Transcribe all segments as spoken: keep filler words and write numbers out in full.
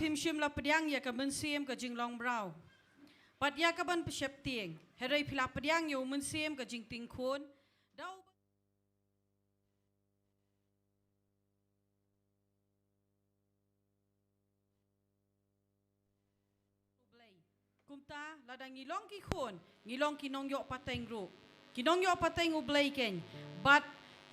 Phim shym la pdiang ïa ka mynsiem ka jinglong mraw, bad ïa ka ban pynsheptieng. Hynrei phi la pdiang ïa u mynsiem ka jingtieng khun. Da u Blei. Kumta, lada ngi long ki khun, ngi long ki nongïoh pateng ruh. Ki nongïoh pateng U Blei keiñ, bad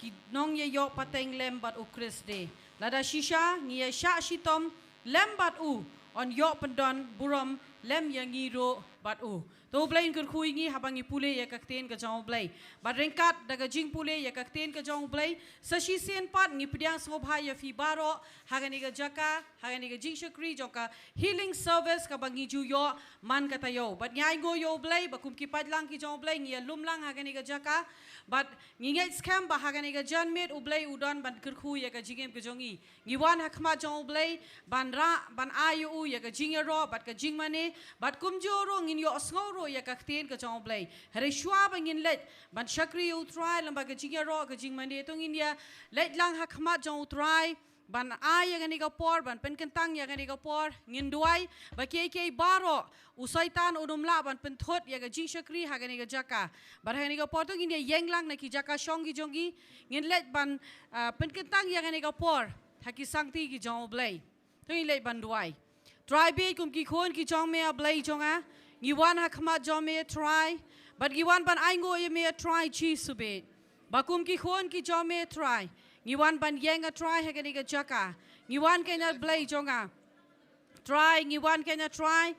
ki nongïaïoh pateng lem bad U Khrist de. Lada shisha ngi ïa shah shitom lem bad u, yn ïoh pyndon burom lem ïa ngi ruh bad u. To U Blei un kyrkhu ïa ngi haba ngi pule ïa ka ktien ka jong U Blei. Bad ryngkat da ka jingpule ïa ka ktien ka jong U Blei, sa shisien pat ngi pdiang sngewbha ïa phi baroh ha kane ka jaka, ha kane ka jingshakri jong ka healing service kaba ngi ju ïoh man ka taïew. Bad ngi ainguh ïa U Blei ba kum ki paidlang ki jong U Blei ngi ïalum lang ha kane ka jaka. Bad ngi ngeit skhem ba ha kane ka janmiet U Blei u don ban kyrkhu ïa ka jingim ka jong ngi. Ngi wan ha khmat jong U Blei ban rah, ban ai ïa u ïa ka jingïaroh bad ka jingmane, bad kumjuh ruh ngin ïohsngew ruh ïa ka ktien ka jong U Blei. Hynrei shuwa ba ngin leit ban shakri ïa U Trai lyngba ka jingïaroh ka jingmane, to ngin ïa leit lang ha khmat jong U Trai ban ai ïa kane ka por, ban pynkyntang ïa kane ka por. Ngin duwai ba kiei kiei baroh u Soitan un ym lah ban pynthut ïa ka jingshakri ha kane ka jaka. Bad ha kane ka por to ngin ïa ïeng lang na ki jaka shong ki jong ngi. Ngin leit ban, ah, pynkyntang ïa kane ka por ha ki sangti ki jong U Blei. To ngin leit ban duwai. Trai beit, kum ki khun ki jong me A Blei jong nga, ngi wan ha khmat jong me Trai. Bad ngi wan ban ainguh ïa me Trai Jisu beit. Ba kum ki khun ki jong me Trai, ngi wan ban ïeng A Trai ha kane ka jaka. Ngi wan keiñ A Blei jong nga. Trai, ngi wan keiñ A Trai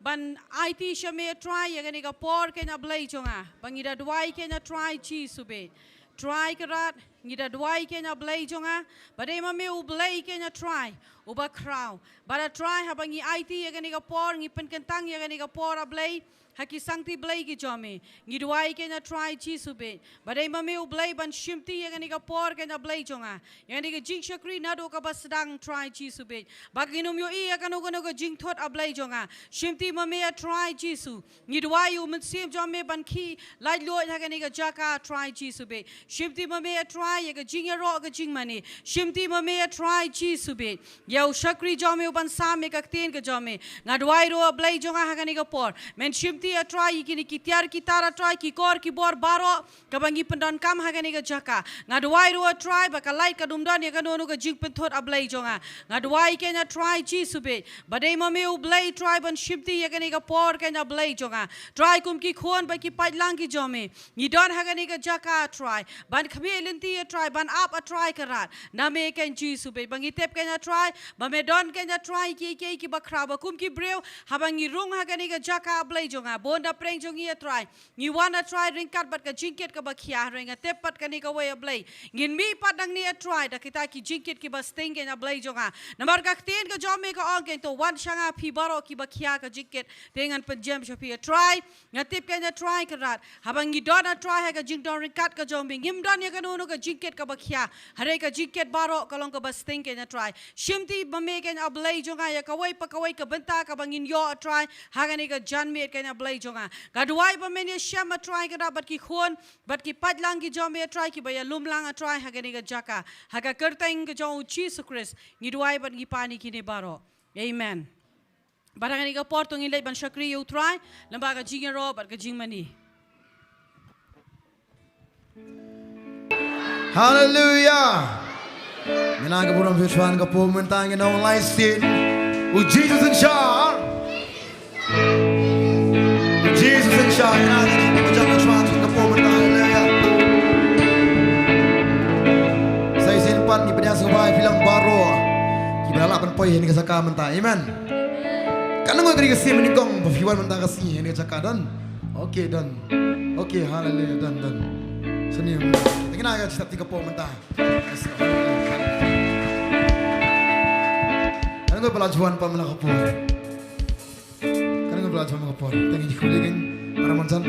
ban aiti sha me Trai ïa kane ka por keiñ A Blei jong nga. Ba ngi da duwai keiñ A Trai Jisu beit. Trai Kynrad, ngi da duwai keiñ A Blei jong nga. Ba dei ma me U Blei keiñ A Trai uba khraw. Bad A Trai, haba ngi aiti ïa kane ka por, ngi pynkyntang ïa kane ka por A Blei ha ki sangti Blei ki jong me, ngi duwai keiñ A Trai Jisu beit. Ba dei ma me U Blei ban shimti ïa kane ka por keiñ A Blei jong nga, ïa kane ka jingshakri naduh kaba sdang Trai Jisu beit. Ba ngin ym ïohi ïa kano kano ka jingthut A Blei jong nga. Shimti ma me A Trai Jisu. Ngi duwai ïa u Mynsiem jong me ban khie laitluid ha kane ka jaka Trai Jisu beit. Shimti ma me A Trai ïa ka jingïaroh ka jingmane. Shimti ma me A Trai Jisu beit. Ïa u shakri jong me u ban sam ïa ka ktien ka jong me. Nga duwai ruh A Blei jong nga ha kane ka por, men shimti A Trai ïa kine ki tiar ki tar A Trai, ki kor ki bor baroh kaba ngi pyndonkam ha kane ka jaka. Nga duwai ruh A Trai ba ka lait kan ym don ïa kano kano ka jingpynthut A Blei jong nga. Nga duwai keiñ A Trai Jisu beit. Ba dei ma me U Blei Trai ban shimti ïa kane ka por keiñ A Blei jong nga. Trai, kum ki khun bad ki paidlang ki jong me, ngi don ha kane ka jaka A Trai ban khmih lynti A Trai, ban ap A Trai Kynrad na me keiñ Jisu beit. Ba ngi tip keiñ A Trai ba me don keiñ A Trai kiei kiei kiba khraw. Ba kum ki briew haba ngi rung ha kane ka jaka A Blei jong nga, bun na pdeng jong ngi A Trai, ngi wan A Trai ryngkat bad ka jingkit kaba khia. Hynrei nga tip pat kane kawei A Blei, ngin mih pat nangne A Trai da kita ki jingkit kiba sting keiñ A Blei jong nga. Namar ka ktien ka jong me ka ong keiñ, to wan sha nga phi baroh kiba khia ka jingkit, te ngan pynjem sha phi A Trai. Nga tip keiñ A Trai Kynrad, haba ngi don A Trai ha ka jingdon ryngkat ka jong me, ngim don ïa kano kano ka jingkit kaba khia. Hynrei ka jingkit baroh ka long kaba sting keiñ A Trai. Shimti ma me keiñ A Blei jong nga ïa kawei pa kawei ka bynta kaba ngin ïoh A Trai ha kane ka janmiet keiñ A Blei jong nga. Nga duwai ba men ïashem A Trai Kynrad bad ki khun bad ki paidlang ki jong me A Trai kiba ïalum lang A Trai ha kane ka jaka. Ha ka kyrteng ka jong U Jisu Khrist ngi duwai bad ngi pan ïa kine baroh. Amen. Bad ha kane ka por to ngin leit ban shakri ïa U Trai lyngba ka jingïaroh bad ka jingmane. Haleluya. Ngin ai ka burom shuwa shuwa ka por mynta, ngin ong lai sien: U Jesus in charge. U Jesus in charge. Ngin ai ka burom shuwa shuwa ka por mynta. Haleluya. Sa shisien pat ngi pdiang sngewbha ïa phi lang baroh kiba la lah ban poi ha kane ka jaka mynta. Amen. Kan nang ong ka ri ka sien mynnyngkong ba phi wan mynta ka sngi ha kane ka jaka, don? Okay, don. Okay, haleluya, don, don. Sini. Kita kena ka step tiga pom mynta. Kan nang ong ba la juan pa mynta ka por. Kan nang ong ba la juan ka por. Tang ïa khublei kan para manjan.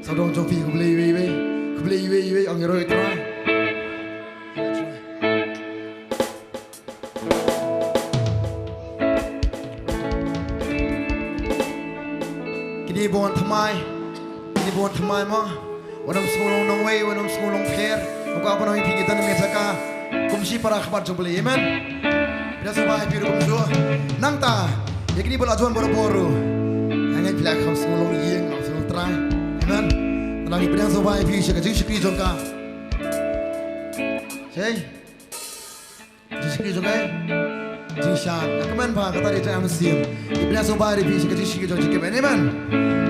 Sawdong jong phi khublei iwei iwei. Khublei iwei iwei, ong ïa roi Trai. Kine ba wan thymmai, kine ba wan thymmai mo. Wat nym sngew long nongwei, wat nym sngew long pher. Ba kwah ban ong ïa phi ki don ha kane ka jaka kum shi para khmat jong U Blei. Amen. Pdiang sngewbha ïa phi ruh kumjuh. Nangta ïa kine ba la wan bor bor ruh, nga ngeit phi la kham sngewlong ïing, kham sngewlong Trai. Amen. Te ngi pdiang sngewbha ïa phi sha ka jingshakri jong ka. Hey. Jingshakri jong ka. Jingshad. Nga kmen ba kata dei jingshad mynsiem. Ngi pdiang sngewbha ïa phi sha ka jingshakri jong ka. Amen.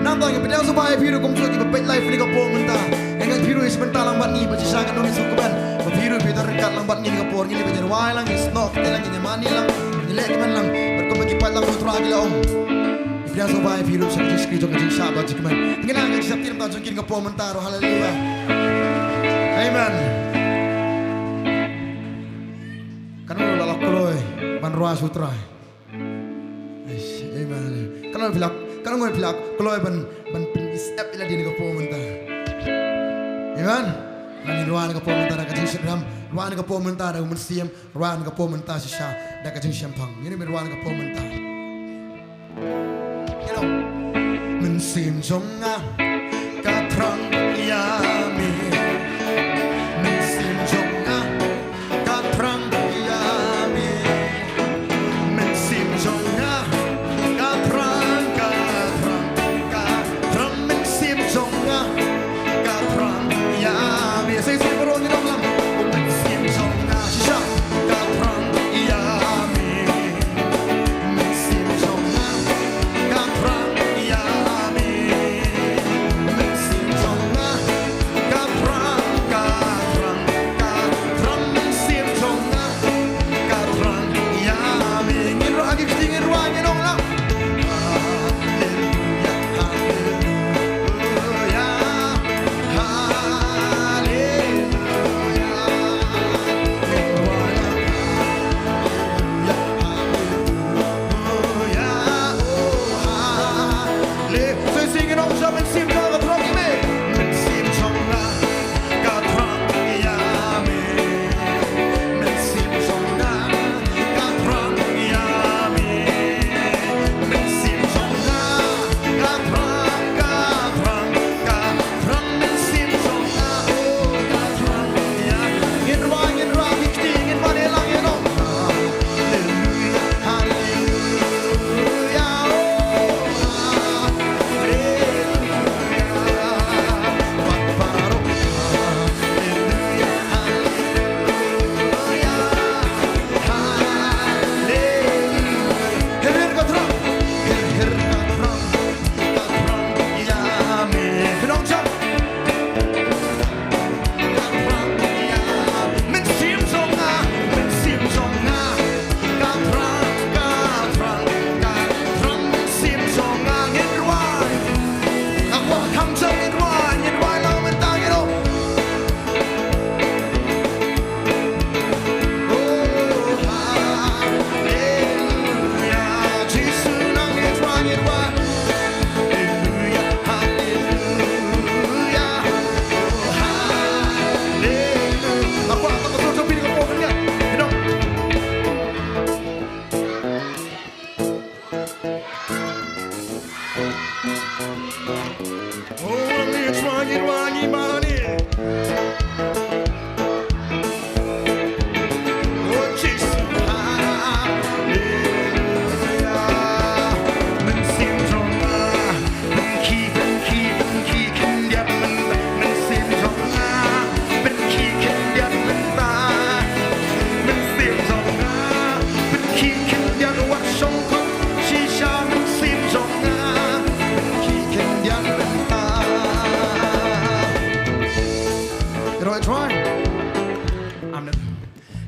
Nangta ngi pdiang sngewbha ïa phi ruh kumjuh kiba peit live ha kane ka por mynta. Nga ngeit phi ruh ïa sngewbha lang bad ngi ba shisha ka nong ngi sngewkmen ba phi ruh phi don ryngkat lang bad ngi ha kane ka por. Ngi leh ban ïa rwai lang, ngi snoh kti lang, ngi ïa mane lang, ngi leh kmen lang bad kumba ki paid lang Trai ki la ong. Ngi pdiang sngewbha ïa phi ruh sha ka jingshakri jong ka, jingshad bad jingkmen. Ngi nang ka jingshakri mynta jong ki ha kane ka por mynta ruh. Haleluia. Amen. Katno la, la kloi ban rwai sha u Trai. Eish, amen. Katno phi la, katno ngut phi la kloi ban, ban pynsep ïa lade ha kane ka por mynta. Amen. Ngin rwai ha kane ka por mynta da ka jingsngewsih, rwai ha kane ka por mynta da u Mynsiem, rwai ha kane ka por mynta shisha da ka jingshemphang. Ngin rwai ha kane ka por mynta. Mynsiem jong nga ka thrang ïa me. Mynsiem jong nga ka thrang ïa me. Mynsiem jong nga ka thrang, ka thrang, ka thrang. Mynsiem jong nga ka thrang ïa me. Sa shisien baroh ngi ong lang. Mynsiem jong nga shisha ka thrang ïa me. Mynsiem jong nga ka thrang ïa me. Mynsiem jong nga ka thrang, ka thrang, ka thrang. Mynsiem jong nga ka thrang ïa me. Ngin rwai ha ki kti, ngin rwai, ngin ong lang. Haleluia, haleluia, haleluia.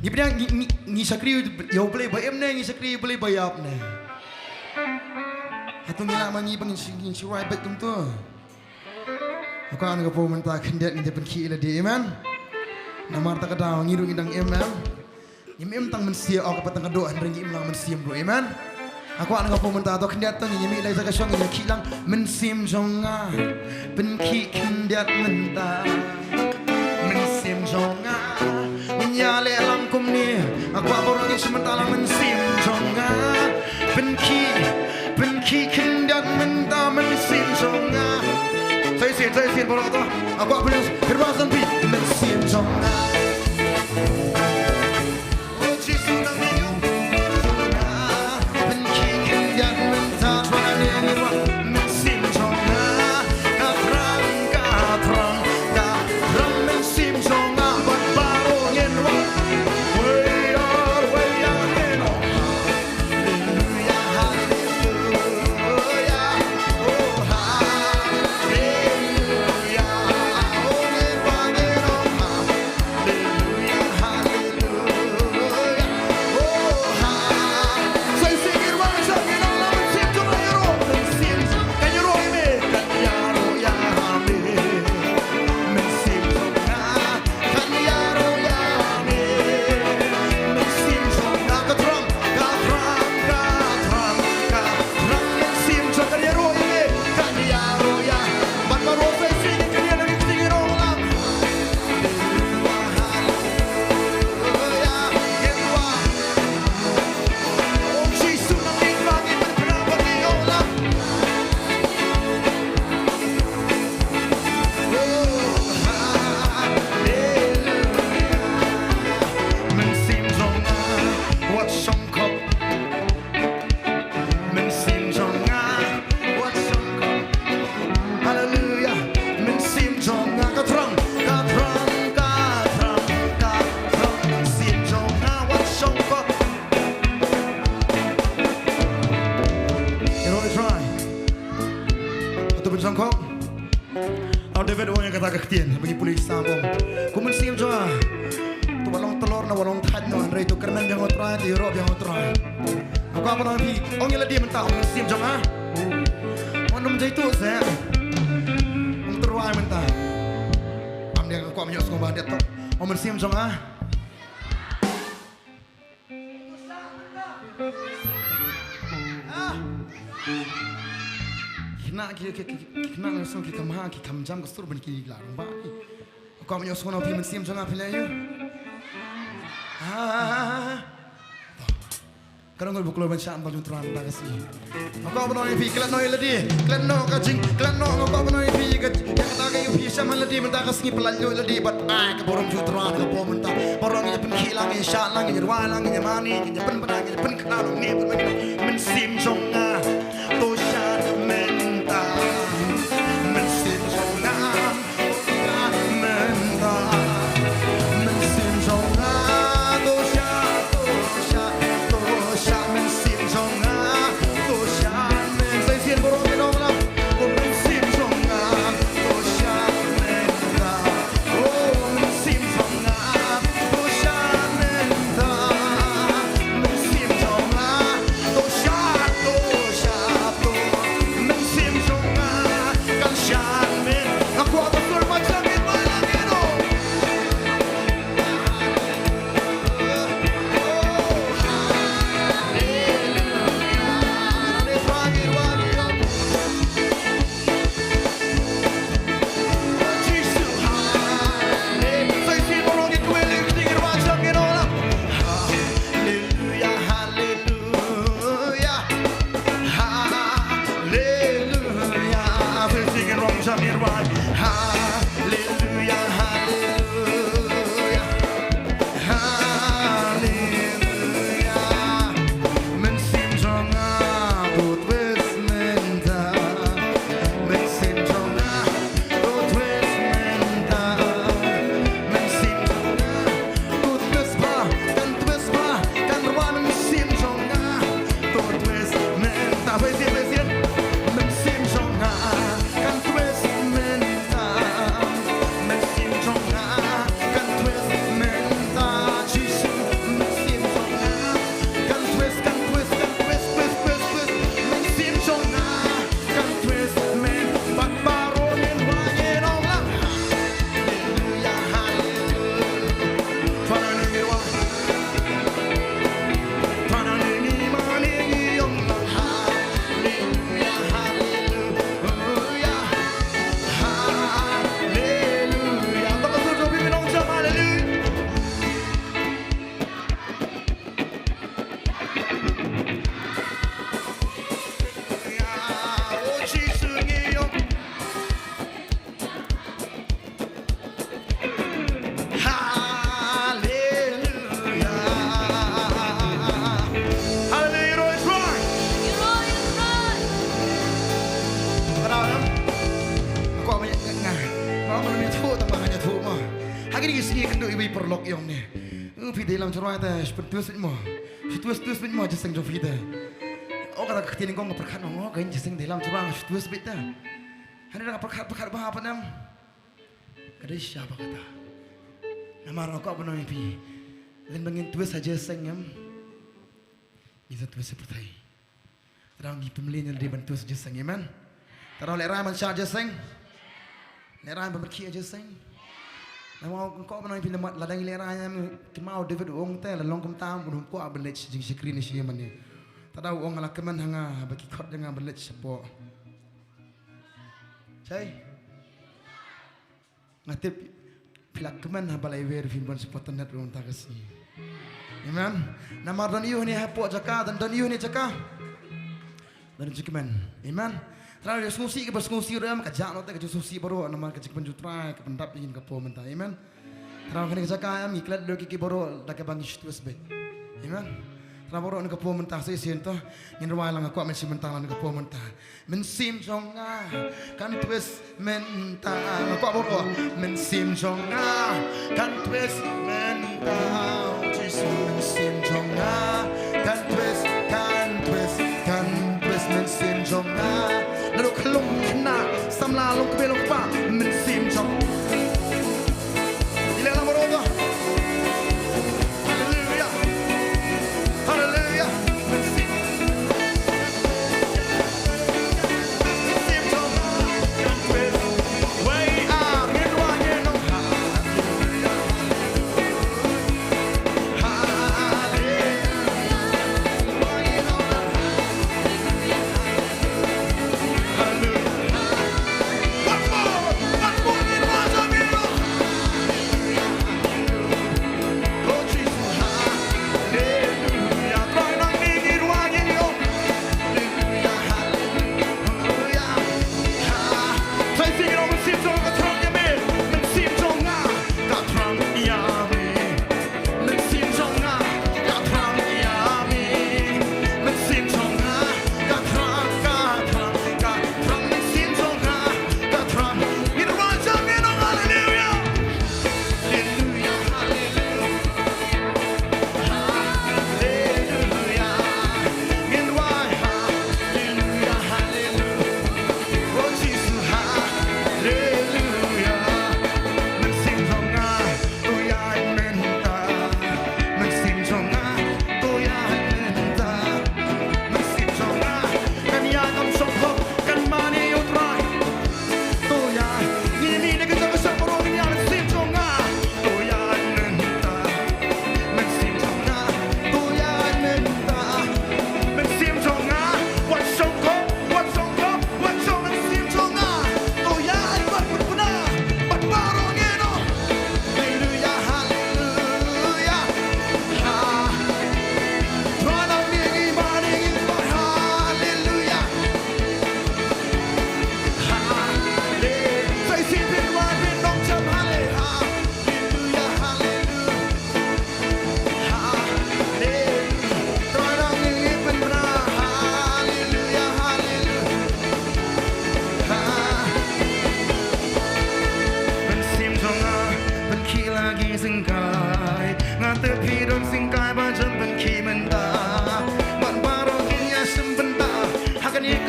Ngi pdiang, ngi, ngi, ngi shakri ïa U Blei ba im ne ngi shakri ïa U Blei ba ïap ne? Hato ngi lah ma ngi ba ngin shi-, ngin shu rwai beit kumto? Nga kwah ha kane ka por mynta khyndiat ngin ïa pynkhih ïa lade, amen. Namar kata ka daw ngi ruh ngi dang im, amen. Ngim im tang mynsiem, oh, kaba tang ka doh, hynrei ngi im lang mynsiem ruh, amen. Nga kwah ha kane ka por mynta to khyndiat to ngin ïa mih lai sa ka shong, ngin ïa khih lang. Mynsiem jong nga pynkhih khyndiat mynta. Mynsiem jong nga, ngin ïa leh lang kumne. Nga kwah baroh ngi shu mynta lang. Mynsiem jong nga pynkhih, pynkhih khyndiat mynta. Mynsiem jong nga. Sa shisien, sa shisien baroh to. Nga kwah pynkhih, pynkhih san phi. Mynsiem jong nga. Oh Jisu nang ni. Jong ko. Ong David u ong ïa kata ka ktien ba ngi pule sha bong. Ko mynsiem jong nga, to wat long tylor, wat long thait noh, hynrei to kyrmen biang ïa U Trai, to ïaroh biang ïa U Trai. Nga kwah ban ong ïa phi, ong ïa lade mynta, ko mynsiem jong nga. Wat nym jaituh seh. Ym tyrwa mynta. Ym dei, nga kwah ban ïohsngew ba dei to. Ko mynsiem jong nga. Ah. Ki khynnah ki, ki, ki, ki khynnah ngi sngewthuh ki kham ha, ki kham jam ka sur ban ki la rangbah ki. Ko mynta sngewthuh phi mynsiem jong nga phi leh ïa u. Ah. Ka dang ngol ba kloi ban shah ban jong trai mynta ka sngi. Nga kwah ban ong ïa phi, klet noh ïa lade, klet noh ka jing, klet noh, nga kwah ban ong ïa phi ka, ïa kata ka ïa phi shah man lade mynta ka sngi, pyllait noh ïa lade bad ai ka burom jong trai ka por mynta. Baroh ngi ïa pynkhih lang, ngi ïa shah lang, ngi ïa rwai lang, ngi ïa mane, ngi ïa pynbna, ngi ïa pynkhlaiñ, ngi ïa pynbna. Mynsiem jong nga to shad mynta. Mynsiem jong nga to shad mynta. Mynsiem jong nga to shad, to shad, to shad. Mynsiem jong nga to shad mynta. Sa shisien baroh ngi ong lang. Ko mynsiem jong nga to shad mynta. Oh, mynsiem jong nga to shad mynta. Mynsiem jong nga to shad, to shad, to. Mynsiem jong nga kan shad mynta. Nga kwah ba sur ma jong ngi ba lang ngi no. Oh, hallelujah. Hallelujah, hallelujah. Hallelujah. Mynsiem jong nga to twist mynta. Mynsiem jong nga to twist mynta. Mynsiem jong nga to twist ba, kan twist ba, kan rwai. Mynsiem jong nga to twist mynta. Ba shisien, ba shisien. Mynsiem jong nga kan twist mynta. Mynsiem jong nga kan twist mynta, Jisu. Mynsiem jong nga kan twist, kan twist, kan twist, twist, twist, twist. Mynsiem jong nga kan twist mynta. Bad baroh ngin rwai, ngin ong lang. Hallelujah, hallelujah. Para ngin rwai. Para ngin mane, ngin ong lang. Hallelujah, hallelujah. Hallelujah. Tang ka sur jong phi, phin ong jam hallelujah. Oh, Jisu ngi ong. Hallelujah. Hallelujah, ïaroh ïa U Trai. Ïaroh ïa U Trai. Kata em. Nga kwah ban ïa, nga, nga, nga kwah ban ïathuh tang ba nga ïathuh mo. Ha kine ki sngi kynduh iwei i paralok ïong ne. U phi dei lam jyrwai te, shu pyntwist beit mo. Shu twist, twist beit mo jingïaseng jong phi te. Oh, kata ka ktien nyngkong nga pyrkhat mo, oh, ka jingïaseng dei lam jyrwai, shu twist beit te. Hynrei nga pyrkhat, pyrkhat bha pat em. Ka dei shisha ba kata. Namar nga kwah ban ong ïa phi, lada ngim twist ha jingïaseng em, ngin sa twist ha pyrthei. Te dang ngi pynmlien ïa lade ban twist ha jingïaseng, amen. Te dang lehrain ban shad ha jingïaseng, lehrain ban btkhie ha jingïaseng. Namar nga kwah ban ong ïa phi, lada ngi lehrain em, kumba u David u ong te, la long kumta, un ym kwah ban leit shane shane shane mane. Te dang u ong la kmen ha nga ba ki khot ïa nga ban leit shapoh. Chai. Nga tip phi la kmen ha ba la iwei ruh phin wan shapoh tang net ruh mynta ka sngi. Amen. Namar don ïa u hangne hapoh jaka, don, don ïa u hangne jaka. Don jingkmen. Amen. Trai ïa sngewsih kaba sngewsih ruh em, ka jah noh te ka jingsngewsih baroh namar ka jingkmen jong u Trai ka pyndap ïa ngi ha ka por mynta. Amen. Trai kane ka jaka em ngi klet lut ïa ki baroh da kaba ngi shu twist beit. Amen. Trai baroh ha ka por mynta sa shisien to ngin rwai lang, nga kwah men shu mynta lang ha ka por mynta. Mynsiem jong nga kan twist mynta. Nga kwah baroh. Mynsiem jong nga kan twist mynta. Jisu, mynsiem jong nga kan twist, kan twist, kan twist. Mynsiem jong nga naduh khyllung khynnah.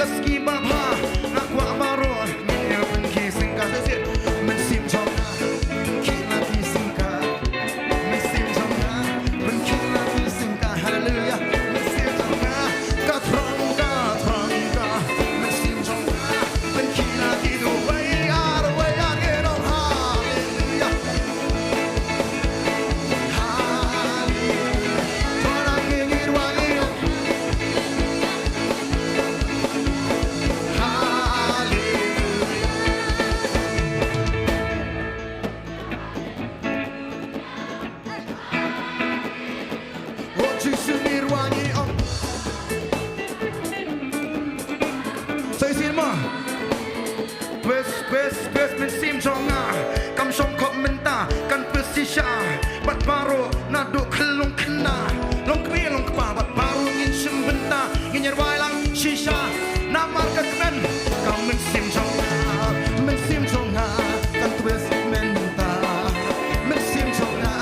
Ski ba bha, nga kwah baroh ngin ïa pynkhie syngkha. That's it. Mynsiem jong nga, pynkhie la ki syngkha. Mynsiem jong nga, pynkhie la ki syngkha. Hallelujah. Mynsiem jong nga, ka thrang, ka thrang ka. Mynsiem jong nga, pynkhie la ki duwai, ah, duwai, ah, ngin ong hallelujah. Hallelujah. Para ngin ïa duwai, oh. Hallelujah. Oh, Jisu ngi rwai ngi ong. Sa shisien mo. Khublei, khublei, khublei mynsiem jong nga. Kam shong khop mynta, kan khublei shisha. Bad baroh naduh khyllung khynnah. Long kmie long kpa, bad baroh ngin shim bynta. Ngin ïa rwai lang shisha. Namar ka kmen, ka mynsiem jong nga, mynsiem jong nga, kan twist mynta. Mynsiem jong nga,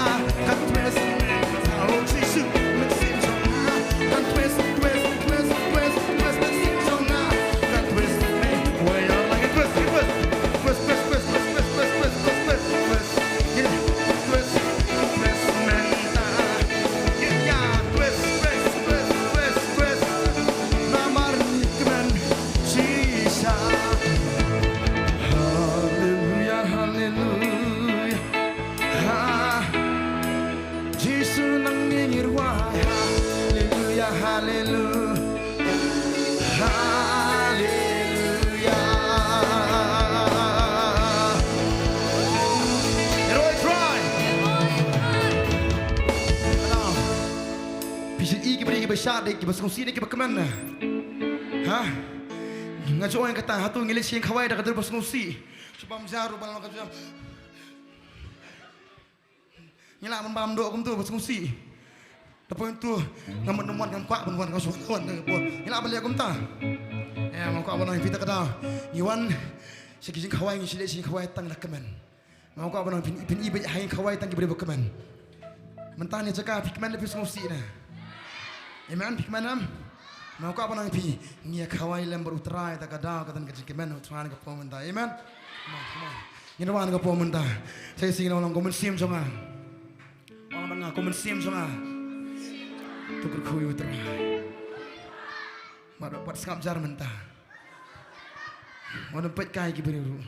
kan twist mynta. Oh, Jisu, mynsiem jong nga, kan twist, twist, twist, twist, twist, mynsiem jong nga, kan twist mynta. Wei ar lang, twist, twist, twist, twist, twist, twist, twist, twist, twist. Twist, twist, twist mynta. Ïa, twist, twist, twist, twist, twist. Namar ngi kmen shisha. Haleluya, haleluya. Ha. Jisu nangne ngi rwai. Haleluya, haleluya. Haleluya. Heroi Trai. Phi sngewsih ki briew kiba shad, kiba sngewsih ne kiba kmen? Ha? Nga ju ong kata, hato ngi leit sha ïing khawai da ka dur ba sngewsih? Shu bam ja ruh ban long ka jam. Ngi lah ban bam doh kumto ba sngewsih. Da poi to nga mut nym wan, ngam kwah ban wan, nga shu wan da ka por. Ngi lah ban leh kumta. Eh, ngam kwah ban wan phi ta ka daw. Ngi wan sha ki jingkhawai, ngi shu leh sha ki jingkhawai tang da kmen. Ngam kwah ban wan phin, phin i beit ha ki jingkhawai tang ki briew ba kmen. Mynta ne jaka phi kmen lei phi sngewsih ne? Amen, phi kmen em? Ngam kwah ban wan phi, ngi ïa khawai lem bad U Trai ta ka daw, kata ka jingkmen U Trai ka por mynta. Amen. Come on, come on. Ngin wan ka por mynta. Sa shisien ngin ong, ko Mynsiem jong nga. Ong bad nga, ko Mynsiem jong nga. To kyrkhu ïa U Trai. Wat, wat sngap jar mynta. Wat nym peit kai ki briew ruh.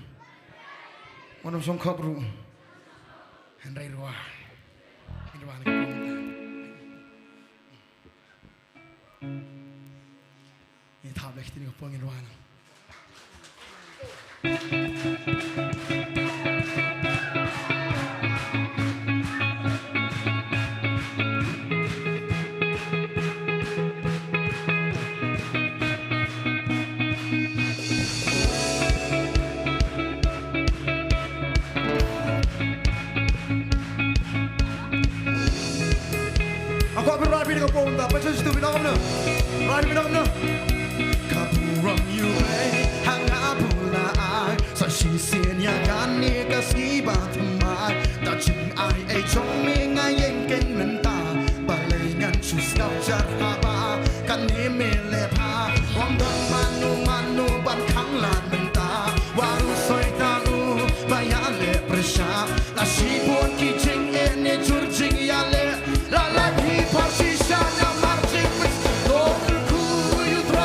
Wat nym shongkhop ruh. Hynrei rwai. Ngin wan ka por mynta. Ngi thap leh kti ka por, ngin rwai noh. Nga kwah phin rwai phi da ka por mynta, pynshoi sha tu phi ong kumno. Rwai phi ong kumno. Ka burom ïa u Blei ha nga bun la ai, sa shisien ïa kane ka sngi ba thymmai. Da jingai ei jong me nga ïeng keiñ mynta, balei ngan shu sngap jar haba kane me leh bha. Ym don mano mano ban khang lad mynta, wat u soitan uba ïaleh pyrshah. La shibun ki jingeh ne jur jingïaleh, la lait hi pha shisha namar jingmynsiem. To kyrkhu ïa U Trai.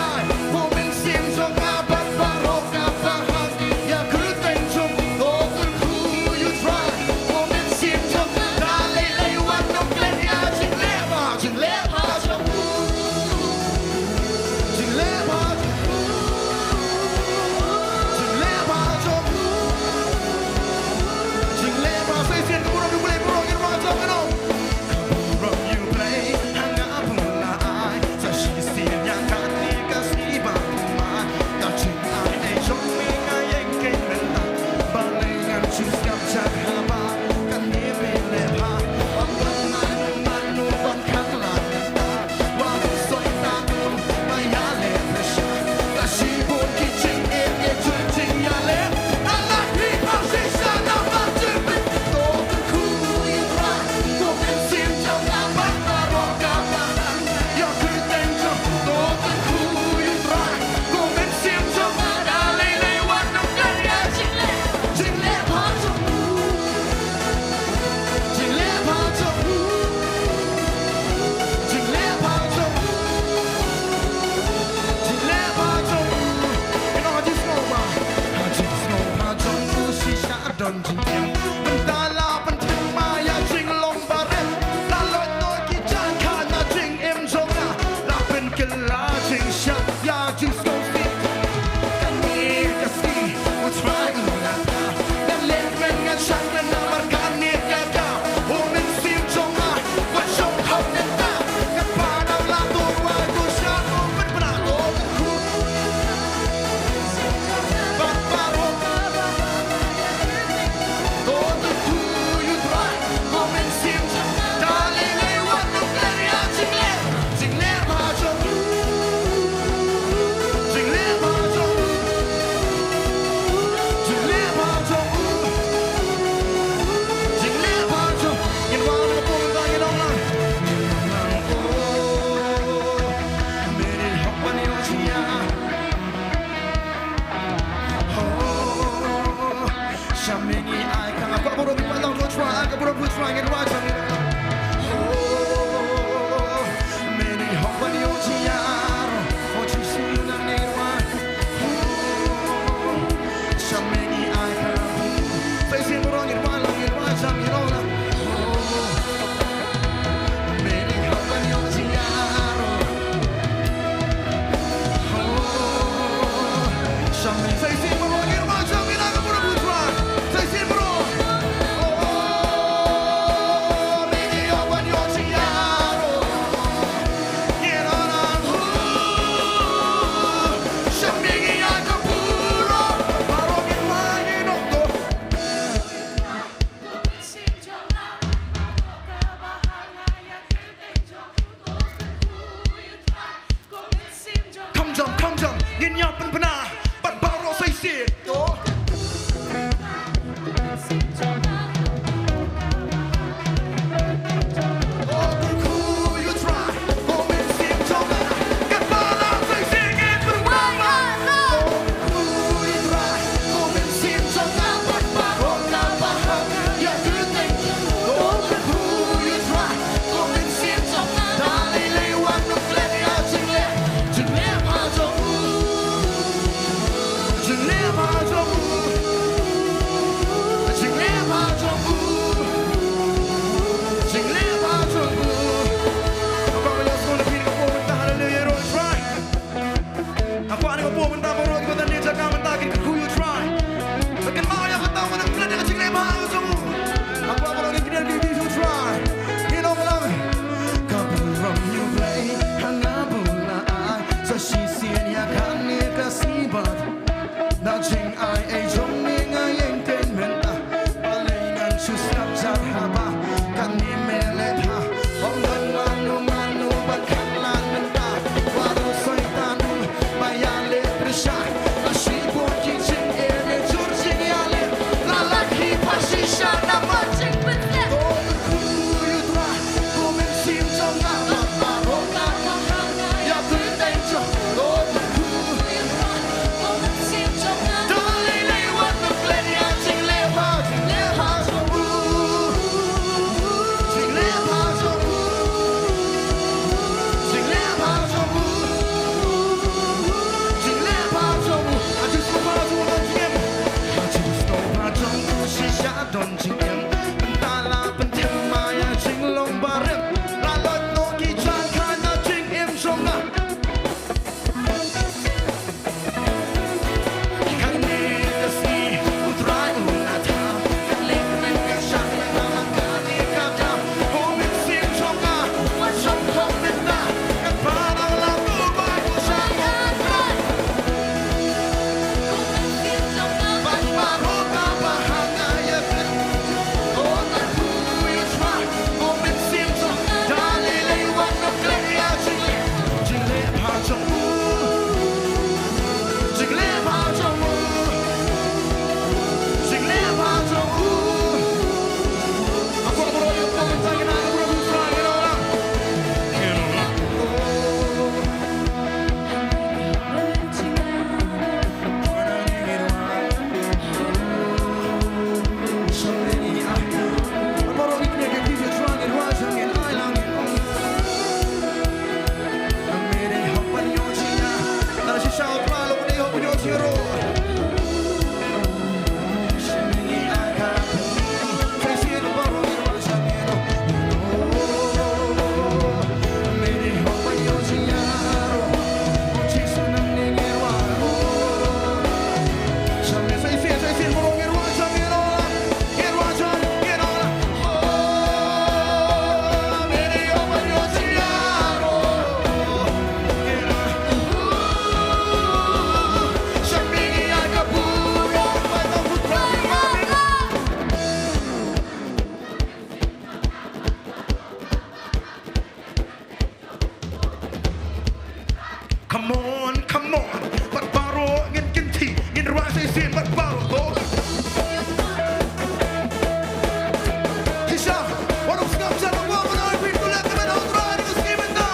Ngin ïa pynbna bad baroh sa shisien. To. Ka burom ïa U Blei ha nga ba u la ai sa shisien ïa kane ka sngi bad na jingai ei jong me nga ïeng kein mynta. Balei ngan shu sngap jar haba kane me leh bha? Ym don mano mano ban khanglad mynta. Waru Soitan u ba ïaleh pyrshah. La shibun ki jingeh ne jur jingïaleh. La lak hi pha shisha namar jingpynshlur. Don jingim, mynta la pynthem ma ïa jinglong barim. La lait noh ki jaka na jingim jong nga. Kane ka sngi U Trai u la thaw. Ka leh mynta ka shah na ka ma kane ka daw. Ko mynsiem jong nga, wat shong khop mynta. Ka para la tu ba ku shah. Come on, come on. Bad baroh ngin kynthih, ngin rwai sa shisien bad baroh. Shisha, wat ym sngap sha ka bor, ban ai phi tu leh ka ban hok rwai ka shisien mynta.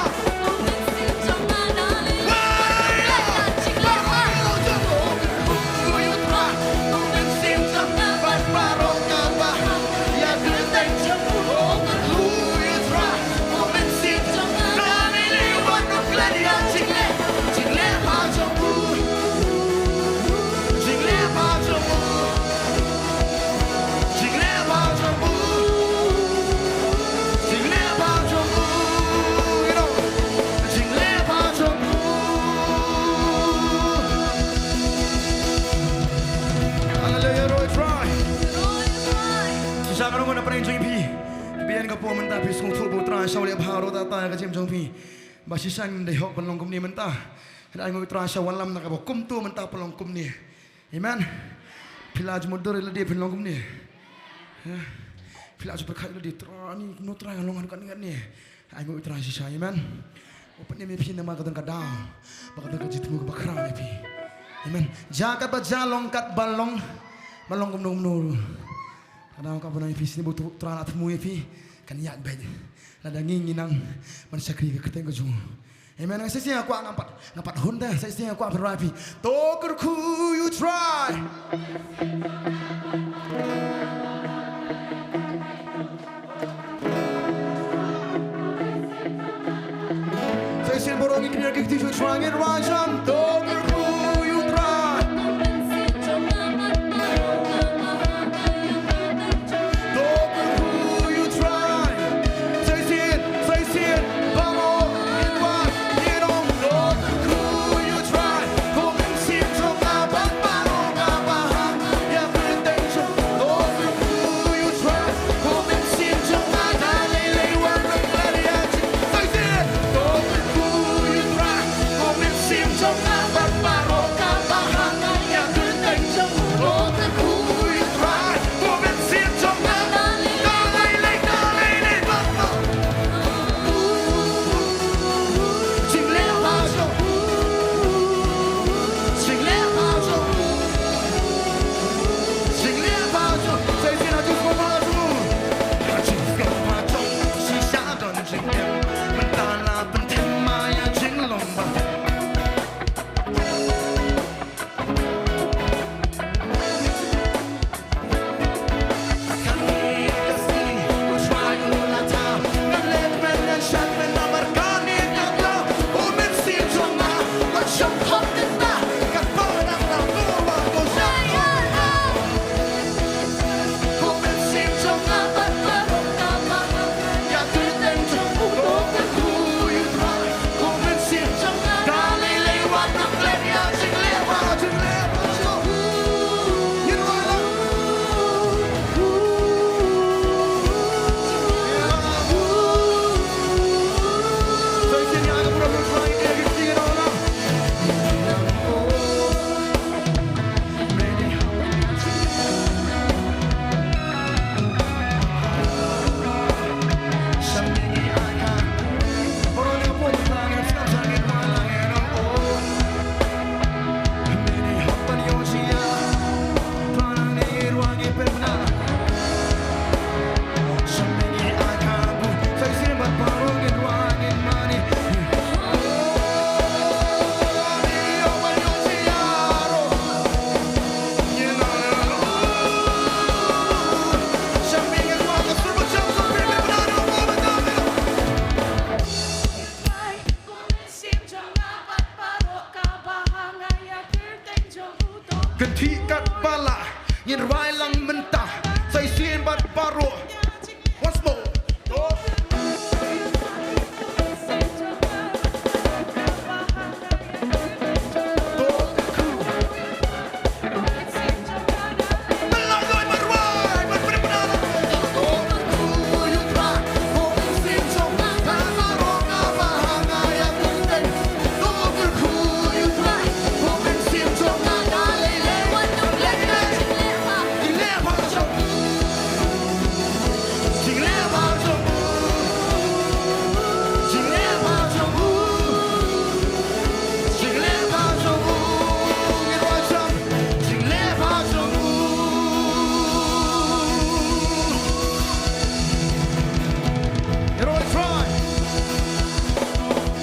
Hallelujah, Roy Fry. Shisha nga rung na pyrshang jong phi. Phi biang ka por mynta phi sngewthuh ba U Trai u leh bha haduh katta ka jingim jong phi. Ba shisha ngim dei hok ban long kumne mynta. Hynrei ai nguh U Trai sha wallam na kaba kumto mynta phi long kumne. Amen. Phi la jmoh dur ïa lade phin long kumne. Phi la jmoh pyrkhat ïa lade Trai ni kumno Trai nga long haduh katne katne. Ai nguh U Trai shisha. Amen. U pynim ïa phi namar ka don ka daw. Ba ka don ka jingthmu kaba khraw ïa phi. Amen. Ja katba ja, long katba long. Ba long kumno kumno ruh. Ka dang ka ban ïa phi sngewbha, U Trai un thmu ïa phi. Kan ïaid beit. Lada ngi ngi nang ban shakri ha ka kyrteng ka jong u. Amen. Nga sa sngewkwah, ngam pat, ngam pat hun te. Sa sngewkwah pynrwai phi. To kyrkhu ïa U Trai. Sa shisien baroh ngin kyndiah ki kti sha U Trai, ngin rwai jam. To kyrkhu ïa U Trai. To kyrkhu ïa U Trai. Sa shisien, sa shisien baroh ngin rwai, ngin ong to kyrkhu ïa U Trai. Kynthih katba lah, ngin rwai lang mynta. Sa shisien bad baroh. Once more.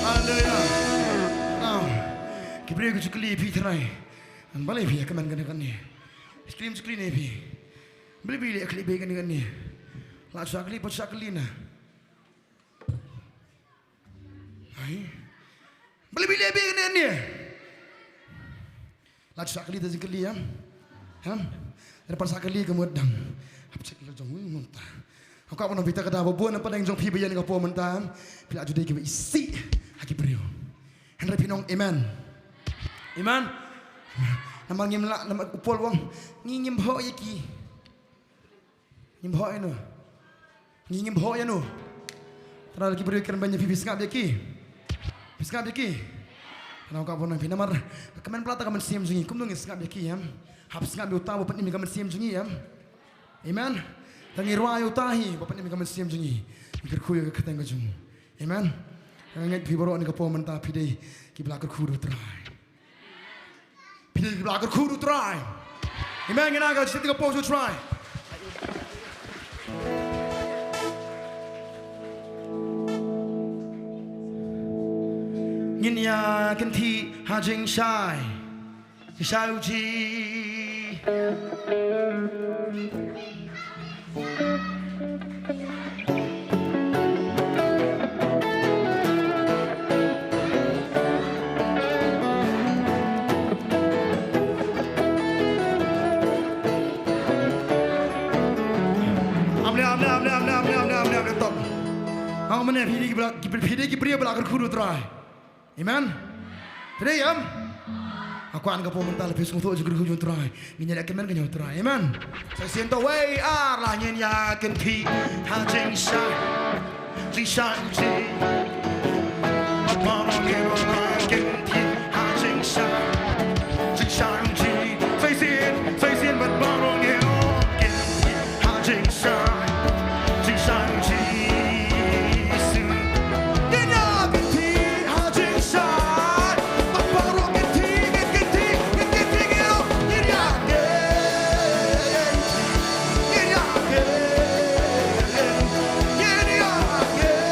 Hallelujah. Now, ki briew ki ju kylli ïa phi tynrai. Balei phi ïa kmen kane kane? Kylli, ju kylli ne phi? Balei phi ïa kylli kane kane? La ju kylli, pat ju kylli na. Ai. Balei phi leh beiñ ne ne? La ju sa kali, te jingkali, em? Em? Lada pan sa kali ka mut dang hap check la jong u mynta. Ka kwah ban ong phi ta ka daw ba bun na pdeng jong phi ba ïa kane ka por mynta, em? Phi la ju dei kiba isih ha ki briew. Hynrei phin ong amen. Amen. Namar ngim lah, namar u Paul u ong, ngi ngim hok ïa ki. Ngim hok ïa no. Ngi ngim hok ïa no. Tang la ki briew ki kren beiñ ïa phi, phi sngap ïa ki. Phi sngap ïa ki. Tang ka bun phi namar ka kmen palat ka mynsiem jong ngi. Kumno ngin sngap ïa ki, em? Hap sngap ïa uta uba pynim ïa ka mynsiem jong ngi, em? Amen. Tang ngi rwai ïa uta hi uba pynim ïa ka mynsiem jong ngi. Ngi kyrkhu ïa ka kyrteng ka jong u. Amen. Nga ngeit phi baroh kane ka por mynta phi dei kiba la kyrkhu da u Trai. Ki la kyrkhu u Trai. Amen. Ngin ai ka jingshisha ka pop sha u Trai. Ngin ïa kynthih ha jingshai. Jingshai u Jisu. Amle, amle, amle, amle, amle, amle, amle, amle, stop. Hang mane phi dei ki bla-, ki, phi dei ki briew ba la kyrkhu da u Trai. Amen. Te dei em? Nga kwah ka pop mynta lada phi sngewthuh jingkyrkhu jong u Trai. Ngin ïa leh kmen ka jong u Trai. Amen. Sa shisien to wei ar la ngin ïa kynthih ha jingshai. Jingshai u Jisu. Bad baroh ngi ïa kynthih ha jingshai. Jingshai u Jisu. Sa shisien, sa shisien bad baroh ngi ïa kynthih ha jingshai. Jingshai u Jisu. Ngin ïa kynthih ha jingshai. Bad baroh kynthih, ngin kynthih, ngin kynthih, ngin ïa kynthih. Ngin ïa kynthih. Ngin ïa kynthih.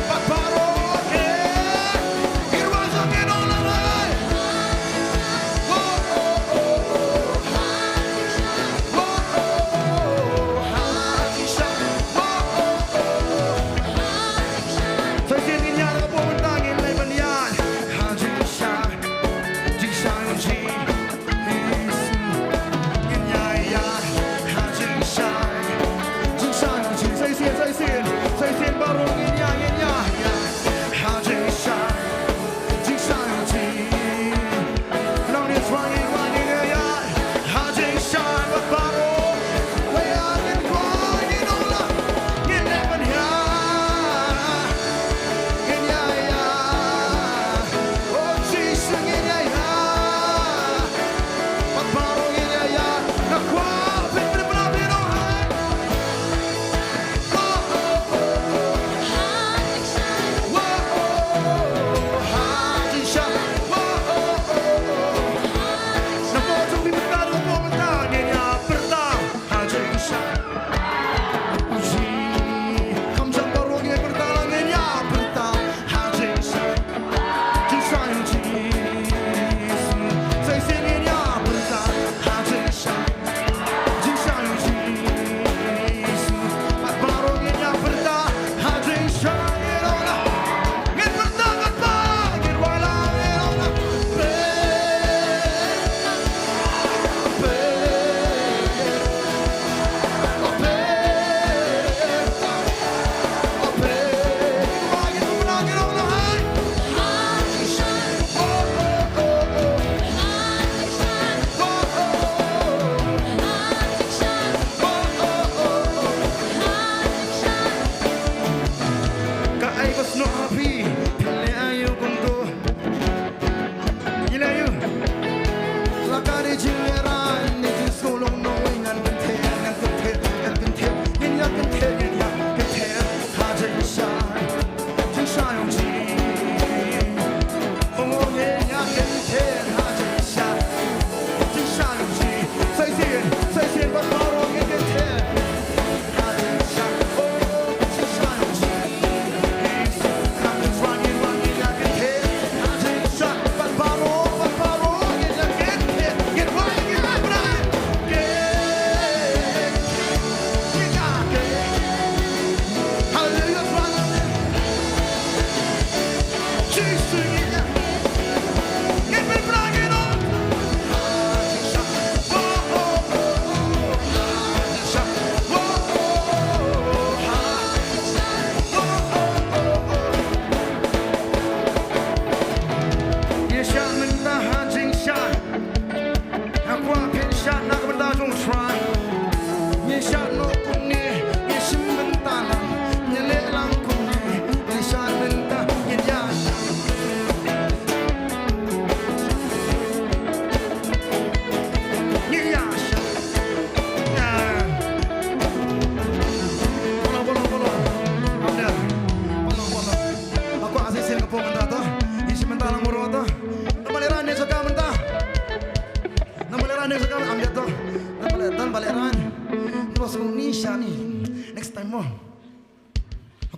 Bad baroh kynthih.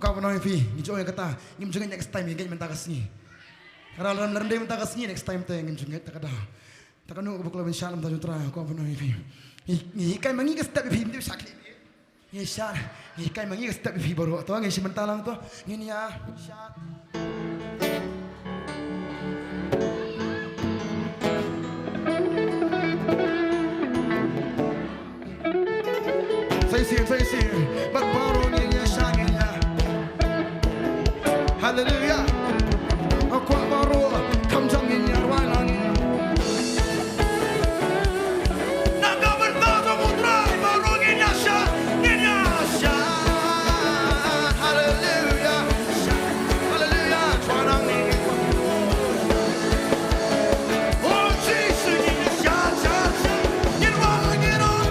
Ka ban ong ïa phi, ngi ju ong ïa kata, ngim ju ngeit next time, ngi ngeit mynta ka sngi. Ka dei lada ym dei mynta ka sngi, next time te ngim ju ngeit ta ka daw. Ta kano kaba khlem shah lam ta ju Trai, ka ban ong ïa phi. Ngi, ngi hikai ma ngi ka step ïa phi, ym dei shah khlieh. Ngi shah, ngi hikai ma ngi ka step ïa phi baroh. To ngin shim bynta lang to. Ngin ïa shah. Sa shisien, sa shisien. Bad baroh ngin ïa shah, ngin ïa. Haleluya. Nga kwah baroh, kham jam ngin ïa rwai lang. Na ka bynta jong U Trai baroh ngin ïa shah, ngin ïa shah. Haleluya. Haleluya. Trai nang ngin. Oh, Jisu ngin ïa shah, shah, shah. Ngin rwai, ngin rwai.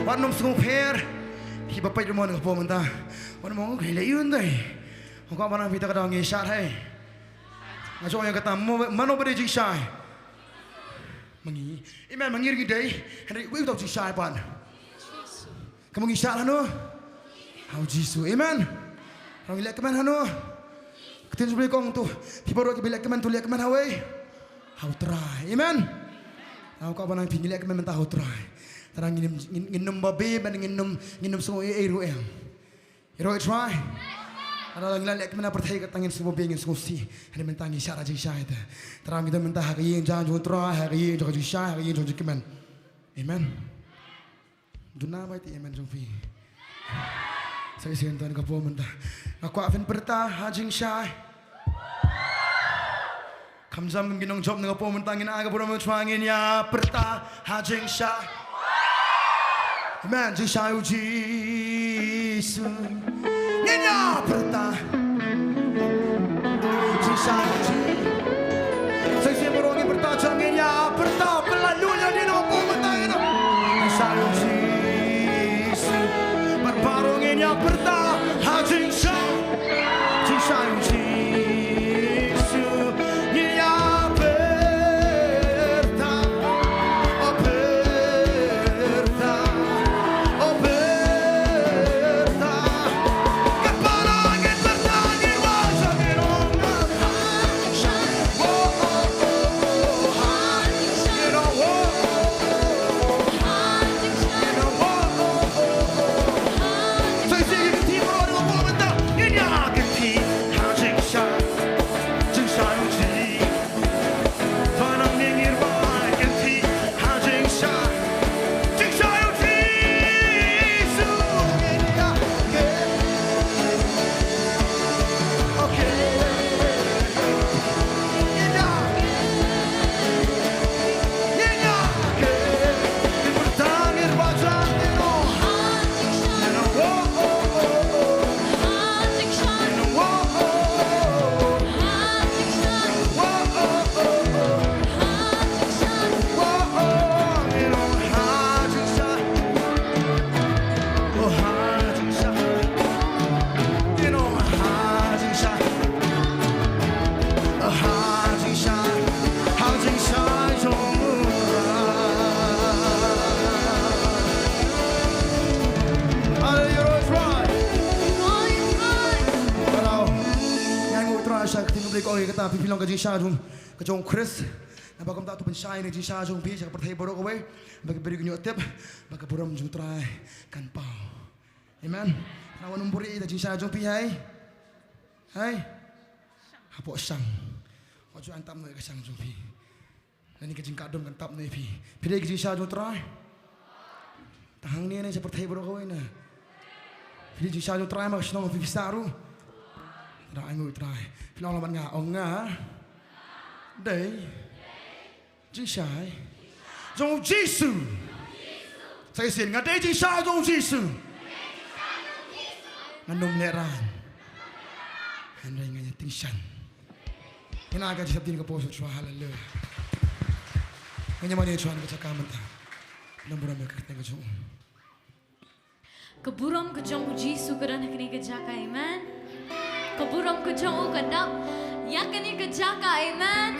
Wat nym sngewpher. Ki ba peit ruh mo na ka por mynta. Wat nym ong, "Ka leh ïa u ndei." Hooid, ka ban ong phi ta ka daw ngi shah hi. Nga ju ong ïa kata, mo, mano ba dei jingshai? Ma ngi. Amen, ma ngi ruh ngi dei. Hynrei uei uta u jingshai pat? Ka ma ngi shah hano? Ha u Jisu. Amen. Ngi leh kmen hano? Ka ktien jong U Blei ka ong to, phi baroh kiba leh kmen to, leh kmen ha uei? Ha U Trai. Amen. Hooid, ka ban ong phi ngi leh kmen mynta ha U Trai. Te ngin, ngin, ngin nym babe, ban ngin nym, ngin nym sngew ei ei ruh em. Ïaroh ïa U Trai. Haba ngi la leh kmen ha pyrthei kata ngin sngewbha ngin sngewsih. Hynrei mynta ngi shah ha jingshai te. Te ngi don mynta ha ka ïing jong U Trai, ha ka ïing jong ka jingshai, ha ka ïing jong ka jingkmen. Amen. Duna bai te amen jong phi. Sa shisien to ha ka por mynta. Nga kwah phin pyrta ha jingshai. Kham jam ngin ong jop na ka por mynta ngin ai ka burom U Trai ngin ïa pyrta ha jingshai. Amen, jingshai U Jisu. Ngin ïa pyrta. Jingshai U Jisu. Sa shisien baroh ngin pyrta jop ngin ïa pyrta. Pynlait lut ïa dei na ka por mynta ngin ong. Jingshai U Jisu. Bad baroh ngin ïa pyrta ha jingshai. Jingshai U Jisu. Ngi ïa pyrta, o pyrta, o pyrta. Ka para ngi pyrta, ngi wan sa ngi rong. Oh, oh, oh, oh, ha. Ngi rong, oh, oh, oh, oh, ha. Ngi rong, oh, oh, oh, oh, ha. Sa shisien ngi team baroh, ngi wan mynta. Te ko ong ïa kata, phi phi long ka jingshai jong, ka jong Khrist. Naba kumta to pynshai ïa ka jingshai jong phi sha ka pyrthei baroh kawei, ba ki briew kin ïoh tip ba ka burom jong U Trai kan paw. Amen. Naba wan ym buhrieh ïa ka jingshai jong phi, hai. Hai. Hapoh shang. Wat ju an tap noh ïa ka shang jong phi. Nangne ka jingkatdum kan tap noh ïa phi. Phi dei ka jingshai jong U Trai. Tang hangne ne sha pyrthei baroh kawei ne. Phi dei jingshai jong U Trai, ma ka shnong phi phi sah ruh. Trai, ainguh Trai. Phi long lang bad nga, ong nga dei jingshai jong U Jisu. Sa shisien, nga dei jingshai jong U Jisu. Ngan ym lehraiñ. Hynrei ngan ïa tyngshaiñ. Ngin ai ka jingïaid ka por shuwa, haleluya. Ngin ïa mane shuwa na ka jaka mynta. Nang burom ïa ka kyrteng ka jong u. Ka burom ka jong U Jisu ka don ha kane ka jaka, amen. Ka burom ka jong u ka dap ïa kane ka jaka, amen.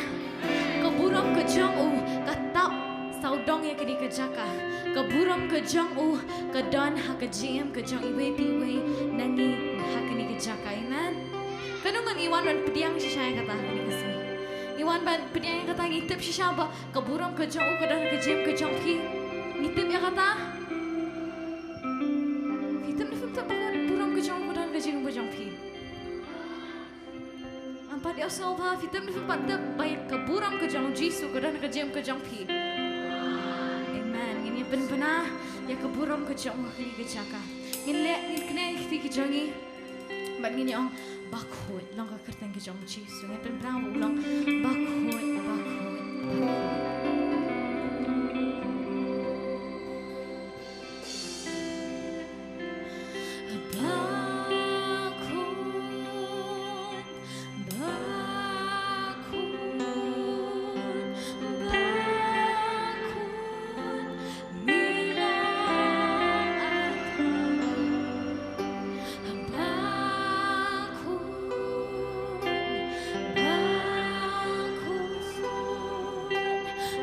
Ka burom ka jong u ka tap sawdong ïa kane ka jaka. Ka burom ka jong u ka don ha ka jingim ka jong iwei pa iwei na ngi ha kane ka jaka, amen. Katno ngi wan ban pdiang shisha ïa kata ha kane ka sngi? Ngi wan ban pdiang ïa kata, ngi tip shisha ba ka burom ka jong u ka don ha ka jingim ka jong phi. Ngi tip ïa kata? Phi tip ne phim tip ba ka burom ka jong u ka don ha ka jingim ka jong phi? Ngam pat ïohsngew ba phi tip ne phim pat tip ba ïa ka burom ka jong U Jisu ka don ha ka jingim ka jong phi. Amen. Ngin ïa pynbna ïa ka burom ka jong u ha kane ka jaka. Ngin leh, ngin kynnoh ïa ki kti ki jong ngi. Bad ngin ïa ong, Bakhuid, long ka kyrteng ka jong U Jisu. Ngin pynbna u long, Bakhuid, Bakhuid, Bakhuid. Bakhuid, bakhuid, bakhuid, mi long a Bakhuid, bakhuid,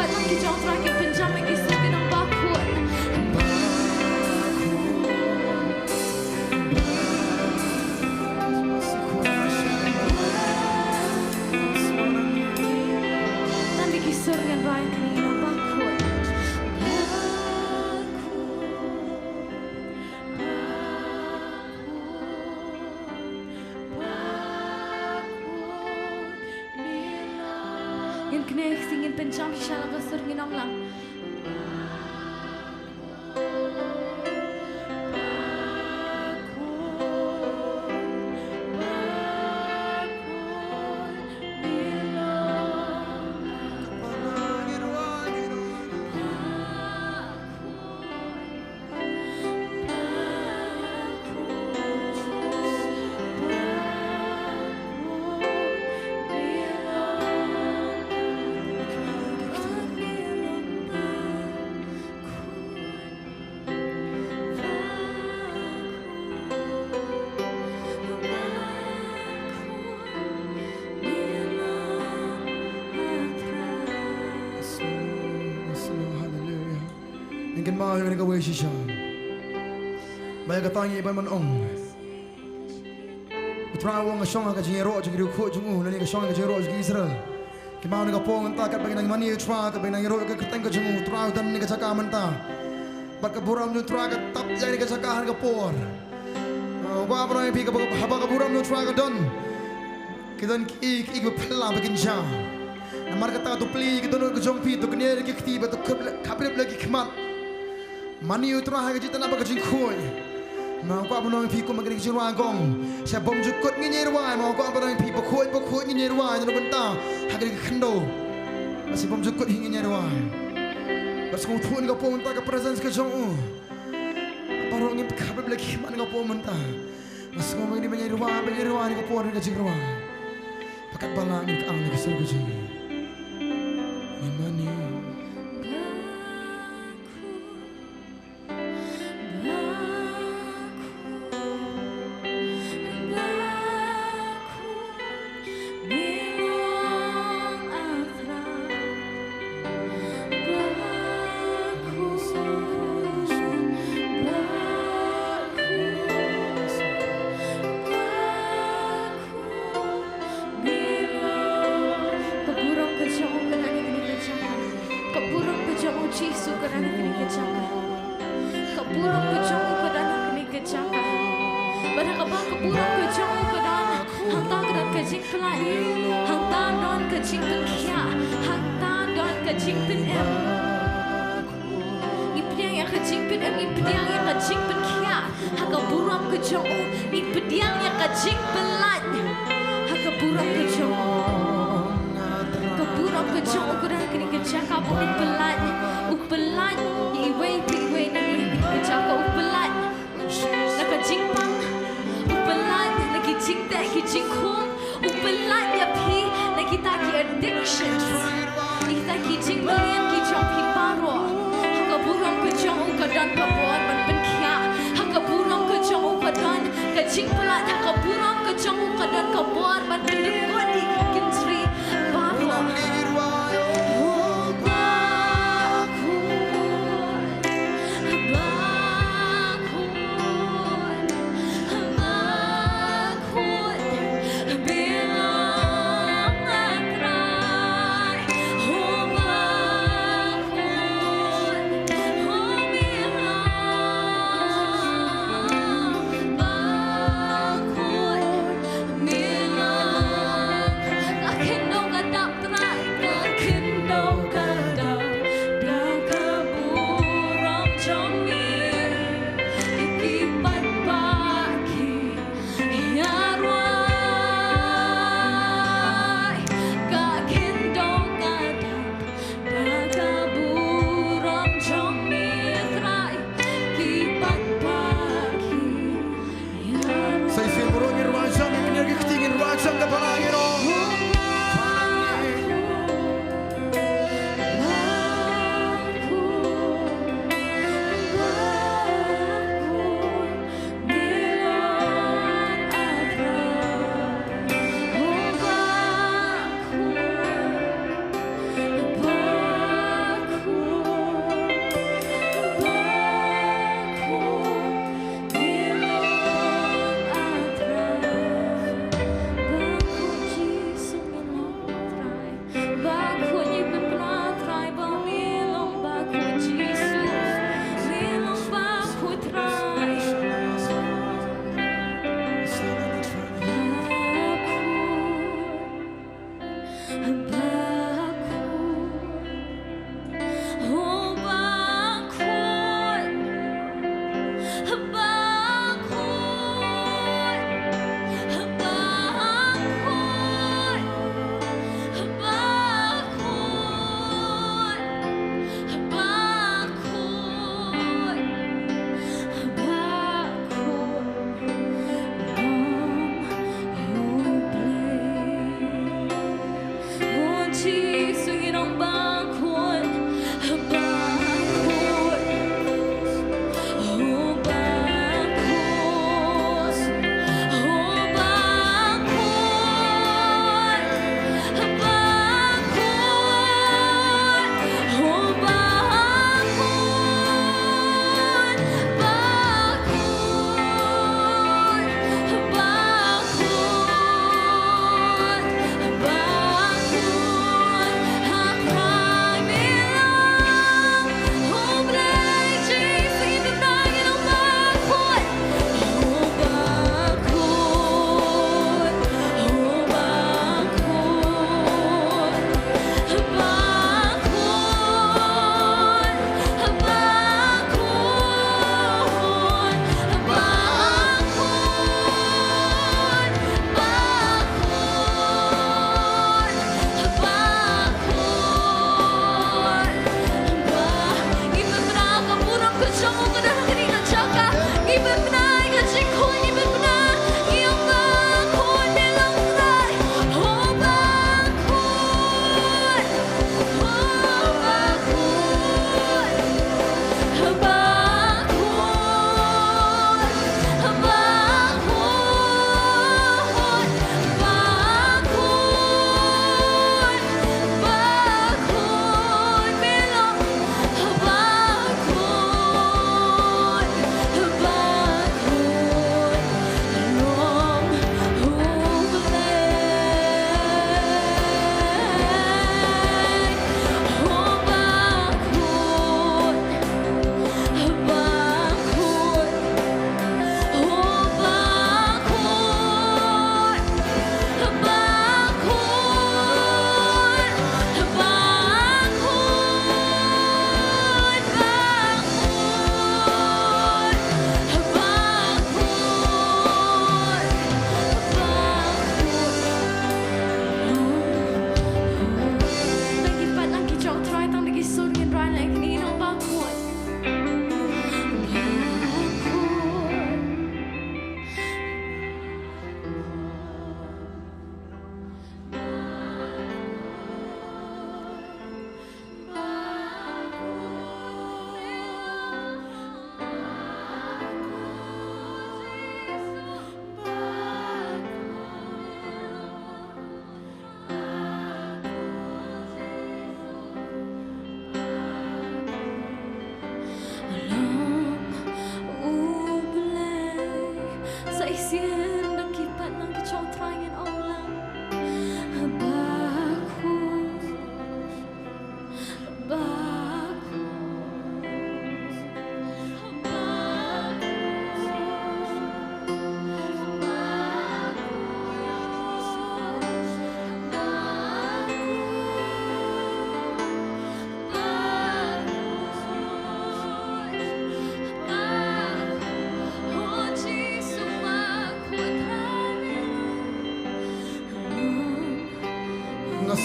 Tang ki jong Trai kin pynjam ïa ki sur ki nongbakhuid. Tang ki sur ngan rai ki nongbakhuid. Ngin kynnoh ïa ki sur, ngin pynjam shisha la ka sur, ngin ong lang. Yes, Lord. Yes, Lord. Hallelujah. Ngin kynmaw ïa kane kawei shisha. Ba ïa kata ngi ban ong. U Trai u ong, nga shong ha ka jingïaroh jong ki riewkhuid jong u, lane nga shong ha ka jingïaroh jong ki Israel. Kynmaw ïa kane ka por mynta, katba ngi nang mane ïa u Trai, katba ngi nang ïaroh ïa ka kyrteng ka jong u, u Trai u don ha kane ka jaka mynta. Bad ka burom jong u Trai ka tap ïa kane ka jaka ha kane ka por. Nga kwah ban ong ïa phi, kaba, haba ka burom jong u Trai ka don, ki don kiei kiei kiba phylla ba kin jia. Namar kata to plie ïa ki dohnud ka jong phi, to knieh ïa ki kti bad to khap lep, khap lep ïa ki khmat. Mane ïa u Trai ha ka jingtnat bad ka jingkhuid. Nga kwah ban ong ïa phi kum ha kane ka jingrwai nga ong, sha bymjukut ngin ïai rwai, nga kwah ban ong ïa phi bakhuid bakhuid ngin ïai rwai na bynta ha kane ka khyndew. Sha bymjukut hi ngin ïai rwai. Bad sngewthuh ïa kane ka por mynta ka presence ka jong u. Baroh ngin khap lep ïa ki khmat ïa kane ka por mynta. Nga sngew ba ngin ïai rwai, ba ngin ïai rwai ïa kane ka por, ïa ka jingrwai. Bad katba lah ngin kylla ïa ka sur ka jong ngi. Ngin mane. Ka burom ka jong u ka don ha kane ka jaka. Ka burom ka jong u Jisu ka don ha kane ka jaka. Ka burom ka jong u ka don ha kane ka jaka. Bad ha kaba ka burom ka jong u ka don, hangta ka don ka jingpyllait, hangta don ka jingpynkhiah, hangta don ka jingpynim. Ngi pdiang ïa ka jingpynim, ngi pdiang ïa ka jingpynkhiah ha ka burom ka jong u, ngi pdiang ïa ka jingpyllait ha ka burom ka jong u. Ka burom ka jong u ka don ha kane ka jaka, ba u pyllait, u pyllait ïa iwei pa iwei na ngi ha kane ka jaka, u pyllait na ka jingpang, u pyllait na ki jingteh ki jingkhum, u pyllait ïa phi na kita ki addictions, na kita ki jingmlien ki jong phi baroh. Ha ka burom ka jong u ka don ka bor ban pynkhiah, ha ka burom ka jong u ka don ka jingpyllait, ha ka burom ka jong u ka don ka bor ban pyndykut ïa ki kynjri baroh.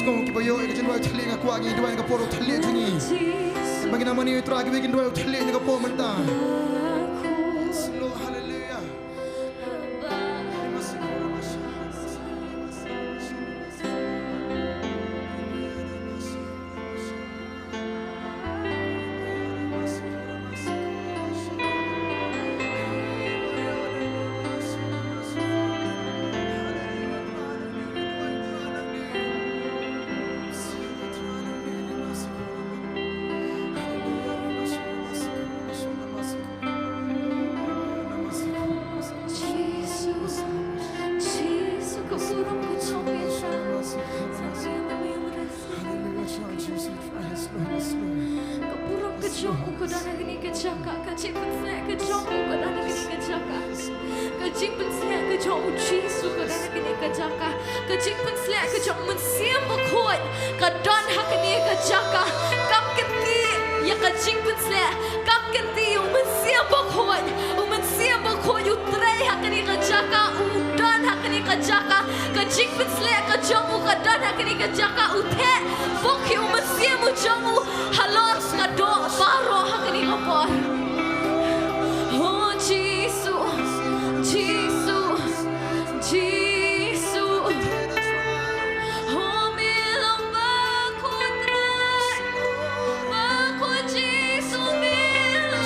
Kiba ïoh ïa ka jingduwai u thylliej, nga kwah ngi duwai na ka por u thylliej jong ngi. Ba ngin ïa mane, Trai, kiwei kin duwai u thylliej na ka por mynta. Yes, Lord, hallelujah. Ka burom ka jong u ka don ha kane ka jaka, ka jingpynshlur ka jong u ka don ha kane ka jaka. Ka jingpynshlur ka jong u Jisu ka don ha kane ka jaka. Ka jingpynshlur ka jong u Mynsiem Bakhuid ka don ha kane ka jaka. Kam kynti ïa ka jingpynshlur, kam kynti ïa u Mynsiem Bakhuid. U Mynsiem Bakhuid u trei ha kane ka jaka, u don ha kane ka jaka. Ka jingpynshlur ka jong u ka don ha kane ka jaka, u theh bok ïa u Mynsiem u jong u halor ka doh baroh ha kane ka por. Oh Jisu, Jisu, Jisu. Oh mi long bakhuid Trai, bakhuid Jisu mi long.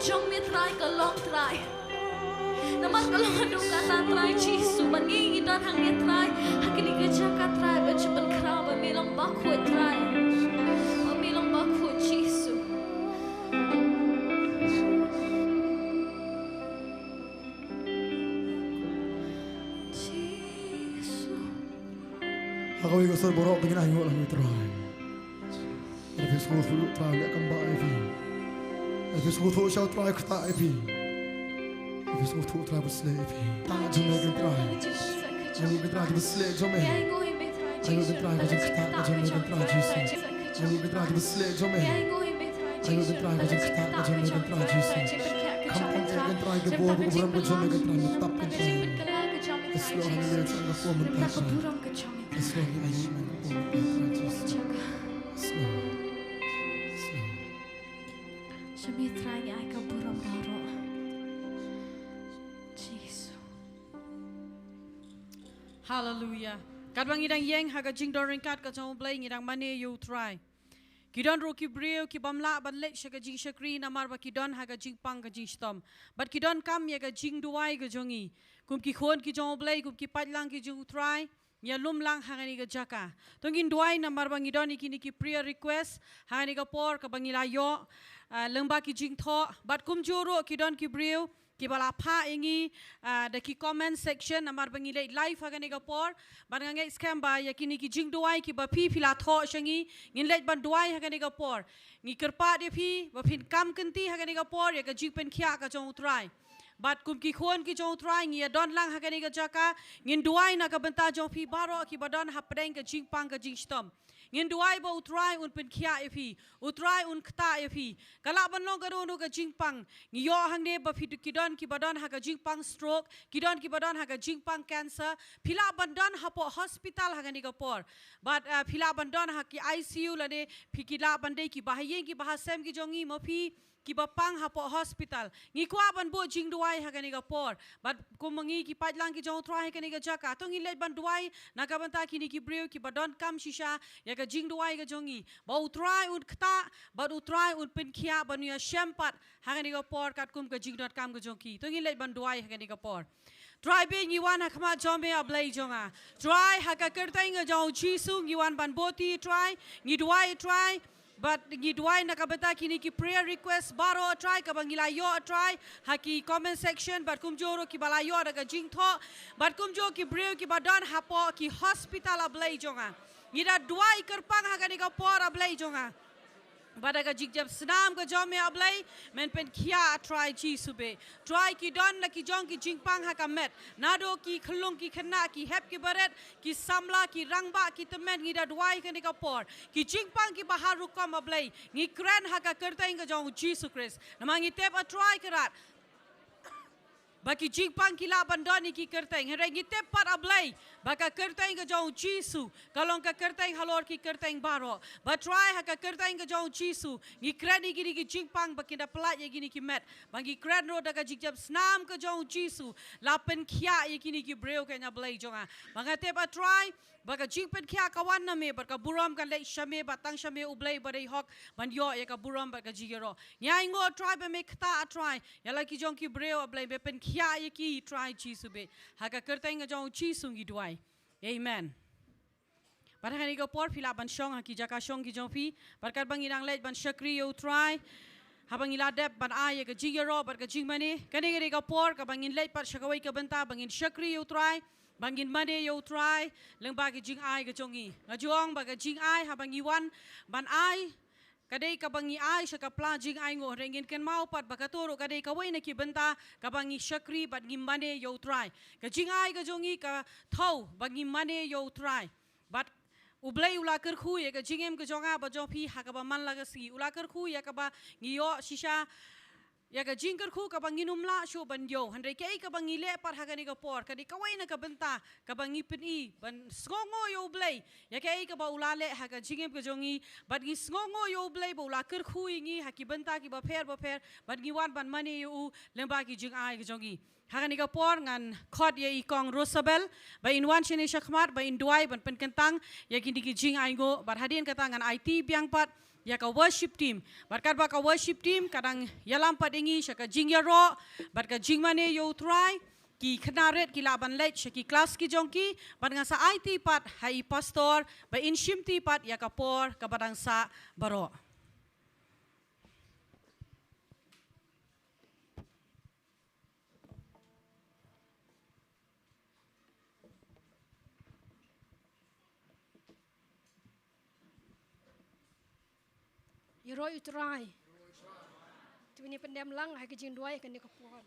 Jong me Trai ka long Trai. Namar ka long haduh katta Trai Jisu, ba ngi ngi don hangne Trai, ha kane ka jaka Trai, ba ju pynkhraw ba me long bakhuid Trai. Ba me long bakhuid Jisu. Jisu. Ha kawei ka sor baroh ba ngin ainguh lang ïa u Trai. Lada phi sngewthuh Trai leh kam ba ïa phi. Lada phi sngewthuh sha u Trai ktah ïa phi. Lada phi sngewthuh Trai ba sleh ïa phi. Ktah jong me Trai. Ainguh Trai ba sleh jong me. Ainguh Trai ba jingktah jong me Trai Jisu. Ainguh Trai ba sleh jong me. Ainguh Trai ba jingktah jong me Trai Jisu. Khamtam ïa Trai ka bor ka burom ka jong me Trai, me tap Trai. Yes Lord, hallelujah, Trai ka bor mynta Trai. Yes Lord, ngi ai ngi ai ka bor mynta Trai Jisu. Yes Lord. Yes Lord. Sha me Trai ngi ai ka burom baroh. Jisu. Hallelujah. Katba ngi dang ïeng ha ka jingdon ryngkat ka jong U Blei, ngi dang mane ïa u Trai. Ki don ruh ki briew ki bym lah ban leit sha ka jingshakri namar ba ki don ha ka jingpang ka jingshitom. Bad ki donkam ïa ka jingduwai ka jong ngi. Kum ki khun ki jong U Blei, kum ki paidlang ki jong u Trai, ngi ïalum lang ha kane ka jaka. To ngin duwai namar ba ngi don ïa kine ki prayer request ha kane ka por kaba ngi la ïoh, ah, lyngba ki jingthoh. Bad kumjuh ruh ki don ki briew kiba la phah ïa ngi, ah, da ki comment section namar ba ngi leit live ha kane ka por. Bad nga ngeit skhem ba ïa kine ki jingduwai kiba phi phi la thoh sha ngi, ngin leit ban duwai ha kane ka por. Ngi kyrpad ïa phi ba phin kam kynti ha kane ka por ïa ka jingpynkhiah ka jong u Trai. Bad kum ki khun ki jong u Trai ngi ïa don lang ha kane ka jaka, ngin duwai na ka bynta jong phi baroh kiba don hapdeng ka jingpang ka jingshitom. Ngin duwai ba u Trai un pynkhiah ïa phi, u Trai un ktah ïa phi. Ka lah ban long kano kano ka jingpang. Ngi ïoh hangne ba phi ki don kiba don ha ka jingpang stroke, ki don kiba don ha ka jingpang cancer. Phi lah ban don hapoh hospital ha kane ka por. Bad, ah, phi lah ban don ha ki I C U lane phi ki lah ban dei kiba ha ïing kiba ha sem ki jong ngi, ma phi kiba pang hapoh hospital. Ngi kwah ban buh jingduwai ha kane ka por. Bad kum ma ngi ki paidlang ki jong u Trai ha kane ka jaka, to ngin leit ban duwai na ka bynta kine ki briew kiba donkam shisha ïa ka jingduwai ka jong ngi. Ba u Trai un ktah, bad u Trai un pynkhiah, ban ïa shem pat ha kane ka por katkum ka jingdonkam ka jong ki. To ngin leit ban duwai ha kane ka por. Trai bad ngi wan ha khmat jong me A Blei jong nga. Trai ha ka kyrteng ka jong u Jisu ngi wan ban buh ti Trai, ngi duwai Trai. Bad ngi duwai na ka bynta kine ki prayer request baroh Trai kaba ngi la ïoh Trai ha ki comment section, bad kumjuh ruh kiba la ïoh da ka jingthoh, bad kumjuh ki briew kiba don hapoh ki hospital A Blei jong nga. Ngi da duwai kyrpang ha kane ka por A Blei jong nga. Bad da ka jingjop snam ka jong me A Blei, men pynkhiah Trai Jisu bad Trai ki don la ki jong ki jingpang ha ka met. Naduh ki khyllung ki khynnah, ki hep ki barit, ki samla, ki rangbah, ki tymmen, ngi da duwai ha kane ka por. Ki jingpang kiba har rukom A Blei, ngi kren ha ka kyrteng ka jong u Jisu Khrist. Namar ngi tip A Trai Kynrad ba ki jingpang ki lah ban don ïa ki kyrteng. Hynrei ngi tip pat A Blei ba ka kyrteng ka jong u Jisu ka long ka kyrteng halor ki kyrteng baroh. Bad Trai ha ka kyrteng ka jong u Jisu ngi kren ïa kine ki jingpang ba kin da pyllait ïa kine ki met. Ba ngi kren ruh da ka jingjop snam ka jong u Jisu, la pynkhiah ïa kine ki briew, kane A Blei jong nga. Ba nga tip A Trai ba ka jingpynkhiah ka wan na me, bad ka burom kan leit sha me, bad tang sha me U Blei ba dei hok ban ïoh ïa ka burom bad ka jingïaroh. Ngi ainguh Trai ba me ktah A Trai ïa la ki jong ki briew A Blei, me pynkhiah ïa ki Trai Jisu bad ha ka kyrteng ka jong u Jisu ngi duwai. Amen. Bad ha kane ka por phi lah ban shong ha ki jaka shong ki jong phi. Bad katba ngi dang leit ban shakri ïa u Trai, haba ngi la dep ban ai ïa ka jingïaroh bad ka jingmane, kane ka dei ka por kaba ngin leit pat sha kawei ka bynta ba ngin shakri ïa u Trai, ba ngin mane ïa u Trai lyngba ka jingai ka jong ngi. Nga ju ong ba ka jingai haba ngi wan ban ai, ka dei kaba ngi ai sha ka pla jingainguh, hynrei ngin kynmaw pat ba kato ruh ka dei kawei na ki bynta kaba ngi shakri bad ngi mane ïa u Trai. Ka jingai ka jong ngi ka thew ba ngi mane ïa u Trai. Bad U Blei u la kyrkhu ïa ka jingim ka jong nga bad jong phi ha kaba man la ka sngi. U la kyrkhu ïa kaba ngi ïoh shisha ïa ka jingkyrkhu kaba ngin ym lah shuh ban ïoh. Hynrei kaei kaba ngi leh pat ha kane ka por, ka dei kawei na ka bynta kaba ngi pyni ban sngewnguh ïa U Blei ïa kaei kaba u la leh ha ka jingim ka jong ngi. Bad ngi sngewnguh ïa U Blei ba u la kyrkhu ïa ngi ha ki bynta kiba pher bapher, bad ngi wan ban mane ïa u lyngba ki jingai ka jong ngi. Ha kane ka por ngan khot ïa i Kong Rosabel ba in wan shane shakhmat ba in duwai ban pynkyntang ïa kine ki jingainguh. Bad hadien kata ngan aiti biang pat ïa ka worship team. Bad katba ka worship team ka dang ïalam pat ïa ngi sha ka jingïaroh bad ka jingmane ïa U Trai, ki khynnah rit ki lah ban leit sha ki klas ki jong ki, bad nga sa aiti pat ha i pastor ba in shimti pat ïa ka por kaba dang sah baroh. Ïaroh ïa U Trai. To ngin pyndem lang ha ka jingduwai ha kane ka por.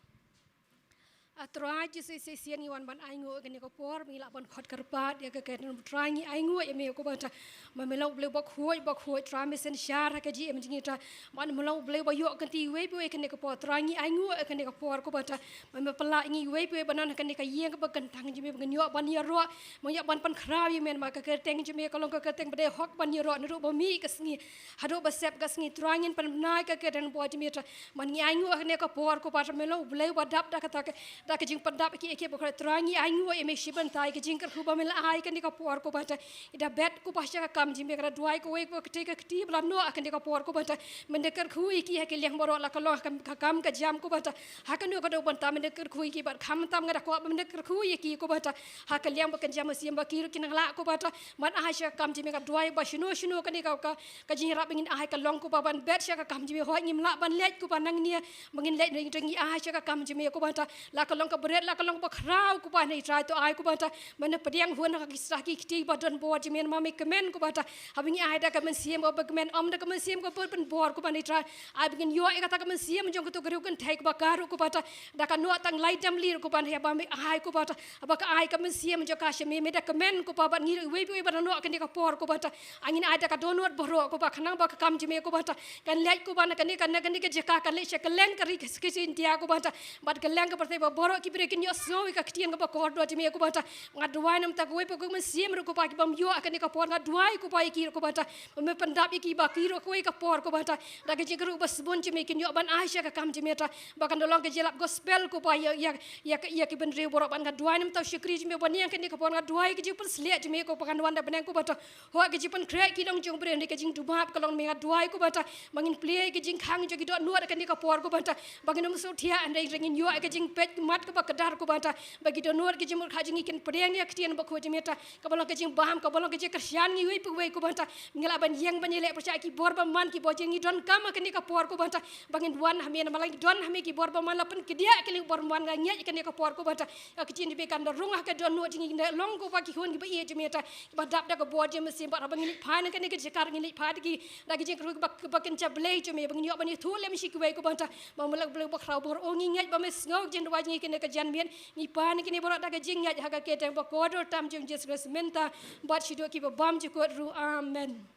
A Trai Jisu, shisien ngi wan ban ainguh ha kane ka por, ba ngi lah ban khot kyrpad ïa ka kyrteng U Trai. Ngi ainguh ïa me ko Bata, ba me long U Blei bakhuid, bakhuid, Trai me synshar ha ka jingim jong ngi Trai. Ba me long U Blei ba ïoh kynti iwei pa iwei ha kane ka por. Trai ngi ainguh ha kane ka por ko Bata, ba me pynlah ïa ngi iwei pa iwei ba don ha kane ka ïing kaba kyntang jong me, ba ngin ïoh ban ïaroh, ba ngin ïoh ban pynkhraw ïa me, namar ka kyrteng jong me ka long ka kyrteng ba dei hok ban ïaroh naduh ba mih ka sngi haduh ba sep ka sngi. Trai ngin pynbna ïa ka kyrteng bor jong me Trai. Ba ngi ainguh ha kane ka por ko Bata, me long U Blei ba dap da kata ka, da ka jingpyndap ïa ki, ïa ki bakhraw. Trai ngi ainguh ïa me shi bynta ïa ka jingkyrkhu ba me la ai ha kane ka por ko Bata. I da bet ko Bata sha ka kam jong me, ka da duwai kawei kawei ka kti ka kti ba la noh ha kane ka por ko Bata. Men da kyrkhu ïa ki ha ki liang baroh, la ka long ha ka kam ka jam ko Bata, ha kano kano bynta men da kyrkhu ïa ki. Bad khamtam nga da kwah ba men da kyrkhu ïa ki ko Bata ha ka liang ba kan jam mynsiem, ba ki ruh kin nang lah ko Bata ban ai sha ka kam jong me. Ka duwai ba shano shano kane ka, ka, ka jingïarap ba ngin ai ka long ko Bata ban bet sha ka kam jong me. Hooid ngim lah ban leit ko Bata nangne, ba ngin leit nangne, ngi ai sha ka kam jong me ko Bata. La ka long ka bret, la ka long bakhraw ko Bata, hynrei Trai to ai ko Bata ba men da pdiang hun ha ki sla ki kti ba don bor jong me, namar me kmen ko Bata. Haba ngi ai da ka mynsiem kaba kmen, ym da ka mynsiem kaba pynbor ko Bata, hynrei Trai ai ba ngin ïoh ïa kata ka mynsiem jong kato ka riew kynthei kaba ka ruh ko Bata, da ka noh tang lai dam lih ko Bata, haba me ai ko Bata, haba ka ai ka mynsiem jong ka sha me, me da kmen ko Bata. Bad ngi ruh iwei pa iwei ba na noh ha kane ka por ko Bata, ai ngin ai da ka dohnud baroh ko Bata, khnang ba ka kam jong me ko Bata kan leit ko Bata na kane ka, na kane ka jaka, kan leit sha kylleng ka ri ka, ka India ko Bata, bad kylleng ka pyrthei, ba baroh ki briew kin ïohsngew ïa ka ktien kaba kordor jong me ko Bata. Nga duwai namar kata kawei pa kawei ka mynsiem ruh ko Bata, ki bym ïoh ha kane ka por, nga duwai ko Bata ïa ki ruh ko Bata, ba me pyndap ïa ki ba ki ruh kawei ka por ko Bata, da ka jingkyrkhu ba sbun jong me kin ïoh ban ai sha ka kam jong me Trai. Ba kan da long ka jingïalap gospel ko Bata ïa, ïa, ïa, ïa ki bynriew baroh. Bad nga duwai namar kata u shakri jong me ba ha kane ka por, nga duwai ka jingpynshlur jong me ko Bata, kan wan da bneng ko Bata. Hooid ka jingpynkhreh ki longïing briew, hynrei ka jingdubab ka long na me. Nga duwai ko Bata ba ngin plie ïa ka jingkhang jong ki dohnud ha kane ka por ko Bata, ba ngin ym sngewthiah, hynrei ngin ïoh ïa ka jingpeit mat kaba kdar ko Bata, ba ki dohnud ki jingmut ha jong ngi kin pdiang ïa ka ktien bakhuid jong me Trai, kaba long ka jingbam, kaba long ka jingkyrshan ngi iwei pa iwei ko Bata. Ngi lah ban ïeng ban ïaleh pyrshah ki bor bymman, ki bor jong ngi donkam ha kane ka por ko Bata, ba ngin wan ha me, namar la ngi don ha me ki bor bymman la pynkdiah ki lynti bymman. Nga ngeit ha kane ka por ko Bata ka ktien jong me kan da rung ha ka dohnud jong ngi, ngi da long ko Bata ki khun kiba ïeit jong me Trai, kiba dap da ka bor jong me mynsiem. Bad haba ngin leit phai na kane ka jaka, ngin leit phai da ki, da ka jingkyrkhu ba, ba kynja Blei jong me, ba ngin ïoh ban ïathuh lem sha kiwei ko Bata, ba me long U Blei bakhraw baroh. Ngi ngeit ba me sngew ka jingduwai jong ngi kane ka janmiet. Ngi pan kine baroh da ka jingngeit ha ka kyrteng ba kordor tam jong U Jisu Khrist mynta bad shaduh kiba bymjukut ruh. Amen.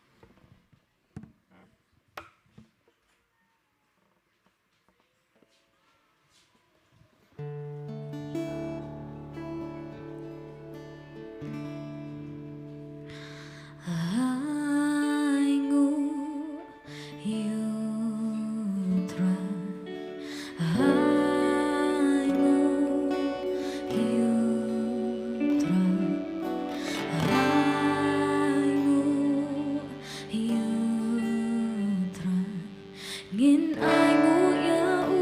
Ainguh ïa U Trai, ainguh ïa U Trai, ainguh ïa U Trai. Ngin ainguh ïa U.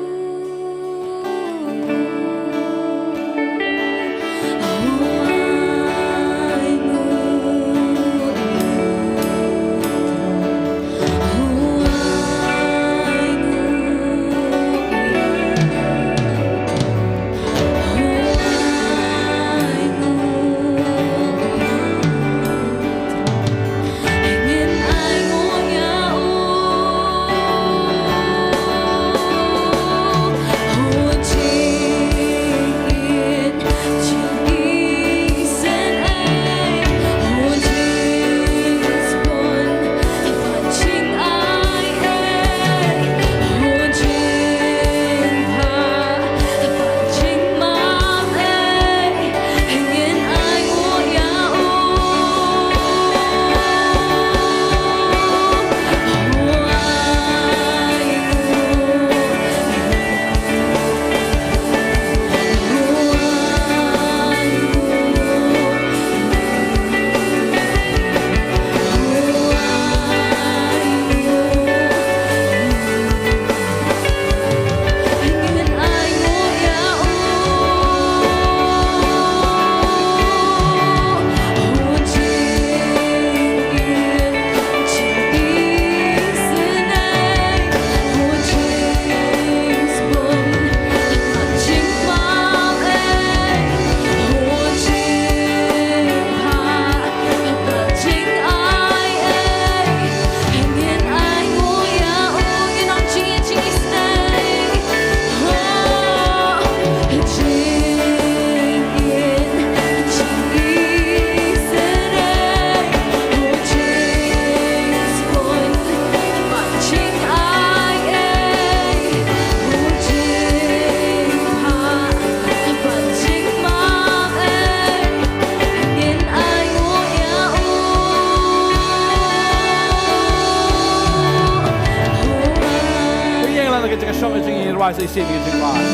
Ka jingshong ka jingïarap sa shisien ka jingïarap.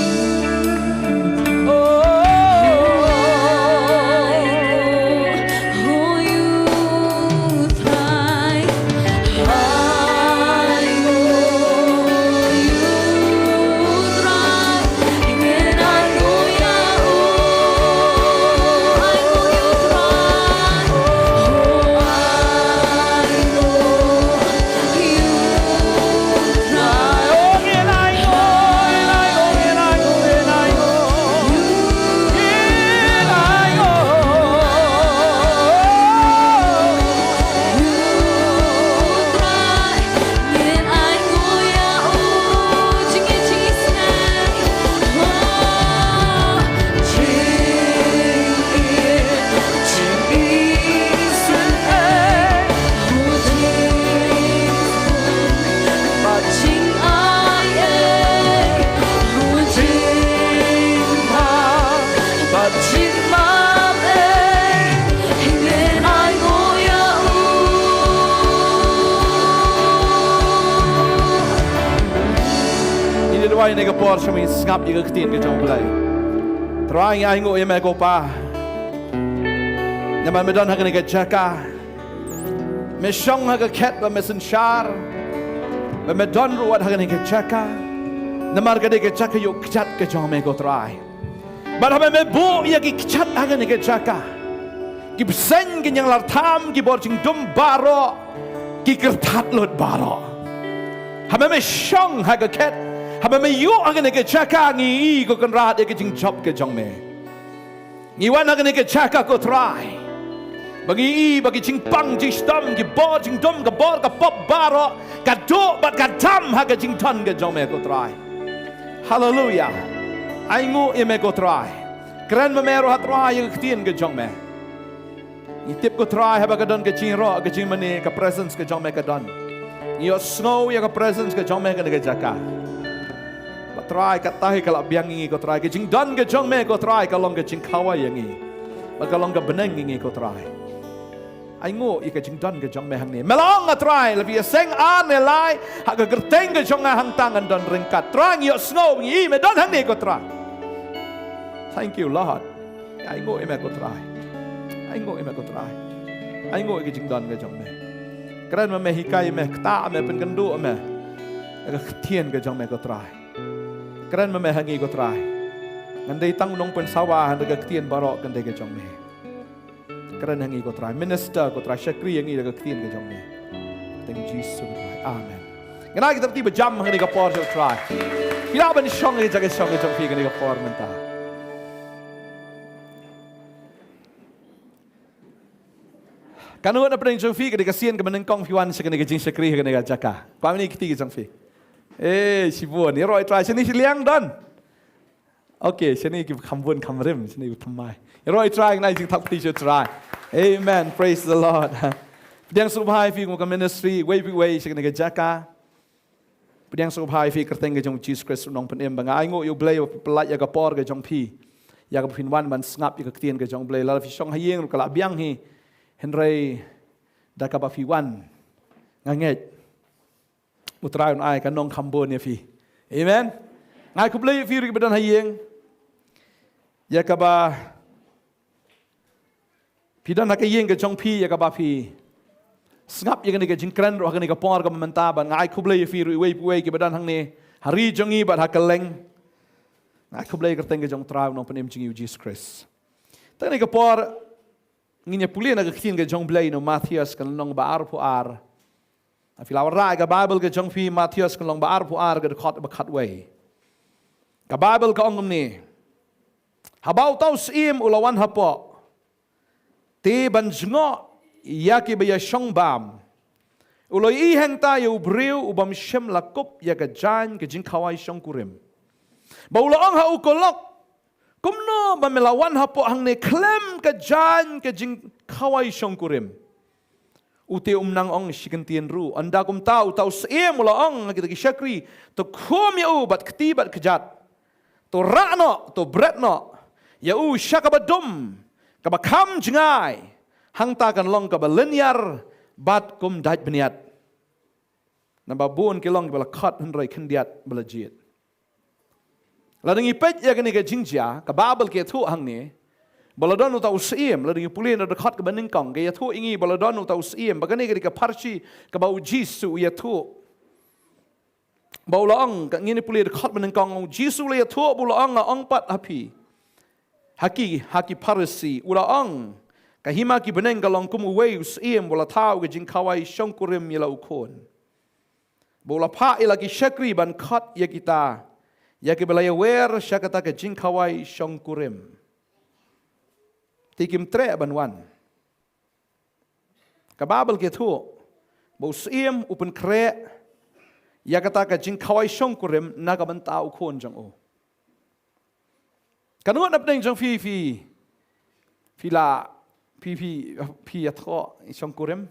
Ngi duwai ha kane ka por, sngap ïa ka ktien ka jong U Blei. Trai, ngi ainguh ïa me ko Pa. Namar me don ha kane ka jaka. Me shong ha ka khet ba me synshar. Ba me don ruh wat ha kane ka jaka. Namar ka dei ka jaka ïuh kjat ka jong me ko Trai. Bad haba me buh ïa ki kjat ha kane ka jaka, ki bseiñ, ki ñianglartham, ki bor jingdum baroh, ki kyrthat lut baroh. Haba me shong ha ka khet, haba me ïuh ha kane ka jaka, ngi i ko Kynrad ïa ka jingjop ka jong me. Ngi wan ha kane ka jaka ko Trai. Ba ngi i ba ki jingpang jingshitom, ki bor jingdum, ka bor ka pop baroh ka duh bad ka dam ha ka jingdon ka jong me ko Trai. Haleluia. Ainguh ïa me ko Trai. Kren ma me ruh ha Trai ïa ka ktien ka jong me. Ngi tip ko Trai haba ka don ka jingïaroh ka jingmane, ka presence ka jong me ka don. Ngi ïohsngew ïa ka presence ka jong me ha kane ka jaka. Ba Trai, kata hi ka la biang ïa ngi ko Trai. Ka jingdon ka jong me ko Trai ka long ka jingkhawai ïa ngi. Ba ka long ka bneng ïa ngi ko Trai. Ainguh ïa ka jingdon ka jong me hangne. Me la ong ko Trai, lada phi ïaseng ar ne lai ha ka kyrteng ka jong nga, hangta ngan don ryngkat. Trai, ngi ïohsngew, ngi i me don hangne ko Trai. Thank you Lord. Ainguh ïa me ko Trai. Ainguh ïa me ko Trai. Ainguh ïa ka jingdon ka jong me. Kren ma me, hikai me, ktah me, pynkynduh me ïa ka ktien ka jong me ko Trai. Kren ma me ha ngi ko Trai. Ngan dei tang u nongpynsawa, hynrei ka ktien baroh kan dei ka jong me. Kren ha ngi ko Trai. Minister ko Trai, shakri ïa ngi da ka ktien ka jong me. Tang Jisu ko Trai. Amen. Ngin ai kita ki bti ba jam ha kane ka por ko Trai. Phi lah ban shong ha ka jaka shong ka jong phi ha kane ka por mynta. Katno na pdeng jong phi ka dei ka sien kaba nyngkong phi wan sha kane ka jingshakri ha kane ka jaka? Kwah mane ki kti ki jong phi. Eh, shibun. Ïaroh ïa Trai, shane shiliang don. Okay, shane ki kham bun kham rim, shane ki thymmai. Ïaroh ïa Trai, ngin ai jingthap kti sha Trai. Amen. Praise the Lord. Pdiang sngewbha ïa phi kum ka ministry, wei pa wei sha kane ka jaka. Pdiang sngewbha ïa phi kyrteng ka jong u Jisu Khrist u nongpynim, ba nga ainguh ïa u Blei ba phi pyllait ïa ka por ka jong phi. Ïa kaba phin wan ban sngap ïa ka ktien ka jong u Blei. Lada phi shong ha ïing ruh ka la biang hi. Hynrei da kaba phi wan, nga ngeit u Trai un ai ka nongkham bun ïa phi. Amen. Nga ai khublei ïa phi ruh kiba don ha ïing. Ïa kaba phi don ha ka ïing ka jong phi, ïa kaba phi sngap ïa kane ka jingkren ruh ha kane ka por kaba mynta, bad nga ai khublei ïa phi ruh iwei pa iwei kiba don hangne ha ri jong ngi bad ha kylleng. Nga ai khublei kyrteng ka jong u Trai u nongpynim jong ngi u Jisu Khrist. Te kane ka por ngin ïa pule na ka ktien ka jong u Blei na u Mathaios ka lynnong ba arphew ar. Phi la wanrah ïa ka Baibl ka jong phi, Mathaios ka lynnong ba arphew ar, ka dkhot ba khatwei. Ka Baibl ka ong kumne: Haba uta u syiem u la wan hapoh, te ban jngoh ïa kiba ïashong bam, u la ïohi hangta ïa u briew u bym shym la kup ïa ka jaiñ ka jingkhawai shongkurim. Bad u la ong ha u, Ko lok, kumno ba me la wan hapoh hangne khlem ka jaiñ ka jingkhawai shongkurim? U te um nang ong shi kyntien ruh. Ynda kumta uta u syiem u la ong ha kita ki shakri, To khum ïa u bad kti bad kjat. To rah noh, to bret noh ïa u sha kaba dum, kaba kham jngai, hangta kan long kaba lynñiar bad kum dait bniat. Naba bun ki long kiba la khot hynrei khyndiat ba la jied. Lada ngi peit ïa kane ka jingjia, ka Baibl ka ïathuh hangne ba la don uta u syiem, lada ngi pule na dkhot kaba nyngkong, ka ïathuh ïa ngi ba la don uta u syiem, ba kane ka dei ka pharshi kaba u Jisu u ïathuh. Ba u la ong, ka ngin ïa pule dkhot ba nyngkong, u Jisu u la ïathuh ba u la ong, nga ong pat ha phi, ha ki, ha ki Pharisi, u la ong, ka hima ki bneng ka long kum uwei u syiem ba u la thaw ka jingkhawai shongkurim ïa la u khun. Ba u la phah ïa la ki shakri ban khot ïa kita, ïa kiba la ïawer sha kata ka jingkhawai shongkurim. Te kim treh ban wan. Ka Baibl ka ïathuh ba u syiem u pynkhreh ïa kata ka jingkhawai shongkurim na ka bynta u khun jong u. Katno na pdeng jong phi, phi, phi la, phi, phi, phi ïathoh shongkurim?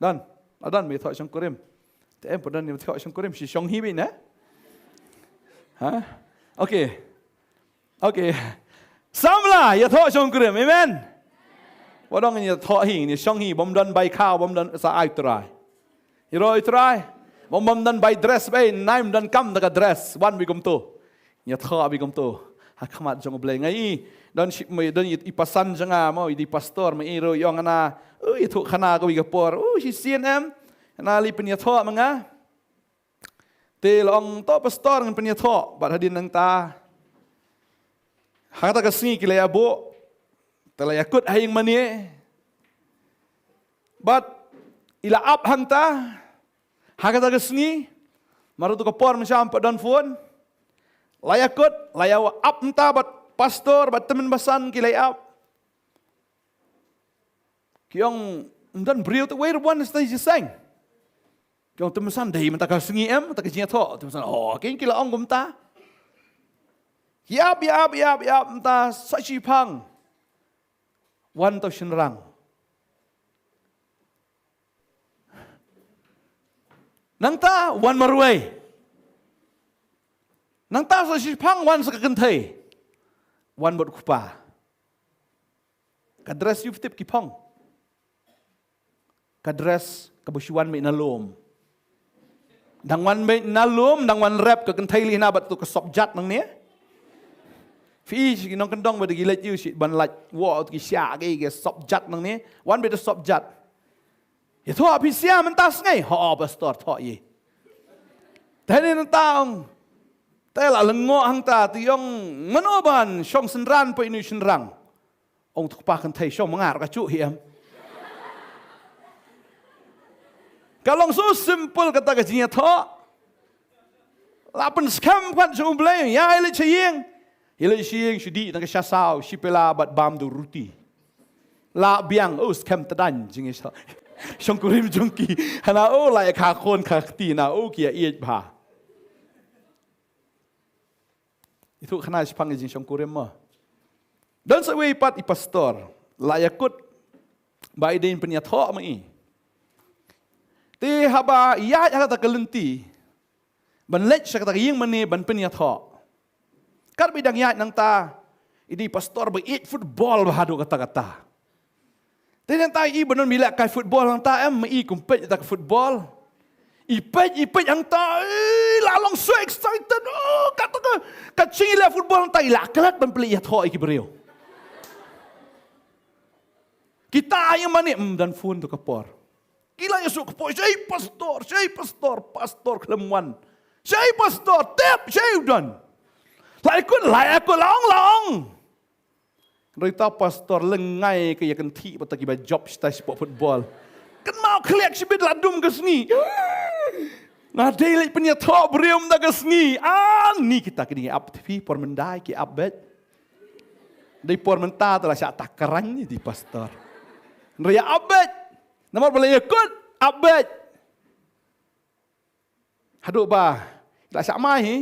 Don, la don ba ïathoh shongkurim? Te em pat don ïathoh shongkurim, shi shong hi beit ne? Ha? Okay. Okay. Samla ïathoh shongkurim. Amen. Wat dang ïathoh hi, ne shong hi, bym don bai khaw, bym don sa ai Trai. Ïaroh Trai. Bym, bym don bai dress beit, nai ym don kam da ka dress, wan beit kumto. Ïathoh beit kumto ha khmat jong U Blei. Nga i don shi, ma i don i, i pasan jong nga mo, i dei pastor, ma i ruh i ong na, u ïathuh khana kawei ka por, u shisien em na leit pynïathoh ma nga. Te la ong, to pastor, ngan pynïathoh. Bad hadien nangta, ha kata ka sngi ki la ïa buh, te la ïa kut ha ïing mane. Bad i la ap hangta ha kata ka sngi, namar uto ka por mynshwa ym pat don phone. La ïa kut, la ïa ap hangta bad pastor bad tymmen basan ki la ïa ap. Ki ong, ym don briew, te wei ruh wan sa shisien. Ki ong, tymmen basan, dei mynta ka sngi em, mynta ka jingïathoh. Tymmen basan, oh, ki, ki la ong kumta. Ïa ap, ïa ap, ïa ap, ïa ap mynta sa shiphang. Wan uta u shynrang. Nangta wan marwei. Nangta sa shiphang wan sa ka kynthei. Wan bad u kpa. Ka dress, ïa phi tip, ki phong. Ka dress kaba shu wan beit na lum. Dang wan beit na lum, dang wan rep ka kynthei lei na bad uto ka sopjat nangne. Phi i shi ki nongkyndong ba da ki leit ïa shi ban lait, wa, uto ki sha ki, ki sopjat nangne. Wan beit da sopjat. Ïathoh phi sha mynta sngi? Ho, pastor, thoh ïa. Te nangta ong, te la lyngngoh hangta, te ong, mano ban shong synran pat ïa une u shynrang? Ong uto u kpa kynthei, shong ma nga ruh ka shu hi em. Ka long so simple kata ka jingïathoh. La pynskhem pat sha U Blei, ïa, ïa leit sha ïing. Ïa leit sha ïing, shu dih tang ka sha saw, shi pela bad bam da u ruti. La biang, oh, skhem tdaiñ jingïathoh shongkurim jong ki. Hana, oh, la ïa kha khun kha kti na, oh, ki ïa ïeit bha. Ïathuh khana shaphang ka jingshongkurim mo. Don sa wei pat i pastor, la ïa kut ba i dei ban pynïathoh ma i. Te haba ïaid ha kata ka lynti ban leit sha kata ka ïing mane ban pynïathoh, katba i dang ïaid nangta, i dei pastor ba ïeit football bha haduh katta katta. Te nangta i ba don ba i lehkai football hangta em, ma i kum peit ïa kata ka football. I peit, i peit hangta, eh, la long so excited. Oh, kata ka, ka jingïaleh football hangta i la klet ban pynleit ïathoh ïa ki briew. Kita ïa mane, ym don phone to ka por. Ki la ïa shu ka por, shei pastor, shei pastor, pastor khlem wan. Shei pastor, tip, shei u don. La ïa kut, la ïa kut, la ong, la ong. Hynrei uta pastor lyngngai ka ïa kynthih bad kita kiba jop shatai shapoh football. Kynmaw khlieh shibit la dum ka sngi. Nga dei leit pynïathoh briew mynta ka sngi. Ani kita ki dei ap, te phi por mynta ki ap beit. Dei por mynta te la shah takran ïa i pastor. Hynrei ïa ap beit. Namar ba la ïa kut, ap beit. Haduh ba la shah mai hi,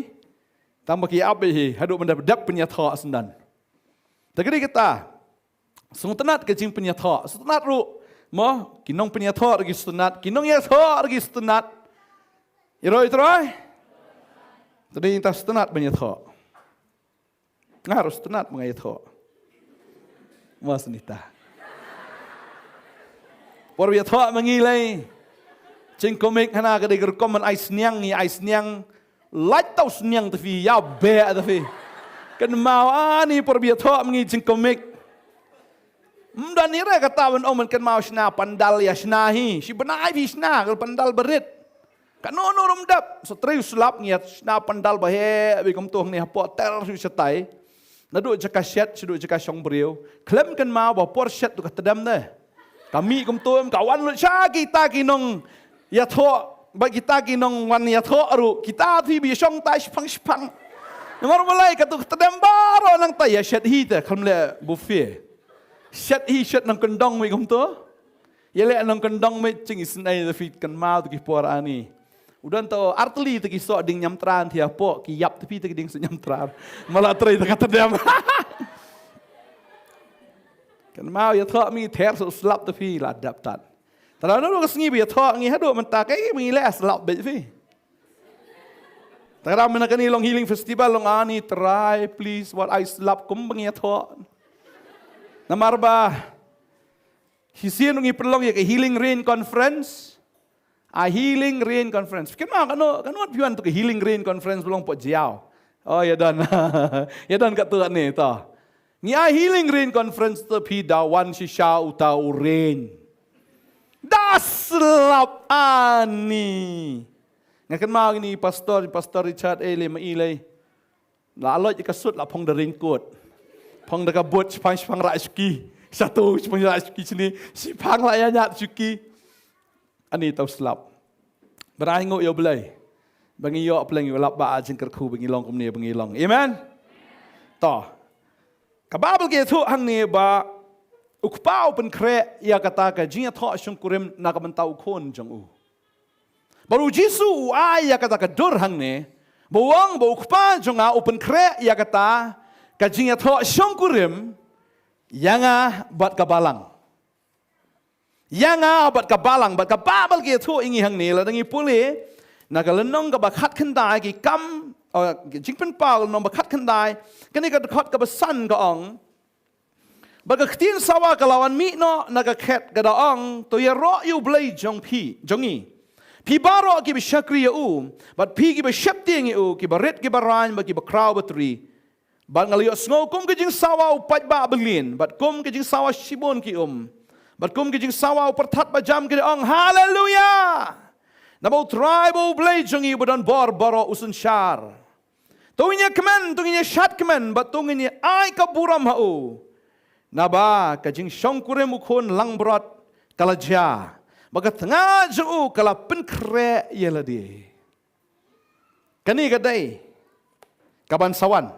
tang ba ki ap beit hi, haduh ban dep, dep pynïathoh syndon. Te ka dei kata, sngewtynnat ka jingpynïathoh, sngewtynnat ruh mo, ki nongpynïathoh ruh ki sngewtynnat, ki nongïathoh ruh ki sngewtynnat. Ïaroh ïa u Trai. Te dei nangta sngewtynnat ban ïathoh. Nga ruh sngewtynnat ba nga ïathoh. Mo Sunita? Por ba ïathoh ma ngi lei, Jingkomik hana ka dei ka rukom ban ai sniang, ngi ai sniang. Lait tau sniang ta phi, ïa beh ta phi. Kynmaw ani por ba ïathoh ma ngi jingkomik. Ym don i re kata ban ong ban kynmaw shna pandal ïa shna hi. Shi bnai phi shna ka pandal barit. Kano no rum dap, sa trei u slap ngi ïa shna pandal ba heh, ba kumto hangne hapoh ter shu shatai. Naduh jaka shet, shaduh jaka shong briew. Khlem kynmaw ba por shet tu ka tdem de. Ka mih kumto em, ka wan lut sha kita ki nong ïathoh, ba kita ki nong wan ïathoh ruh. Kita phi ba shong tai shipang shipang. Namar balei katu ka tdem baroh nangta ïa shet hi te, khlem leh buffet. Shet hi shet nongkyndong mih kumto. Ïa leh nongkyndong mih jingisynei ta phi kynmaw tu ki por ani. U don to artylli ta ki soh dieng ñiamtra, nti hapoh ki ïap ta phi ta ki dieng soh ñiamtra. Ma la trei ta ka tdem. Kynmaw ïathoh ma ngi ther soh slap ta phi la dap tat. Tang naduh ka sngi ba ïathoh ngi haduh mynta kaei ma ngi leh, slap beit phi. Tang mynta kane long healing festival long ani Trai please wat ai slap kum ba ngi ïathoh. Namar ba shisien ngi pynlong ïa ka Healing Rain Conference. A Healing Rain Conference. Kynmaw kano, kano phi wan tu ka Healing Rain Conference ba long poh Jaiaw. Oh, ïa don. Ïa don katto katne to. Ngi a Healing Rain Conference tu phi da wan shisha uta u rain. Da slap ani. Nga kynmaw ini pastor, pastor Richard eh lei ma i lei. La loit ïa ka sut la phong da raincoat. Phong da ka boot shipang shipang rah shuki. Shatu shipang rah shuki shini. Shipang la ïa ñiat shuki. Ani tau slap. Bad ai nguh ïa U Blei. Ba ngi ïoh pleng ïa u lap ba jingkyrkhu ba ngi long kumne ba ngi long. Amen. To. Ka Baibl ka ïathuh hangne ba u kpa u pynkhreh ïa kata ka jingïathoh shongkurim na ka bynta u khun jong u. Bad u Jisu u ai ïa kata ka dur hangne, ba u ong ba u kpa jong nga u pynkhreh ïa kata ka jingïathoh shongkurim ïa nga bad ka balang. Ïa nga bad ka balang, bad ka Baibl ka ïathuh ïa ngi hangne, lada ngi pule na ka lynnong kaba khatkhyndai, ki kam, oh, Jingpynpaw lynnong ba khatkhyndai, kane ka dkhot kaba san ka ong, bad ka ktien sawa ka la wan mih noh na ka khet ka da ong, to ïaroh ïa U Blei jong phi, jong ngi. Phi baroh kiba shakri ïa u, bad phi kiba sheptieng ïa u, kiba rit kiba rain, bad kiba khraw batri. Bad nga la ïohsngew kum ka jingsawa u paidbah byllieng, bad kum ka jingsawa shibun ki um, bad kum ka jingsawa u pyrthat bajam ki da ong, Haleluya! Naba U Trai ba U Blei jong ngi uba don bor baroh u synshar. To ngin ïa kmen, to ngin ïa shad kmen, bad to ngin ïa ai ka burom ha u. Naba ka jingshongkurim u khun langbrot ka la jia, bad ka tnga jong u ka la pynkhreh ïa lade. Kane ka dei kaban sa wan.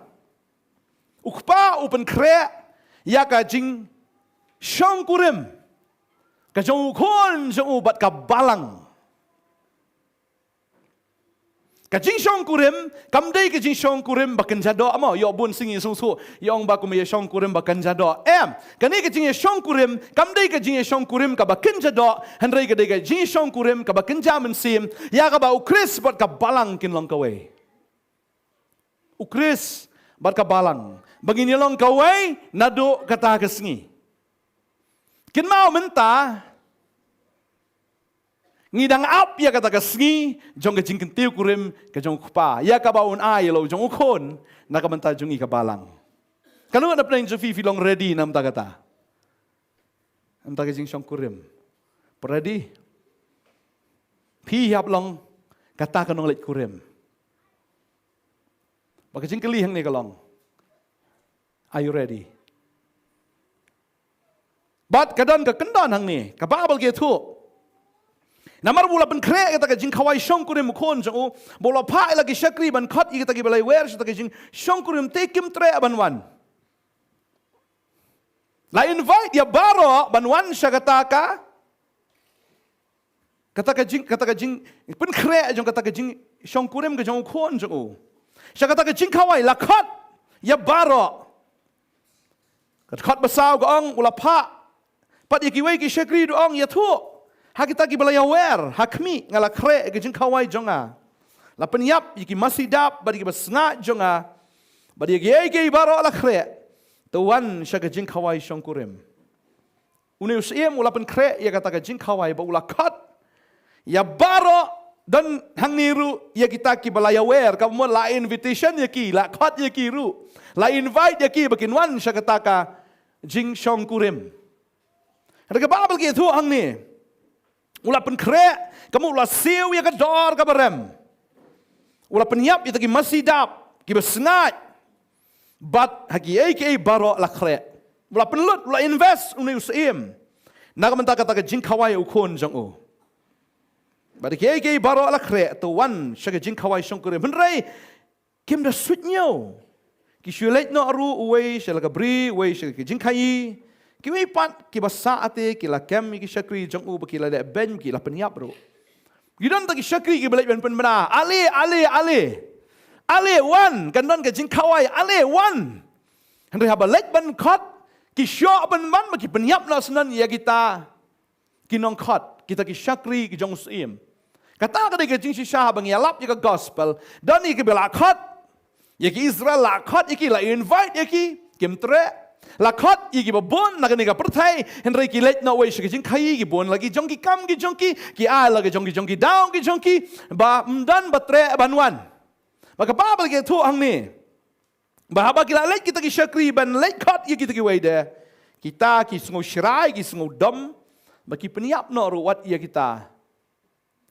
U kpa u pynkhreh ïa ka jingshongkurim ka jong u khun jong u bad ka balang. Ka jingshongkurim kam dei ka jingshongkurim ba kynja doh mo, ïoh bun sngi sngewthuh ïa ong ba kum ïa shongkurim ba kynja doh. Em, kane ka jingïashongkurim kam dei ka jingïashongkurim kaba kynja doh, hynrei ka dei ka jingïashongkurim kaba kynja mynsiem, ïa kaba u Khrist bad ka balang kin long kawei. U Khrist bad ka balang ba ngin ïa long kawei naduh kata ka sngi. Kynmaw mynta ngi dang ap ïa kata ka sngi jong ka jingkyntiew kurim ka jong u kpa, ïa kaba un ai ïa la u jong u khun na ka bynta jong ngi ka balang. Kano na pdeng jong phi phi long ready na bynta kata? Na bynta ka jingshongkurim phi ready? Phi hap long kata ka nongleit kurim. Ba ka jingkylli hangne ka long, are you ready? Bad ka don ka kyndon hangne, ka Baibl ka ïathuh. Namar ba u la pynkhreh ïa kata ka jingkhawai shongkurim u khun jong u, ba u la phah ïa la ki shakri ban khot ïa kita kiba la ïawer sha kata ka jingshongkurim te kim treh ban wan. La invite ïa baroh ban wan sha kata ka Kata ka jing, kata ka jingpynkhreh jong kata ka jingshongkurim ka jong u khun jong u. Sha kata ka jingkhawai la khot ïa baroh. Ka dkhot ba saw ka ong, u la phah pat ïa kiwei ki shakri, u ong, ïathuh ha kita kiba la ïawer ha khmih, nga la khreh ïa ka jingkhawai jong nga. La pynïap ïa ki masi dap bad ïa kiba sngap jong nga, bad ïa kiei kiei baroh la khreh. To wan sha ka jingkhawai shongkurim. Une u syiem u la pynkhreh ïa kata ka jingkhawai ba u la khot Ïa baroh don hangne ruh ïa kita kiba la ïawer, ka mut la invitation ïa ki, la khot ïa ki ruh, la invite ïa ki ba kin wan sha kata ka jingshongkurim. Hynrei ka Baibl ka ïathuh hangne, u la pynkhreh, ka mut u la siew ïa ka dor kaba rem. U la pynïap ïa kita ki masi dap kiba sngaid. Bad ha kiei kiei baroh la khreh. U la pynlut, u la invest une u syiem na ka bynta kata ka jingkhawai u khun jong u. Bad ha kiei kiei baroh la khreh, to wan sha ka jingkhawai shongkurim. Hynrei kim da suidñiew. Ki shu leit noh ruh, uwei sha la ka bri, uwei sha ka jingkhaïi. Kiwei pat kiba sah te ki la kem ïa ki shakri jong u ba ki la leh beiñ, ki la pynïap ruh. Ki don ta ki shakri kiba leit ban pynbna, ale, ale, ale. Ale wan, kan don ka jingkhawai, ale wan. Hynrei haba leit ban khot, ki shoh pynban ba ki pynïap noh shen ïa kita ki nongkhot, kita ki shakri ki jong u syiem. Kata ka dei ka jingshisha haba ngi ïalap ïa ka gospel. Don ïa kiba la khot, ïa ki Israel la khot ïa ki, la invite ïa ki, kim treh. La khot ïa kiba bun na kane ka pyrthei, hynrei ki leit noh uwei sha ka jingkhaïi, ki bun la ki jong ki kam ki jong ki, ki ai la ki jong ki jong ki daw ki jong ki, ba ym don ba treh ban wan. Ba ka Baibl ka ïathuh hangne, ba haba ki la leit kita ki shakri ban leit khot ïa kita kiwei de, kita ki sngew shrai, ki sngew dom, ba ki pynïap noh ruh wat ïa kita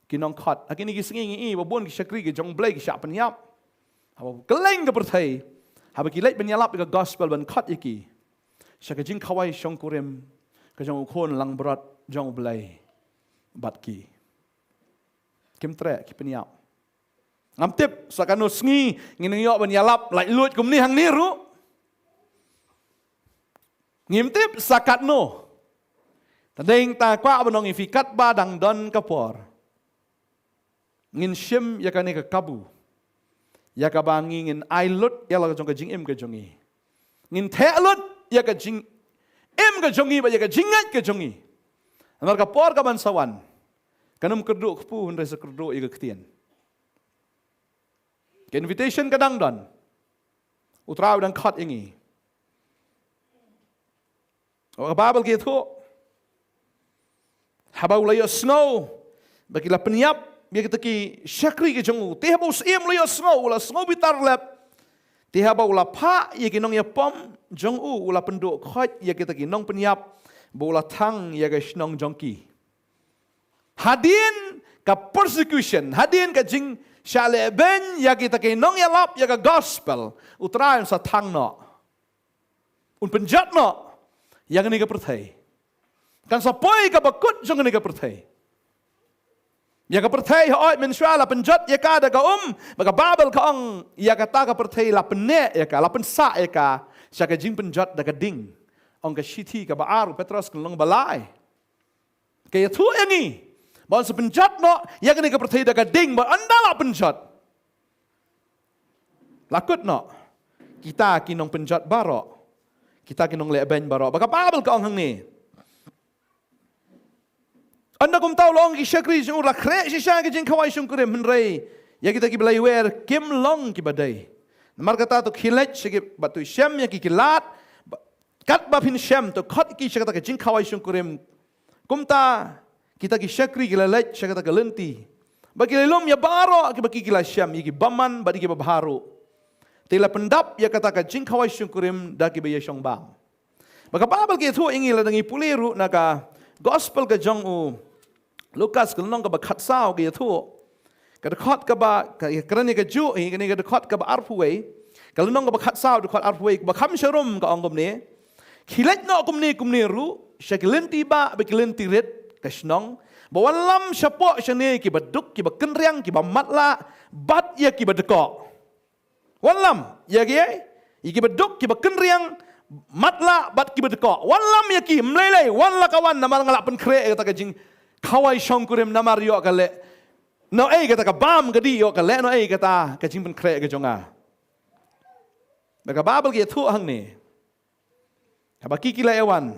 ki nongkhot. Ha kine ki sngi ngi i ba bun ki shakri ki jong U Blei ki shah pynïap. Haba kylleng ka pyrthei, haba ki leit ban ïalap ïa ka gospel ban khot ïa ki sha ka jingkhawai shongkurim ka jong u khun langbrot jong U Blei, bad ki, kim treh, ki pynïap. Ngam tip sa katno sngi ngin nang ïoh ban ïalap laitluid kumne hangne ruh. Ngim tip sa katno. Tang dei ta kwah ban ong ïa phi katba dang don ka por, ngin shim ïa kane ka kabu, ïa kaba ngi ngin ai lut ïa la ka jong ka jingim ka jong ngi. Ngin theh lut ïa ka jingim ka jong ngi bad ïa ka jingngeit ka jong ngi. Namar ka por ka ban sa wan, kan ym kyrduh kpu hynrei sa kyrduh ïa ka ktien. Ka invitation ka dang don. U Trai u dang khot ïa ngi. Ka Baibl ka ïathuh, haba u la ïohsngew ba ki la pynïap ïa kita ki shakri ki jong u, te haba u syiem u la ïohsngew, u la sngew bitar lep. Te haba u la phah ïa ki nongïapom jong u, u la pynduh khoit ïa kita ki nongpynïap, ba u la thang ïa ka shnong jong ki. Hadien ka persecution, hadien ka jingshah lehbeiñ ïa kita ki nongïalap ïa ka gospel, U Trai un sa thang noh. Un pynjot noh ïa kane ka pyrthei. Kan sa poi kaba kut jong kane ka pyrthei. Ïa ka pyrthei hooid mynshuwa la pynjot ïa ka da ka um, ba ka Baibl ka ong ïa kata ka pyrthei la pynneh ïa ka, la pynsah ïa ka sha ka jingpynjot da ka ding. Ong ka shithi kaba ar u Petros ka lynnong ba lai. Ka ïathuh ïa ngi ba un sa pynjot noh ïa kane ka pyrthei da ka ding, ba ynda la pynjot, la kut noh kita ki nongpynjot baroh, kita ki nonglehbeiñ baroh. Ba ka Baibl ka ong hangne, ynda kumta u la ong ki shakri jong u, la khreh shisha ka jingkhawai shongkurim, hynrei ïa kita kiba la ïawer kim long kiba dei. Namar kata to khie leit sha ki bad to shem ïa ki, ki lad, ba, katba phin shem, to khot ïa ki sha kata ka jingkhawai shongkurim. Kumta kita ki shakri ki la leit sha kata ka lynti, ba ki la lum ïa baroh kiba ki, ki la shem, ïa ki bymman bad ïa kiba bha ruh. Te la pyndap ïa kata ka jingkhawai shongkurim da kiba ïashong bam. Ba ka Baibl ka ïathuh ïa ngi, lada ngi pule ruh na ka gospel ka jong u Lukas ka lynnong kaba khatsaw, ka ïathuh, ka dkhot kaba, ka, ka kren ïa kajuh hi, kane ka dkhot kaba arphew wei, ka lynnong kaba khatsaw, dkhot arphew wei, kaba kham sharum ka ong kumne: Khie leit noh kumne kumne ruh sha ki lynti bah bad ki lynti rit ka shnong, ba wallam shapoh shane ïa kiba duk, kiba kynriang, kiba matlah bad ïa kiba dkoh. Wallam ïa ki, ïa kiba duk, kiba kynriang, matlah bad kiba dkoh. Wallam ïa ki, ym lei lei, wan la ka wan, namar nga la pynkhreh ïa kata ka jingkhawai shongkurim, namar ïoh ka leh noh ei kata ka bam ka dih, ïoh ka leh noh ei kata ka jingpynkhreh ka jong nga. Ba ka Baibl ka ïathuh hangne, haba ki, ki la ïawan,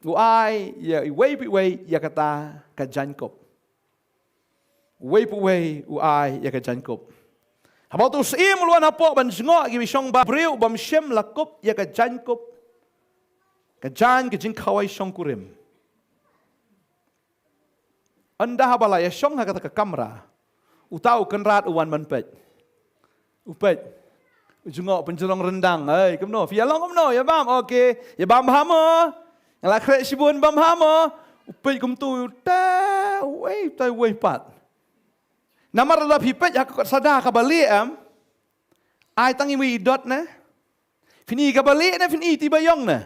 u ai ïa iwei pa iwei ïa kata ka jaiñkup. Uwei pa uwei u ai ïa ka jaiñkup. Haba uta u syiem u la wan hapoh ban jngoh ïa kiba shong bam, briew bym shym la kup ïa ka jaiñkup, ka jaiñ ka jingkhawai shongkurim. Ynda haba la ïa shong ha kata ka kamra, uta u kynrad u wan ban peit. U peit. U jngoh pynjrong ryndang. Ei, kumno? Phi ïa long kumno? Ïa bam. Okay. Ïa bam bha mo. Nga la khreh shibun, bam bha mo. U peit kumtu, te wei, te wei pat. Namar lada phi peit ha ka kot sada kaba lieh, em. Ai tang iwei i dot ne. Phin i kaba lieh ne, phin i ito iba ïong ne.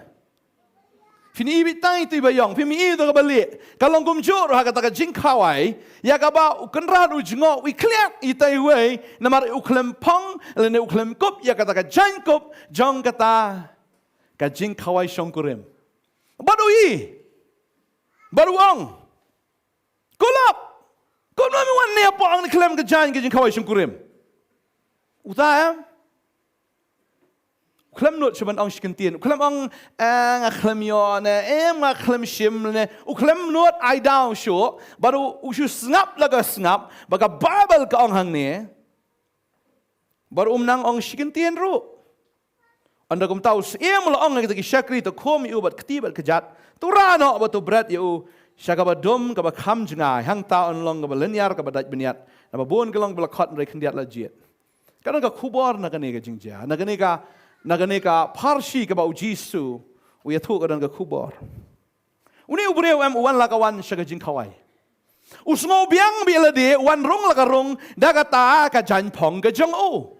Phin i beit tang ito iba ïong, phim i ito kaba lieh. Ka long kumjuh ruh ha kata ka jingkhawai, ïa kaba u kynrad u jngoh, u i khlieh ito iwei, namar u khlem phong lane u khlem kup ïa kata ka jaiñkup jong kata ka jingkhawai shongkurim. Bad u i, bad u ong, kulap, kumno me wan ne hapoh hangne khlem ka jaiñ ka jingkhawai shongkurim? Uta em, u khlem nud shuh ban ong shi kyntien. U khlem ong, eh, nga khlem ïoh ne, em, nga khlem shim ne. U khlem nud ai daw shuh. Bad u, u shu sngap la ka sngap ba ka Baibl ka ong hangne. Bad um nang ong shi kyntien ruh. Ynda kumta u syiem u la ong ha kita ki shakri, to khum ïa u bad kti bad kjat. To rah noh bad to bret ïa u sha kaba dum kaba kham jngai. Hangta yn long kaba lyniar kaba dait bniat. Naba bun ka long ba la khot, hynrei khyndiat la jied. Ka don ka khubor na kane ka jingjia, na kane ka, na kane ka pharshi kaba U Jisu u ïathuh, ka don ka khubor. Une u briew em, u wan la ka wan sha ka jingkhawai. U sngew biang beit lade, u wan rung la ka rung da kata ka jaiñ phong ka jong u.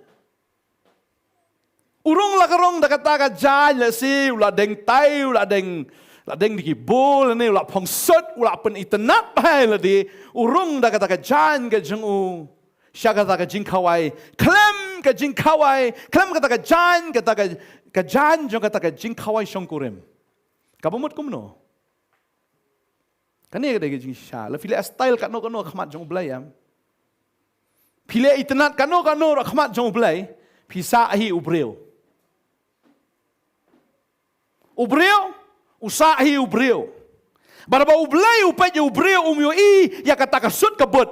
U rung la ka rung da kata ka jaiñ, lehse u la deng tai, u la deng, la deng da ki bul, ne u la phong sut, u la pynitynnad bha ïa lade. U rung da kata ka jaiñ ka jong u sha kata ka jingkhawai. Khlem ka jingkhawai, khlem kata ka jaiñ, kata ka, ka jaiñ jong kata ka jingkhawai shongkurim. Kaba mut kumno? Kane ka dei ka jingshisha. La phi leh style kano kano ha khmat jong U Blei, em, phi leh itynnad kano kano ha khmat jong U Blei, phi sah hi u briew. U briew u sah hi u briew. Bad haba U Blei u peit ïa u briew, um ïohi ïa kata ka sut ka but.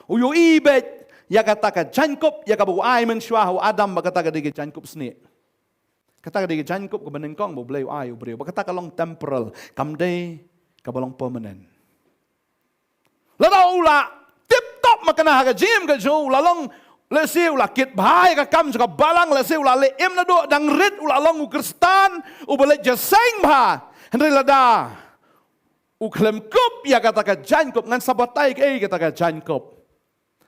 U ïohi beit ïa kata ka jaiñkup, ïa kaba u ai mynshuwa ha u Adam, ba kata ka dei ka jaiñkup snieh. Kata ka dei ka jaiñkup kaba nyngkong ba U Blei u ai u briew. Ba kata ka long temporal, kam dei kaba long permanent. Lada u la tip top makna ha ka jingim ka jong u, u la long, lehse u la kit bha ïa ka kam jong ka balang, lehse u la leh im naduh dang rit, u la long u Khristan uba leit jingïaseng bha. Hynrei lada u khlem kup ïa kata ka jaiñkup, ngan sa batai kaei kata ka jaiñkup.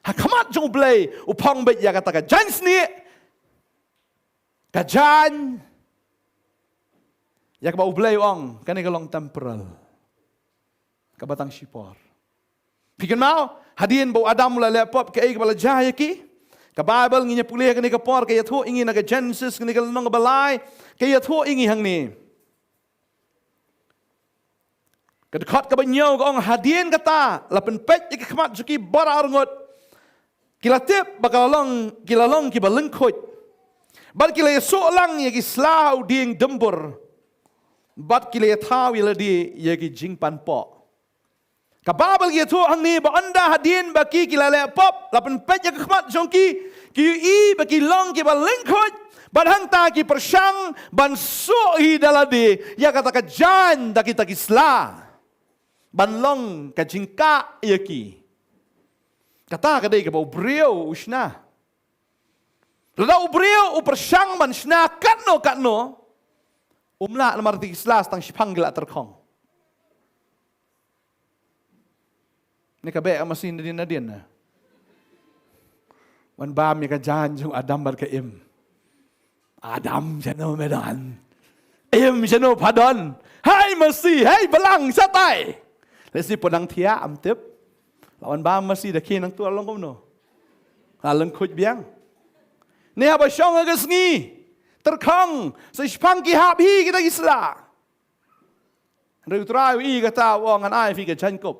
Ha khmat jong U Blei u phong beit ïa kata ka jaiñ snieh. Ka jaiñ ïa kaba U Blei u ong, kane ka long temporal, kaba tang shipor. Phi kynmaw, hadien ba u Adam u la leh pop, kaei kaba la jia ïa ki? Ka Baibl, ngin ïa pule ha kane ka por, ka ïathuh ïa ngi na ka Genesis, kane ka lynnong kaba lai, ka ïathuh ïa ngi hangne. Ka dkhot kaba hynñiew ka ong, hadien kata la pynpeit ïa ki khmat jong ki baroh arngut. Ki la tip ba ka la long, ki la long kiba lyngkhuid. Bad ki la ïasuh lang ïa ki sla ha u dieng dymbur. Bad ki la ïathaw ïa lade ïa ki jingpanpoh. Ka Baibl ka ïathuh hangne ba ynda hadien ba ki, ki la leh pop, la pynpeit ïa ki khmat jong ki, ki ïohi ba ki long kiba lyngkhuid. Bad hangta ki pyrshang ban suh hi da lade ïa kata ka jaiñ da kita ki sla, ban long ka jingkah ïa ki. Kata ka dei kaba u briew u shna. Lada u briew u pyrshang ban shna katno katno, um lah, namar kita ki sla tang shiphang ki la tyrkhong. Ne ka beh ka masi nadien nadien na. Wan bam ïa ka jaiñ jong u Adam bad ka Im. Adam, shano me don? Im, shano pha don? Hai masi, hai balang, shatai. Lehse pynang thiah, ym tip. La wan bam masi da ki nangtu la long kumno? La lyngkhuid biang. Ne haba shong ha ka sngi, tyrkhong, sa shiphang ki hap hi kita ki sla. Hynrei u Trai u ïohi kata, u ong, ngan ai phi ka jaiñkup.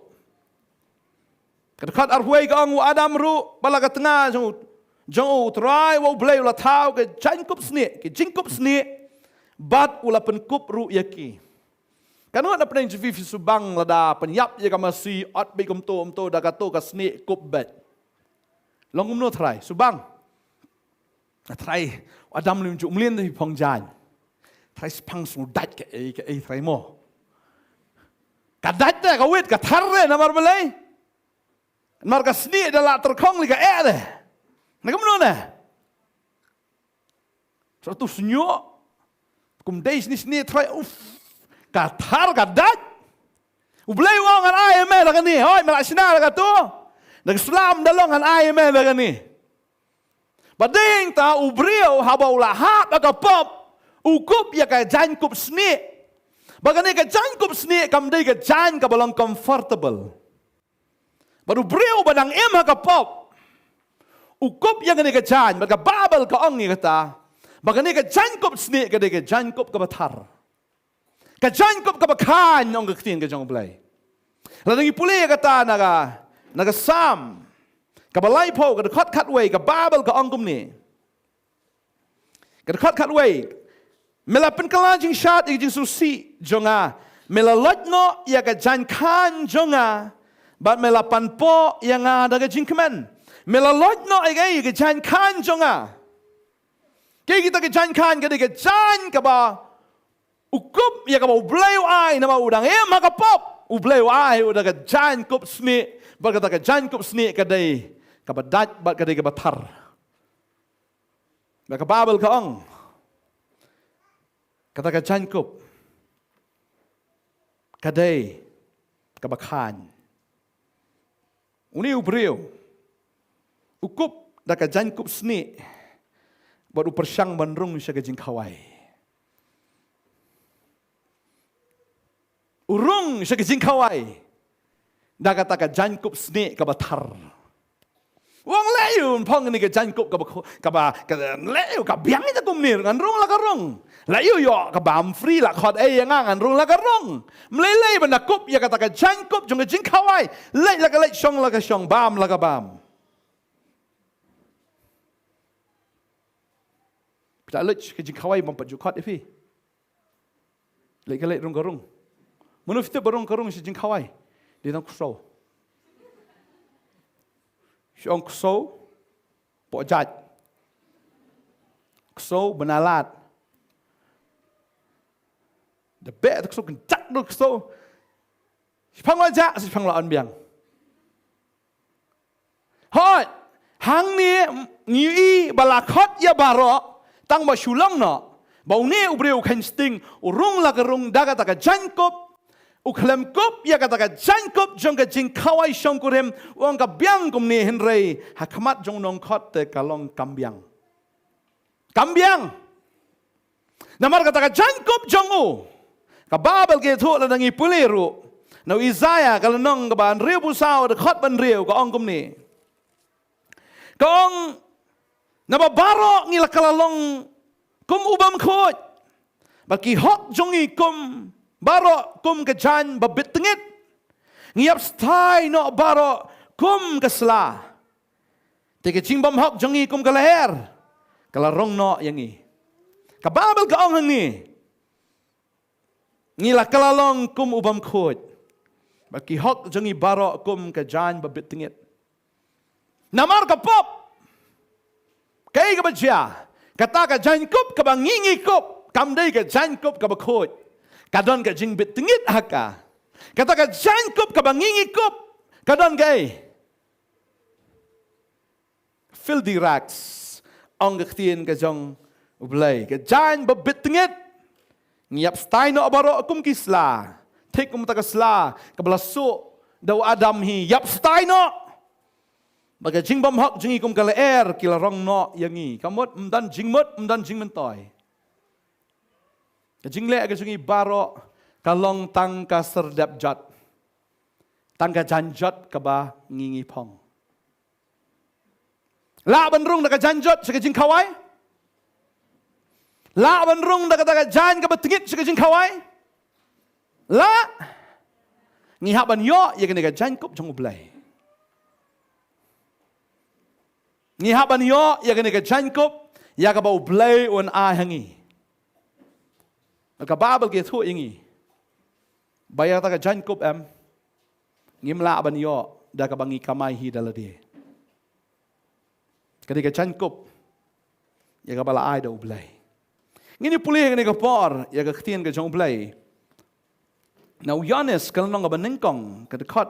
Ka dkhot arphew wei ka ong, u Adam ruh, ba la ka tnga jong u, jong u Trai, u Blei u la thaw ka jaiñkup snieh, ka jingkup snieh, bad u la pynkup ruh ïa ki. Katno na pdeng jong phi, phi shu bang lada pynïap ïa ka masi, ot beit kumto kumto, da kato ka snieh kup beit. Long kumno Trai, shu bang. Trai, u Adam lum ju mlien da phi phong jaiñ. Trai, shiphang shu dait kaei kaei Trai mo. Ka dait te, ka wit, ka thar te, namar balei? Namar ka snieh da lah tyrkhong lei ka eh de. Na kumno ne? Sa tu snieh. Kum dei snieh snieh trai, uf. Ka thar ka dait. U Blei u ong ngan ai ïa me da kane. Hooid, me la shna da katu. Da ka slam da long ngan ai ïa me da kane. Ba dei ta u briew haba u la hap ha ka pop, u kup ïa ka jaiñkup snieh. Ba kane ka jaiñkup snieh kam dei ka jaiñ kaba long comfortable. Bad u briew ba dang im ha ka pop, u kup ïa kane ka jaiñ, bad ka Baibl ka ong ïa kata ba kane ka jaiñkup snieh ka dei ka jaiñkup kaba thar. Ka jaiñkup kaba khaiñ, ong ka ktien ka jong U Blei. Lada ngi pule ïa kata na ka, na ka Salm kaba laiphew, ka dkhot khatwei, ka Baibl ka ong kumne. Ka dkhot khatwei. Me la pynkylla jingshad ïa ka jingsngewsih jong nga. Me la loit noh ïa ka jaiñ khaiñ jong nga. Bad me la panpoh ïa nga da ka jingkmen. Me la loit noh ïa ka, ïa ka jaiñ khaiñ jong nga. Kaei kita ka jaiñ khaiñ? Ka dei ka jaiñ kaba u kup ïa kaba U Blei u ai, namar u dang im ha ka pop. U Blei u ai u da ka jaiñkup snieh, bad kata ka jaiñkup snieh ka dei kaba dait, bad ka dei kaba thar. Bad ka Baibl ka ong, kata ka jaiñkup ka dei kaba khaiñ. Une u briew u kup da ka jaiñkup snieh, bad u pyrshang ban rung sha ka jingkhawai. U rung sha ka jingkhawai da kata ka jaiñkup snieh kaba thar. U ong leh ïa u, ym phong ïa kane ka jaiñkup kaba khu-, kaba, ka, leh ïa u, ka biang ïa ka kumne, ngan rung la ka rung. Leh ïa u, ïoh ka bam free, la khot ei ïa nga, ngan rung la ka rung. Ym lei lei ban da kup ïa kata ka jaiñkup jong ka jingkhawai. Leit la ka leit, shong la ka shong, bam la ka bam. Phi la leit sha ka jingkhawai bym pat ju khot ïa phi. Leit ka leit, rung ka rung. Mano phi tip ba rung ka rung sha jingkhawai? Dei tang ksew. Shu ong ksew, poh jait. Ksew, bnalad. Da beh da ksew, kynjat da ksew. Shiphang la jah, shiphang la wan biang. Hooid, hangne ngi ïohi ba la khot ïa baroh, tang ba shu long noh ba une u briew u kheiñ sting, u rung la ka rung da kata ka jaiñkup, u khlem kup ïa kata ka jaiñkup jong ka jingkhawai shongkurim, u ong ka biang kumne, hynrei ha khmat jong u nongkhot te ka long kam biang. Kam biang. Namar kata ka jaiñkup jong u, ka Baibl ka ïathuh lada ngi pule ruh na u Isaïah ka lynnong kaba hynriewphew saw, dkhot ba hynriew, ka ong kumne. Ka ong, naba baroh ngi la kylla long kum u bymkhuid, bad ki hok jong ngi kum baroh kum ka jaiñ ba bit tngit. Ngi ïap stai noh baroh kum ka sla. Te ka jingbymhok jong ngi kum ka lyer ka la rong noh ïa ngi. Ka Baibl ka ong hangne, ngi la kylla long kum u bymkhuid, bad ki hok jong ngi baroh kum ka jaiñ ba bit tngit. Namar ka pop, kaei kaba jia? Kata ka jaiñkup kaba ngi ngi kup kam dei ka jaiñkup kaba khuid. Ka don ka jingbit tngit ha ka. Kata ka jaiñkup kaba ngi ngi kup ka don kaei? Filthy rags, ong ka ktien ka jong U Blei. Ka jaiñ ba bit tngit. Ngi ïap stai noh baroh kum ki sla. Thik kum ta ka sla kaba la suh da u Adam hi, ïap stai noh. Ba ka jingbymhok jong ngi kum ka lyer ki la rong noh ïa ngi. Ka mut ym don jingmut, ym don jingmyntoi. Ka jingleh ka jong ngi baroh ka long tang ka syrdep jot. Tang ka jaiñ jot kaba ngi ngi phong. Lah ban rung da ka jaiñ jot sha ka jingkhawai? Lah ban rung da kata ka jaiñ kaba tngit sha ka jingkhawai? Lah. Ngi hap ban ïoh ïa kane ka jaiñkup jong U Blei. Ngi hap ban ïoh ïa kane ka jaiñkup, ïa kaba U Blei un ai ha ngi. Ka Baibl ka ïathuh ïa ngi ba ïa kata ka jaiñkup, em, ngim lah ban ïoh da kaba ngi kamai hi da lade. Ka dei ka jaiñkup ïa kaba la ai da U Blei. Ngin ïa pule ha kane ka por ïa ka ktien ka jong U Blei na u Ïoannis ka lynnong kaba nyngkong, ka dkhot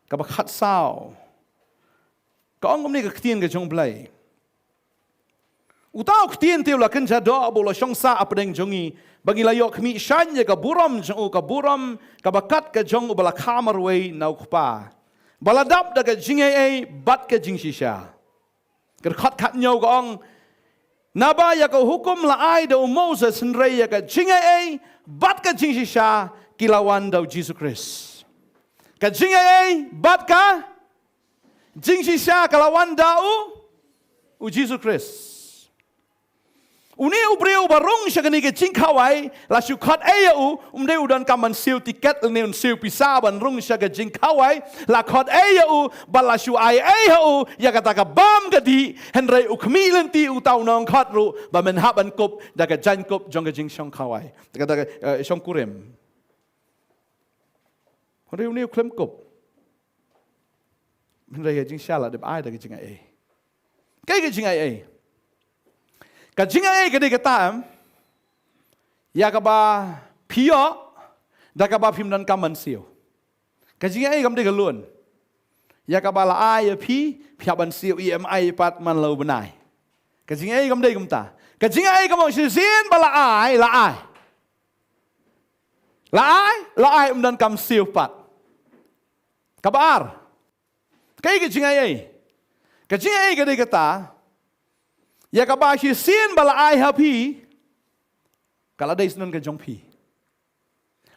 kaba khatsaw. Ka ong kumne ka ktien ka jong U Blei. Uta u ktien te u la kynja doh bad u la shong sah hapdeng jong ngi, ba ngi la ïoh khmih shaiñ ïa ka burom jong u, ka burom kaba kat ka jong uba la kha marwei na u Kpa, ba la dap da ka jingaiei bad ka jingshisha. Ka dkhot khathynñiew ka ong, naba ïa ka hukum la ai da u Moses, hynrei ïa ka jingaiei bad ka jingshisha ki la wan da u Jisu Khrist. Ka jingaiei bad ka jingshisha ka la wan da u, u Jisu Khrist. Une u briew uba rung sha kane ka jingkhawai, la shu khot ei ïa u, um dei u donkam ban siew tiket lane un siew pisa ban rung sha ka jingkhawai, la khot ei ïa u, bad la shu ai ei ha u ïa kata ka bam ka dih, hynrei u khmih lynti uta u nongkhot ruh ba men hap ban kup da ka jaiñkup jong ka jingshongkhawai, da ka, da ka, eh, shongkurim. Hynrei une u khlem kup. Hynrei ka jingshisha la dep ai da ka jingaiei. Kaei ka jingaiei? Ka jingaiei ka dei kata, em, ïa kaba phi ïoh da kaba phim donkam ban siew. Ka jingaiei kam dei ka loan ïa kaba la ai ïa phi, phi hap ban siew E M I pat man la u bnai. Ka jingaiei kam dei kumta. Ka jingaiei ka mut shisien ba la ai, la ai. La ai, la ai, ym donkam siew pat. Kaba ar. Kaei ka jingaiei? Ka jingaiei ka dei kata, ïa kaba shisien ba la ai ha phi, ka la dei shen ka jong phi.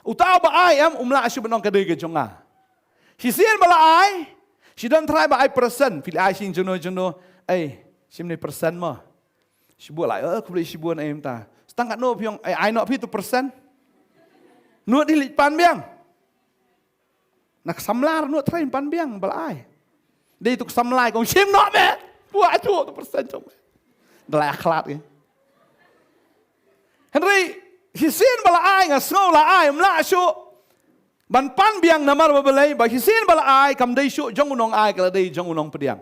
Uta uba ai, em, um lah shuh ban ong ka dei ka jong nga. Shisien ba la ai, shi don trai ba ai percent, phi la ai shi juno juno, ei, shim ne percent mo. Shibun la, eh, khublei shibun, em, ta. Tang katno phi ong, ei, ai noh phi tu percent. Nud hi leit pan biang. Na ka samla ruh nud trai pan biang ba la ai. Dei tu ka samla kong shim noh me. Buh tu tu percent jong me. Da la ïa khlad ki. Hynrei shisien ba la ai, nga sngew la ai, ym lah shuh ban pan biang namar ba balei, ba shisien ba la ai kam dei shuh jong u nongai, ka la dei jong u nongpdiang.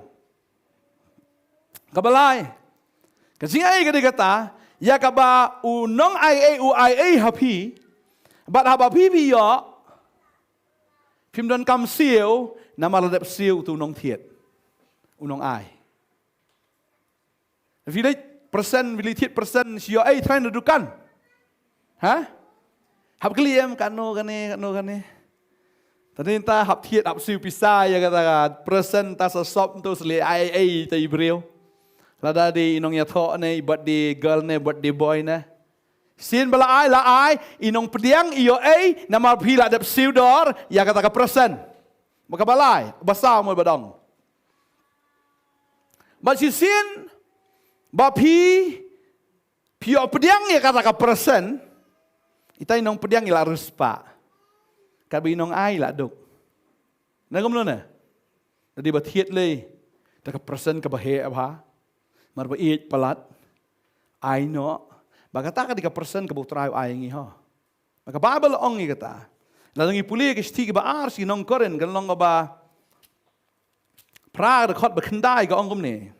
Kaba lai. Ka jingaiei ka dei kata, ïa kaba u nongaiei u aiei ha phi, bad haba phi phi ïoh, phim donkam siew, namar la dep siew utu u nongthied, u nongai. Phi leit percent, phi leit thied percent, shi ïoh ei trai na dukan. Ha? Hap kylli em, katno kane, katno kane. Tang mynta hap thied, hap siew pisa ïa kata ka percent, ta sa sop ntu sa leit ai ei ta i briew. Lada dei i nongïathoh ne, i birthday girl ne, birthday boy ne. Shisien ba la ai, la ai, i nongpdiang i ïoh ei, namar phi la dep siew dor ïa kata ka percent. Ba kaba lai, ba saw mo ba dong. Bad shisien ba phi, phi ïoh pdiang ïa kata ka percent, ita i nongpdiang i la riewspah. Katba i nongai i la duk. Na kumno ne? Lada dei ba thied lei da ka percent kaba heh bha, namar ba ïeit palat, ai noh, ba kata ka dei ka percent kaba U Trai u ai ngi ho. Ba ka Baibl ong ïa kata. Lada ngi pule ka shithi kaba ar sha ki nong Korinth, ka lynnong kaba phra, ka dkhot ba khyndai, ka ong kumne.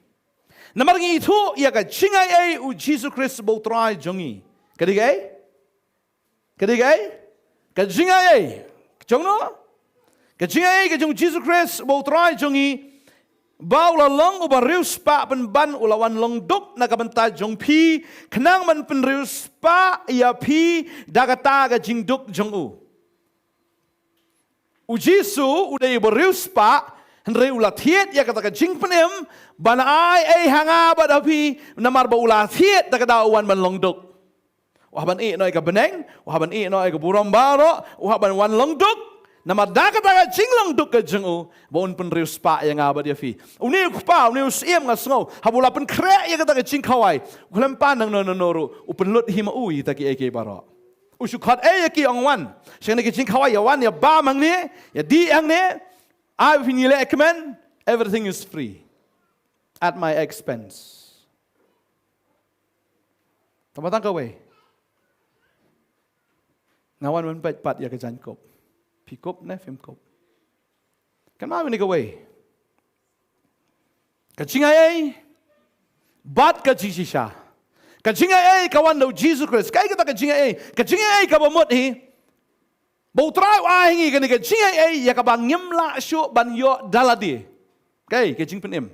Namar ngi ithuh ïa ka jingaiei u Jisu Khrist ba U Trai jong ngi. Ka dei kaei? Ka dei kaei? Ka jingaiei. Jong no? Ka jingaiei ka jong u Jisu Khrist ba U Trai jong ngi. Ba u la long uba riewspah pynban, u la wan long duk na ka bynta jong phi, khnang ban pynriewspah ïa phi da kata ka jingduk jong u. U Jisu u dei uba riewspah, hynrei u la thied ïa kata ka jingpynim, ban ai ei ha nga bad ha phi, namar ba u la thied da kata u wan ban long duk. U hap ban ïeh noh ïa ka bneng, u hap ban ïeh noh ïa ka burom baroh, u hap ban wan long duk. Namar da kata ka jinglong duk ka jong u, ba un pynriewspah ïa nga bad ïa phi. Une u kpa, une u syiem nga sngew, haba u la pynkhreh ïa kata ka jingkhawai, u khlem pan nangno nangno ruh, u pynlut hi ma u ïa kita kiei kiei baroh. U shu khot ei ïa ki, ong wan sha kane ka jingkhawai, ïa wan, ïa bam hangne, ïa dih hangne, ai ba phin ïalehkmen, everything is free. At my expense. Tang ba tang kawei. Nga wan ban peit pat ïa ka jaiñkup. Phi kup ne phim kup? Kynmaw ïa kane kawei. Ka jingaiei bad ka jingshisha. Ka jingaiei ka wan da u Jisu Khrist. Kaei kata ka jingaiei? Ka jingaiei kaba mut hi ba U Trai u ai ha ngi kane ka jingaiei ïa kaba ngim lah shuh ban ïoh da lade. Kaei? Ka jingpynim.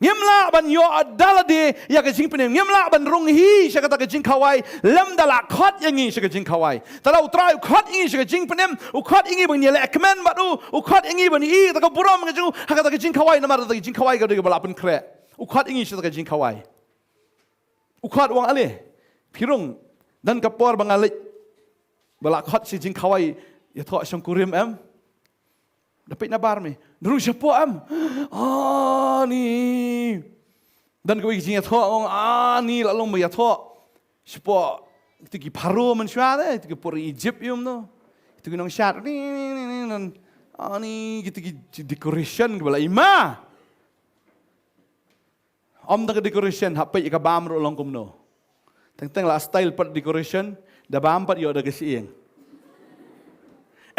Ngim lah ban ïoh da lade ïa ka jingpynim. Ngim lah ban rung hi sha kata ka jingkhawai lymda la khot ïa ngi sha ka jingkhawai. Te lada U Trai u khot ïa ngi sha ka jingpynim, u khot ïa ngi ban ïaleh kmen bad u, u khot ïa ngi ban ïoh ïa kata ka burom ka jong u ha kata ka jingkhawai, namar kata ka jingkhawai ka dei kaba la pynkhreh. U khot ïa ngi sha kata ka jingkhawai. U khot u ong, ale, phi rung, don ka por ba nga leit, ba la khot sha ka jingkhawai, ïathoh shongkurim em? Da peit na bar me. Nda rung shapoh em? Ani. Don kawei ka jingïathoh, ong, ani, la long ba ïathoh shapoh kito ki Pharaoh mynshuwa te, kito ki por Egypt ïa um no. Kito ki nongshad. Ni, ni, ni, ni, ni. Ani, kito ki decoration kiba la i ma. Ym tang ka decoration, hap peit ïa ka bam ruh long kumno. Teng teng la style pat decoration, da bam pat ïoh da ka shyieng.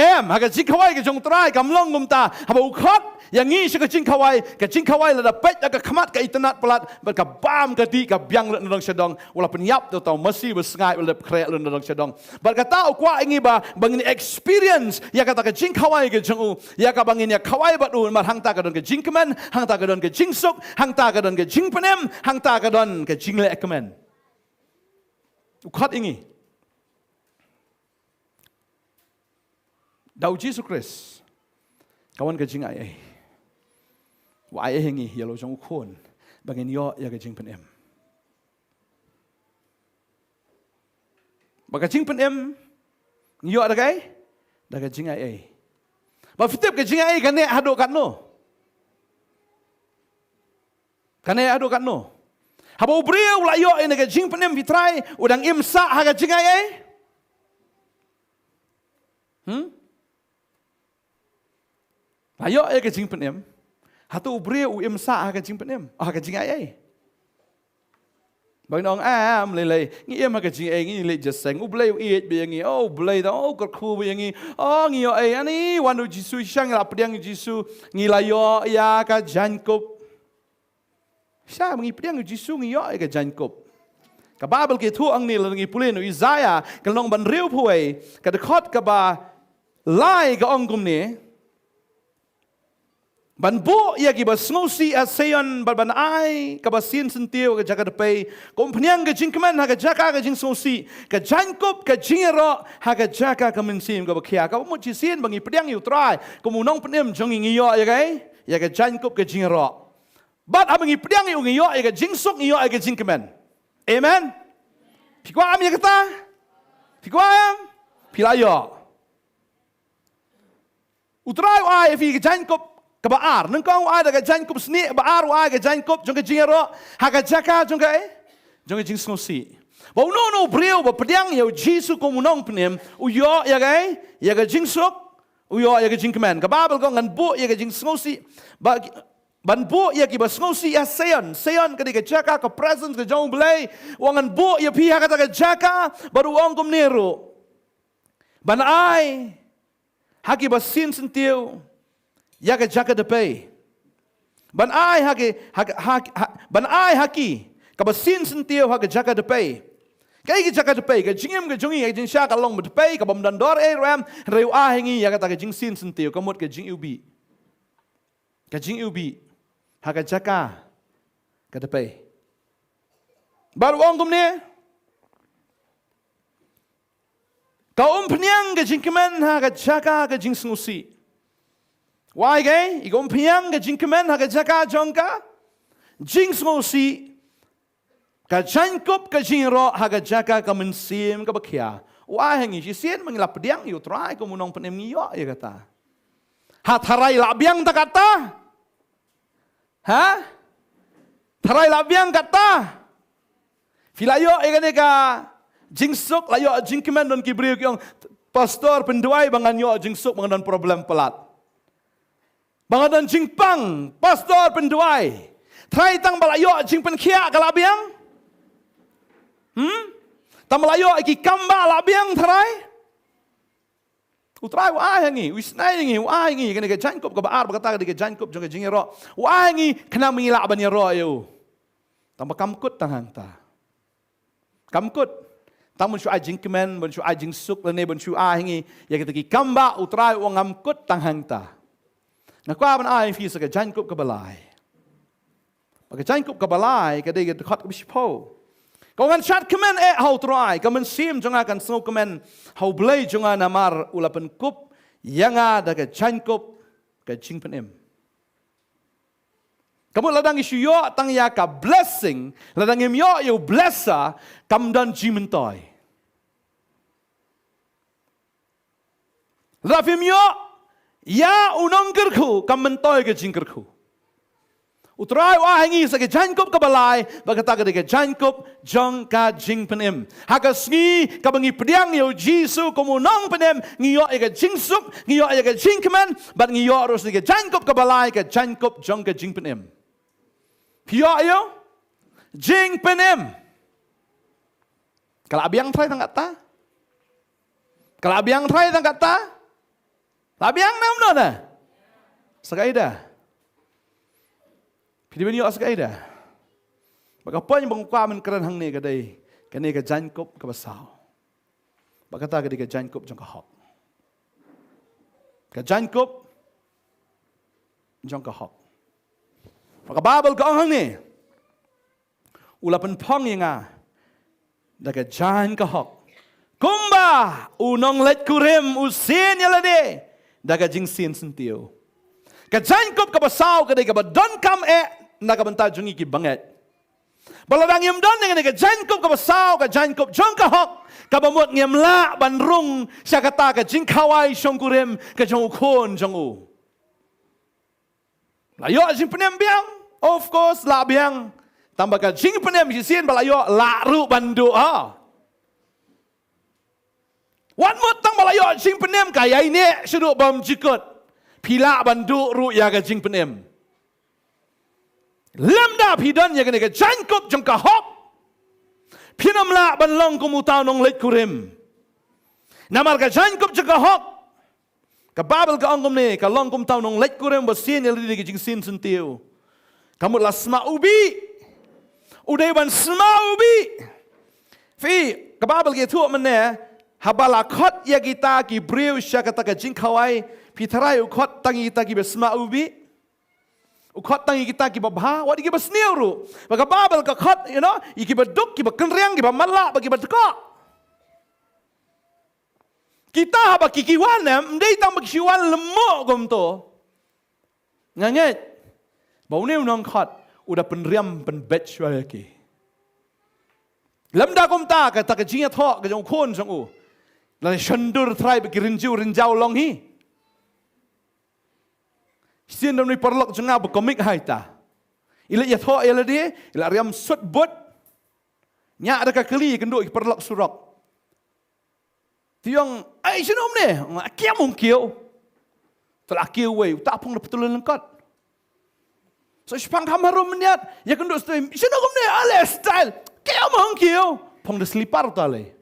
Em, ha ka jingkhawai ka jong U Trai kam long kumta. Haba u khot ïa ngi sha ka jingkhawai, ka jingkhawai lada peit da ka khmat ka itynnad palat, bad ka bam ka dih ka biang lut na dong sha dong. U la pynïap da uta u masi basngaid u la dep khreh lut na dong sha dong. Bad kata u kwah ïa ngi ba, ba ngin experience ïa kata ka jingkhawai ka jong u, ïa kaba ngin ïa khawai bad u, namar hangta ka don ka jingkmen, hangta ka don ka jingsuk, hangta ka don ka jingpynim, hangta ka don ka jingleh kmen. U khot ïa ngi. Da U Jisu Khrist ka wan ka jingaiei. U aiei ïa ngi ïa la u jong u Khun ba ngin ïoh ïa ka jingpynim. Ba ka jingpynim ngi ïoh da kaei? Da ka jingaiei. Ba phi tip ka jingaiei ka neh haduh katno? Ka neh haduh katno? Haba u briew u la ïoh ïa ka jingpynim, phi trai, u dang im sah ha ka jingaiei? Hmm? La ïoh ïa ka jingpynim. Hato u briew u im sah ha ka jingpynim, ha ka jingaiei? Ba ngin ong, ah, ym lei lei, ngi im ha ka jingaiei, ngi leit jingïaseng, U Blei u ïeit bha ïa ngi, oh, U Blei da, oh, u kyrkhu bha ïa ngi, oh, ngi ïoh ei, ani, wan U Jisu sha ngi la pdiang U Jisu, ngi la ïoh ïa ka jaiñkup. Sha ba ngi pdiang U Jisu ngi ïoh ïa ka jaiñkup. Ka Baibl ka ïathuh hangne, lada ngi pule na u Isaïah ka lynnong ba hynriewphew wei, ka dkhot kaba lai ka ong kumne: Ban buh ïa kiba sngewsih ha Sion, bad ban ai kaba sien syntiew ha ka jaka dpei, ka umphniang ka jingkmen ha ka jaka ka jingsngewsih, ka jaiñkup ka jingïaroh ha ka jaka ka mynsiem kaba khia. Kaba mut shisien ba ngi pdiang ïa U Trai kum u nongpynim jong ngi, ngi ïoh ïa kaei? Ïa ka jaiñkup ka jingïaroh. Bad haba ngi pdiang ïa u, ngi ïoh ïa ka jingsuk, ngi ïoh ïa ka jingkmen. Amen. Phi kwah em ïa kata? Phi kwah em? Phi la ïoh. U Trai u ai ïa phi ka jaiñkup kaba ar. Nyngkong u ai da ka jaiñkup snieh, ba ar u ai ka jaiñkup jong ka jingïaroh ha ka jaka jong kaei? Jong ka jingsngewsih. Ba uno uno u briew ba pdiang ïa U Jisu kum u nongpynim, u ïoh ïa kaei? Ïa ka jingsuk, u ïoh ïa ka jingkmen. Ka Baibl ka ong ngan buh ïa ka jingsngewsih, ba ban buh ïa kiba sngewsih ha Sion. Sion ka dei ka jaka ka presence ka jong U Blei. U ong ngan buh ïa phi ha kata ka jaka, bad u ong kumne ruh: Ban ai ha kiba sien syntiew ïa ka jaka dpei. Ban ai ha ki, ha, ha, ha, ban ai ha ki kaba sien syntiew ha ka jaka dpei. Kaei ka jaka dpei? Ka jingim ka jong ngi, ka jingshah ka long ba dpei, ka bym don dor ei ruh em, hynrei u ai ha ngi ïa kata ka jingsien syntiew, ka mut ka jingiwbih. Ka jingiwbih ha ka jaka ka dpei. Bad u ong kumne: Ka umphniang ka jingkmen ha ka jaka ka jingsngewsih. U ai kaei? Ïa ka umphniang ka jingkmen ha ka jaka jong ka jingsngewsih. Ka jaiñkup ka jingïaroh ha ka jaka ka mynsiem kaba khia. U ai ha ngi, shisien ba ngi la pdiang ïa U Trai kum u nongpynim, ngi ïoh ïa kata. Ha tharai la biang ta kata? Ha? Tharai la biang kata? Phi la ïoh ïa kane ka jingsuk, la ïoh jingkmen? Don ki briew ki ong, Pastor, pynduwai ba ngan ïoh jingsuk, ba ngan don problem palat, ba ngan don jingpang. Pastor, pynduwai. Tharai tang ba la ïoh jingpynkhiah ka la biang? Hmm? Tang ba la ïoh ki kambah la biang tharai? U Trai u ai ha ngi, u isynei ha ngi, u ai ha ngi kane ka jaiñkup kaba ar, ba kata ka dei ka jaiñkup jong ka jingïaroh. U ai ha ngi khnang ba ngi lah ban ïaroh ïa u. Tang ba kam kut tang hangta. Kam kut tang ban shu ai jingkmen, ban shu ai jingsuk, lane ban shu ai ha ngi ïa kita ki kambah. U Trai u ong ngam kut tang hangta. Nga kwah ban ai ïa phi sa ka jaiñkup kaba lai. Ba ka jaiñkup kaba lai ka dei ka dkhot kaba shiphew. Ka ong, ngan shad kmen eh ha U Trai, ka mynsiem jong nga kan sngewkmen ha U Blei jong nga, namar u la pynkup ïa nga da ka jaiñkup ka jingpynim. Ka mut lada ngi shu ïoh tang ïa ka blessing, lada ngim ïoh ïa u blesser, kam don jingmyntoi. Lada phim ïoh ïa u nongkyrkhu, kam myntoi ka jingkyrkhu. U Trai u ai ha ngi sa ka jaiñkup kaba lai, ba kata ka dei ka jaiñkup jong ka jingpynim. Ha ka sngi kaba ngi pdiang ïa U Jisu kum u nongpynim, ngi ïoh ïa ka jingsuk, ngi ïoh ïa ka jingkmen, bad ngi ïoh ruh sa ka jaiñkup kaba lai, ka jaiñkup jong ka jingpynim. Phi ïoh ïa u jingpynim? Ka la biang trai tang kata? Ka la biang trai tang kata? La biang ne em noh ne? Sa kaei da? Phi dei ban ïoh sa kaei da? Ba ka point ba nga kwah ban kren hangne ka dei kane ka jaiñkup kaba saw. Ba kata ka dei ka jaiñkup jong ka hok. Ka jaiñkup jong ka hok. Ba ka Baibl ka ong hangne, u la pynphong ïa nga da ka jaiñ ka hok, kumba u nongleit kurim u sien ïa lade da ka jingsien syntiew. Ka jaiñkup kaba saw ka dei kaba donkam eh na ka bynta jong ngi ki bangeit. Ba lada ngim don ïa kane ka jaiñkup kaba saw, ka jaiñkup jong ka hok, kaba mut ngim lah ban rung sha kata ka jingkhawai shongkurim ka jong u khun jong u. La ïoh jingpynim biang? Of course la biang. Tang ba ka jingpynim shisien ba la ïoh, lah ruh ban duh ha. Wat mut tang ba la ïoh jingpynim ka ïaineh shaduh bymjukut, phi lah ban duh ruh ïa ka jingpynim. Lymda phi don ïa kane ka jaiñkup jong ka hok, phin ym lah ban long kum uta u nongleit kurim. Namar ka jaiñkup jong ka hok, ka Baibl ka ong kumne, ka long kum uta u nongleit kurim ba sien ïa lade da ka jingsien syntiew. Ka mut la sma u bih, u dei ban sma u bih. Phi, ka Baibl ka ïathuh mynne, haba la khot ïa kita ki briew sha kata ka jingkhawai, phi tharai u khot tang ïa kita kiba sma u bih? U khot tang ïa kita kiba bha, wat ïa kiba sniew ruh. Ba ka Baibl ka khot, you know, ïa kiba duk, kiba kynriang, kiba matlah, bad kiba dkoh. Kita haba ki ki wan, em, ym dei tang ba ki shu wan lymmuh kumto. Nga ngeit ba une u nongkhot u da pynriam pynbeit shuwa ïa ki. Lymda kumta, kata ka jingïathoh ka jong u khun jong u, la shondur trai bad ki rynjiew rynjaw long hi. Shisien don une u paralok jong nga ba comic ha ita. I la ïathoh ïa lade, i la riam suit boot. Ñiah da ka kali ïakynduh ïa ki paralok surok. Te i ong, "Ai, shano kumne?" Ong, "Kem ong kiew." Te la kiew wei, uta phong da patlun lyngkot. Sa shiphang kham harum mynniat, ïakynduh sdei, "Shano kumne?" "Ale style, kem ong kiew." Phong da slipper uta lei.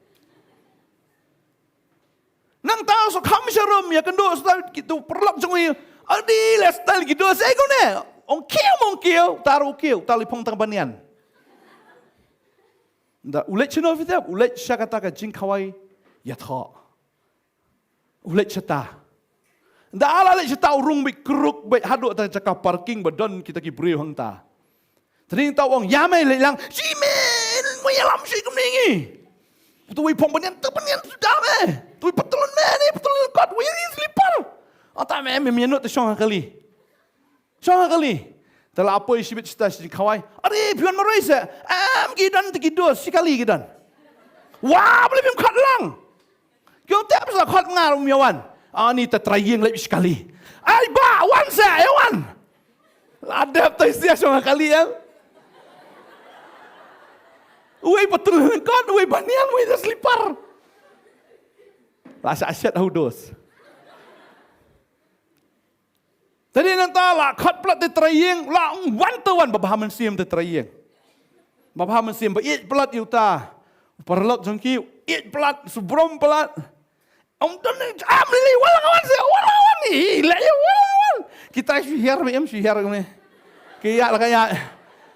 Nangta sa kham sharum, ïakynduh sdei, kitu paralok jong i, "Adi le style ki dos ei kumne." "Ong kiew, ong kiew." Uta ruh kiew, uta lei phong tang banian. Nda u leit shano phi tip? U leit sha kata ka jingkhawai ïathoh. U leit shata. Nda la leit shata u rung beit kruk beit haduh ta jaka parking ba don kita ki briew hangta. Te nangta u ong, "Ïa me leit lang." "Shi me, mo ïalam shi kumne ngi." Tuwi phong banian, tu banian suda me. Tuwi patlun me ni, patlun kot, wei slipper. Ata me, me ïanut te shong ha kali. Shong ha kali. Te la poi shibit shata shi jingkhawai. "Are, phi wan marwei se?" "Em, ki don te ki dos, shi kali ki don." "Wa, balei phim khot lang?" "Ki ong te phi sa khot nga ruh ym ïa wan." "Ani te trai ïing leit shi kali." "Ai ba, wan se, ïa wan." La dep tai sia shong ha kali em. Uwei patlun kot, uwei banian, uwei da slipper. La shah shet ha u dos. Te nangta la khot palat te trai ïing, la ong wan te wan, ba bha mynsiem te trai ïing. Ba bha mynsiem, ba ïeit palat ïa uta u paralok jong ki, ïeit palat, subrum palat. Ong, "Don ne, am lili, wan la wan se, wan la wan ni, le ïa wan la wan." Kita shu hiar me em, shu hiar me. Ki ïa la ka ïa.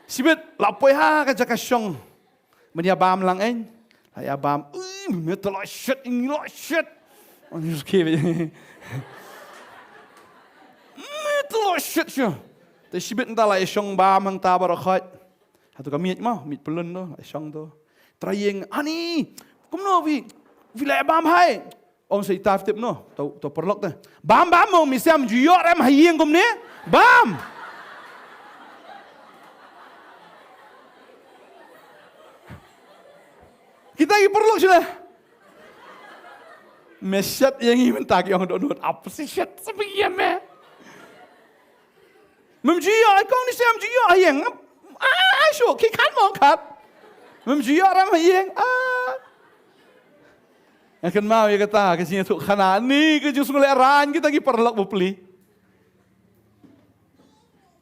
Shibit la poi ha ka jaka shong. Ban ïa bam lang ei. La ïa bam. "Ui, me te la shit, ngi la shit." Ong, "Ïa, okay." "Me te la shit shu." Te shibit nta la ïa shong bam hangta baroh khoit. Hato ka miej mo, miej pyllun to, la ïa shong to. Trai ïing, ani, kumno phi, phi la ïa bam hi. Ong sa ita phi tip no, to, to paralok te. Bam, bam mo, mi sem ju ïoh rem ha ïing kumne. Bam. Kita ki paralok sila. Me shet ïa ngi mynta ki ong dohnud, apa shet sa phi ïa me. Mem ju ïoh, ai kong ni sem ju ïoh ha ïing. Ai, ai shu, ki khat mo khat. Mem ju ïoh rem ha ïing. Ah. Nga kynmaw ïa kata, ka jingïathuh khana, ni ka jingsngewlehrain kita ki paralok bapli.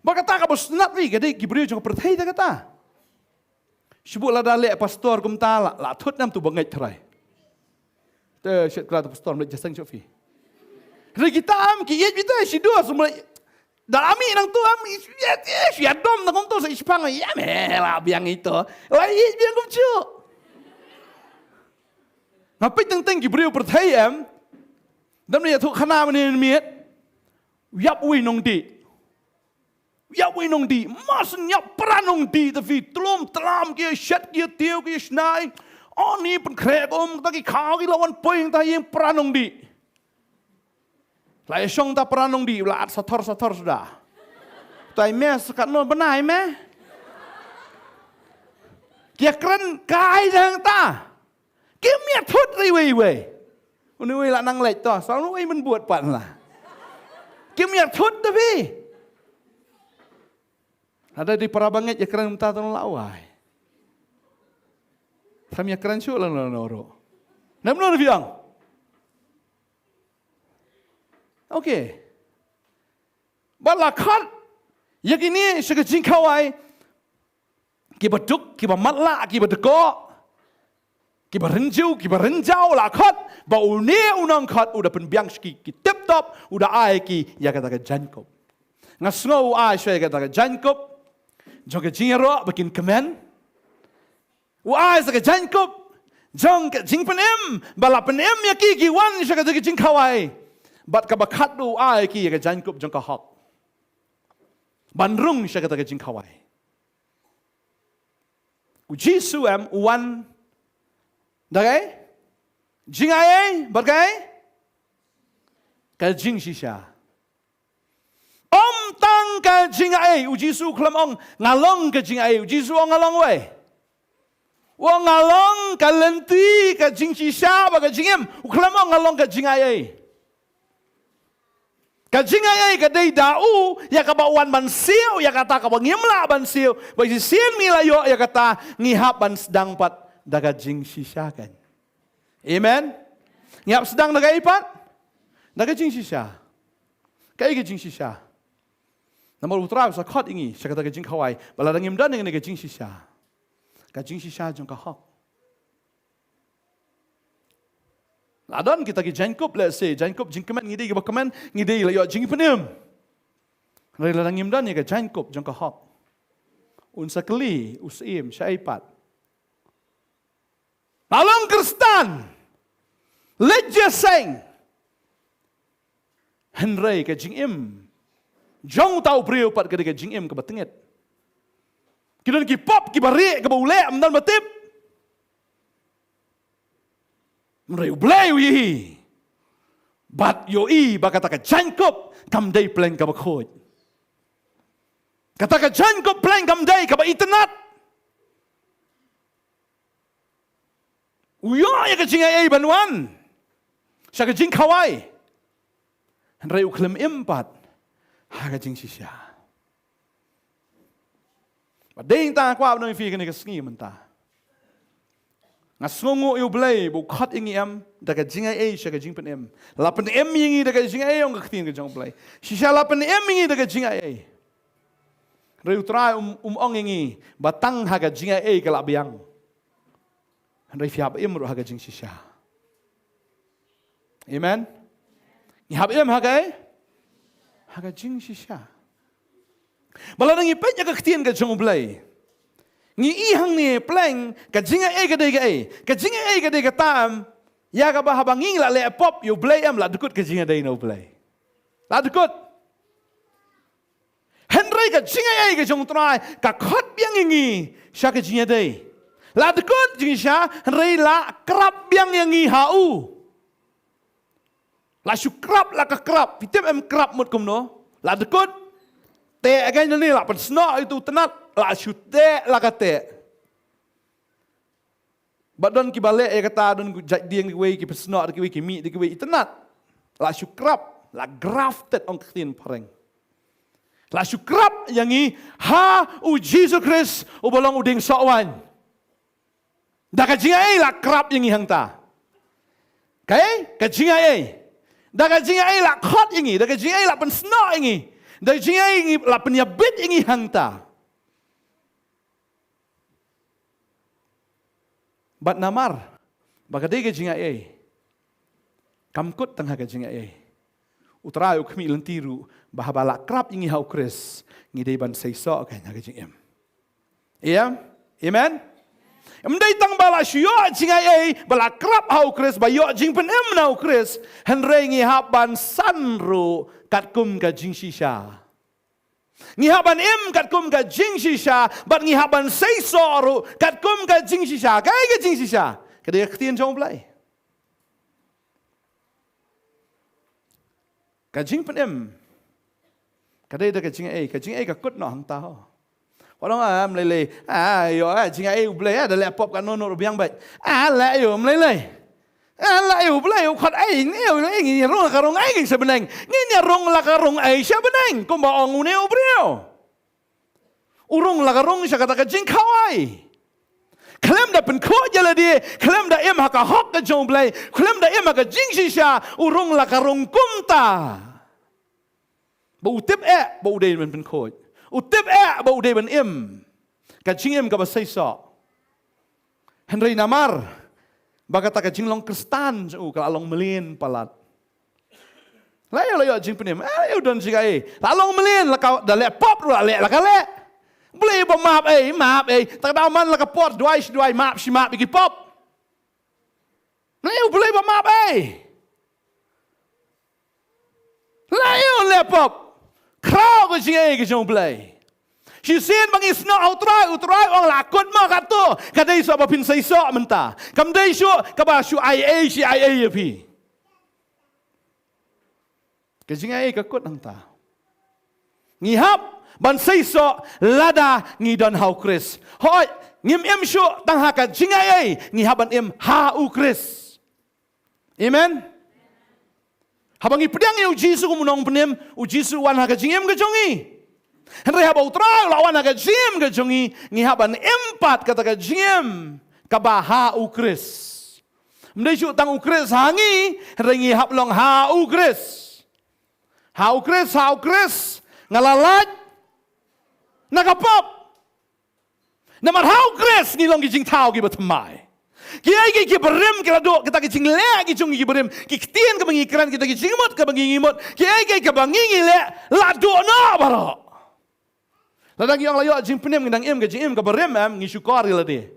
Ba kata kaba sngewtynnat ri, ka dei ki briew jong ka pyrthei da kata. Shibun lada leh pastor kumta la, la thut nam tu bangeit trai. Te shet kra tu pastor mlek jaseng shofi. Re kita am ki ïeit bita shido sumlek. Da ami nang tu am ïeit ïeit ïeit dom nang kumtu sa ispang ïa me la biang ito. La ïeit biang kumtu. Ngapai teng teng ki briew pyrthei em. Dam ni ïathuh khana mane miet. Ïap wi nong di. Ïap wi nong di, mas ïap pra nong di, ta phi tlum tlam ki shet ki tiew ki snai. O ni pynkhreh um ta ki khaw ki lawan poi ta ïing pra nong di. La ïa shong ta pra nong di, la at sathor sathor suda. Tai me sakat no bnai me. Ki kren kai dang ta. Kim ïa thut ri wei wei. Uni wei la nang leit to, sa uni wei men buat pat la. Kim ïa thut da phi. Ada di para bangeit ïa kren mynta tong la wai. Tham ïa kren shu lang lang ro. Nam no biang. Okay. Ba la khat. Ïa kini sha ka jingkhawai. Kiba duk, kiba matlah, kiba dkoh, kiba rynjiew, kiba rynjaw la khot, ba une u nongkhot u da pynbiang sha ki, ki tip top, u da ai ki ïa kata ka jaiñkup. Nga sngew u ai sha ïa kata ka jaiñkup jong ka jingïaroh ba kin kmen. U ai sa ka jaiñkup jong ka jingpynim, ba la pynim ïa ki ki wan sha kata ka jingkhawai. Bad kaba khatduh u ai ki ïa ka jaiñkup jong ka hok ban rung sha kata ka jingkhawai. U Jisu em u wan da kaei? Jingaiei, bad kaei? Ka jingshisha. Ym tang ka jingaiei, u Jisu u khlem ong nga long ka jingaiei, u Jisu u ong nga long wei. U ong nga long ka lynti, ka jingshisha bad ka jingim, u khlem ong nga long ka jingaiei. Ka jingaiei ka dei da u, ïa kaba u wan ban siew, ïa kata kaba ngim lah ban siew, ba shisien ngi la ïoh ïa kata, ngi hap ban sdang pat da ka jingshisha kan. Amen. Ngi hap sdang da kaei pat? Da ka jingshisha. Kaei ka jingshisha? Namar u Trai u sa khot ïa ngi sha kata ka jingkhawai, ba lada ngim don ïa kane ka jingshisha, ka jingshisha jong ka hok. La don kita ki jaiñkup, let's say, jaiñkup jingkmen, ngi dei kiba kmen, ngi dei la ïoh jingpynim. Hynrei lada ngim don ïa ka jaiñkup jong ka hok, un sa kylli u Syiem shaei pat. La long Khristan, leit jingïaseng, hynrei ka jingim jong uta u briew pat ka dei ka jingim kaba tyngeh. Ki don ki pop kiba rieh kaba u leh ym don ba tip. Hynrei U Blei u ïohi bad ïohi ba kata ka jaiñkup kam dei pleng kaba khuid. Kata ka jaiñkup pleng kam dei kaba itynnad. U ïoh ïa ka jingaiei ban wan sha ka jingkhawai, hynrei u khlem im pat ha ka jingshisha. Ba dei tang kwah ban ong ïa phi kane ka sngi mynta. Nga sngewnguh ïa U Blei ba u khot ïa ngi em da ka jingaiei sha ka jingpynim. La pynim ïa ngi da ka jingaiei, ong ka ktien ka jong U Blei. Shisha la pynim ïa ngi da ka jingaiei. Hynrei U Trai um, um ong ïa ngi ba tang ha ka jingaiei ka la biang. Hynrei phi hap im ruh ha ka jingshisha. Amen. Ngi hap im ha kaei? Ha ka jingshisha. Ba lada ngi peit ïa ka ktien ka jong U Blei, ngi i hangne pleng ka jingaiei ka dei kaei? Ka jingaiei ka dei ka tam ïa kaba haba ngi la leh pop ïa U Blei em, la dkut ka jingïadei na U Blei. La dkut. Hynrei Ka jingai ei ka jong U Trai ka khot biang ïa ngi sha ka jingïadei. La dkut jingshisha, hynrei la krap biang ïa ngi ha u. La shu krap, la ka krap. Phi tip em krap mut kumno? La dkut. Teh again ni la pynsnoh ïa utu u tnat. La shu teh, la ka teh. Bad don kiba leh ïa kata, don ki jait dieng da kiwei, ki pynsnoh da kiwei, ki mih da kiwei, i tnat. La shu krap, la grafted ong ka ktien phareng. La shu krap ïa ngi ha u Jisu Khrist uba long u dieng soh waiñ. Da ka jingai ei la krap ïa ngi hangta. Kaei? Ka jingai ei. Da ka jingai ei la khot ïa ngi, da ka jingai ei la pynsnoh ïa ngi. Da ka jingai ei ngi la pynïabit ïa ngi hangta. Bad namar ba ka dei ka jingai ei, kam kut tang ha ka jingai ei. U Trai u khmih lynti ruh ba haba la krap ïa ngi ha u Khrist, ngi dei ban seisoh kein ha ka jingim. Ïa? Amen? Ym dei tang ba la shu ïoh jingai ei, ba la krap ha u Khrist, ba ïoh jingpynim na u Khrist, hynrei ngi hap ban san ruh katkum ka jingshisha. Ngi hap ban im katkum ka jingshisha, bad ngi hap ban seisoh ruh katkum ka jingshisha. Kaei ka jingshisha? Ka dei ka ktien jong U Blei. Ka jingpynim ka dei da ka jingai ei, ka jingai ei ka kut noh hangta ho. Wat ong, ah, ym lei lei, ah, ïoh, ah, jingai ei U Blei, ah, da leh pop katno noh ruh biang beit. Ah, leh ïoh, ym lei lei. Ah, la ïoh, U Blei u khot ei, ngi ïoh, ngi rung la ka rung ei sha bneng. Ngi ïa rung la ka rung ei sha bneng, kumba ong une u briew. U rung la ka rung sha kata ka jingkhawai. Khlem da pynkhuid ïa lade, khlem da im ha ka hok ka jong U Blei, khlem da im ha ka jingshisha, u rung la ka rung kumta. Ba u tip eh ba u dei ban pynkhuid. U tip eh ba u dei ban im ka jingim kaba seisoh. Hynrei namar ba kata ka jinglong Khristan jong u ka la long mlien palat. La ïoh, la ïoh jingpynim. Eh, ïoh don jingaiei. La long mlien, la ka da leh pop ruh, la leh, la ka leh. Blei ba map ei, map ei. Te ka daw man la ka por, duwai shi duwai, map shi map ïa ki pop. Leh ïa U Blei ba map ei. Leh ïa U leh pop. Khraw ka jingaiei ka jong U Blei. Shisien ba ngi snoh ha U Trai, U Trai u ong la kut mo katto. Ka dei shuh ba phin seisoh mynta. Kam dei shuh kaba shu aiei shi aiei ïa phi. Ka jingaiei ka kut hangta. Ngi hap ban seisoh lada ngi don ha U Khrist. Hooid, ngim im shuh tang ha ka jingaiei, ngi hap ban im ha U Khrist. Amen. Haba ngi pdiang ïa U Jisu kum u nongpynim, U Jisu u wan ha ka jingim ka jong ngi. Hynrei haba U Trai u la wan ha ka jingim ka jong ngi, ngi hap ban im pat kata ka jingim kaba ha U Khrist. Ym dei shuh tang U Khrist ha ngi, hynrei ngi hap long ha U Khrist. Ha U Khrist, ha U Khrist nga la lait na ka pop. Namar ha U Khrist ngi long ki jingthaw kiba thymmai. Kiei kiei kiba rim ki la duh, kita ki jingleh ki jong ngi kiba rim, ki ktien kaba ngi kren, kita ki jingmut kaba ngi mut, kiei kiei kaba ngi ngi leh la duh noh baroh. Lada ngi ong la ïoh jingpynim, ngi dang im ka jingim kaba rim, em, ngi shukor ïa lade.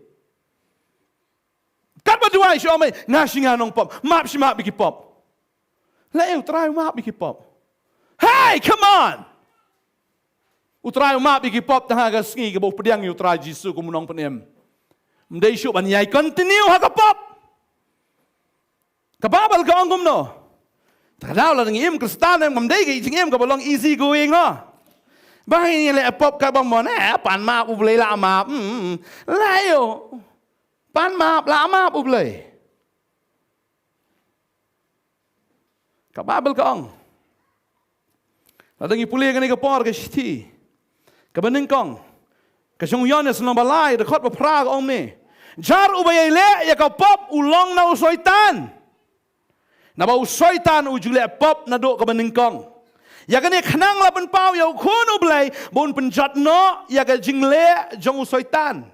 Katba duwai shu ong, "Nga shi nga nongpop, map shi map ïa ki pop." Leh ïa U Trai u map ïa ki pop. Hey, come on! U Trai u map ïa ki pop tang ha ka sngi kaba u pdiang ïa U Trai Jisu kum u nongpynim. Ym dei shuh ban ïai continue ha ka pop. Ka Baibl ka ong kumno? Te ka daw lada ngi im Khristan, em, kam dei ka jingim kaba long easy going, no? Ba ngi leh pop katba mon, eh, pan map U Blei la map. Hmm, hmm, hmm. Leh ïa U. Pan map la map U Blei. Ka Baibl ka ong. Lada ngi pule kane ka por ka shithi kaba nyngkong ka jong u Ïoannis lynnong ba lai, dkhot ba phra ka ong kumne: Jar uba ïai leh ïa ka pop u long na u Soitan. Naba u Soitan u ju leh pop naduh kaba nyngkong. Ïa kane khnang la pynpaw ïa u Khun U Blei ba un pynjot noh ïa ka jingleh jong u Soitan.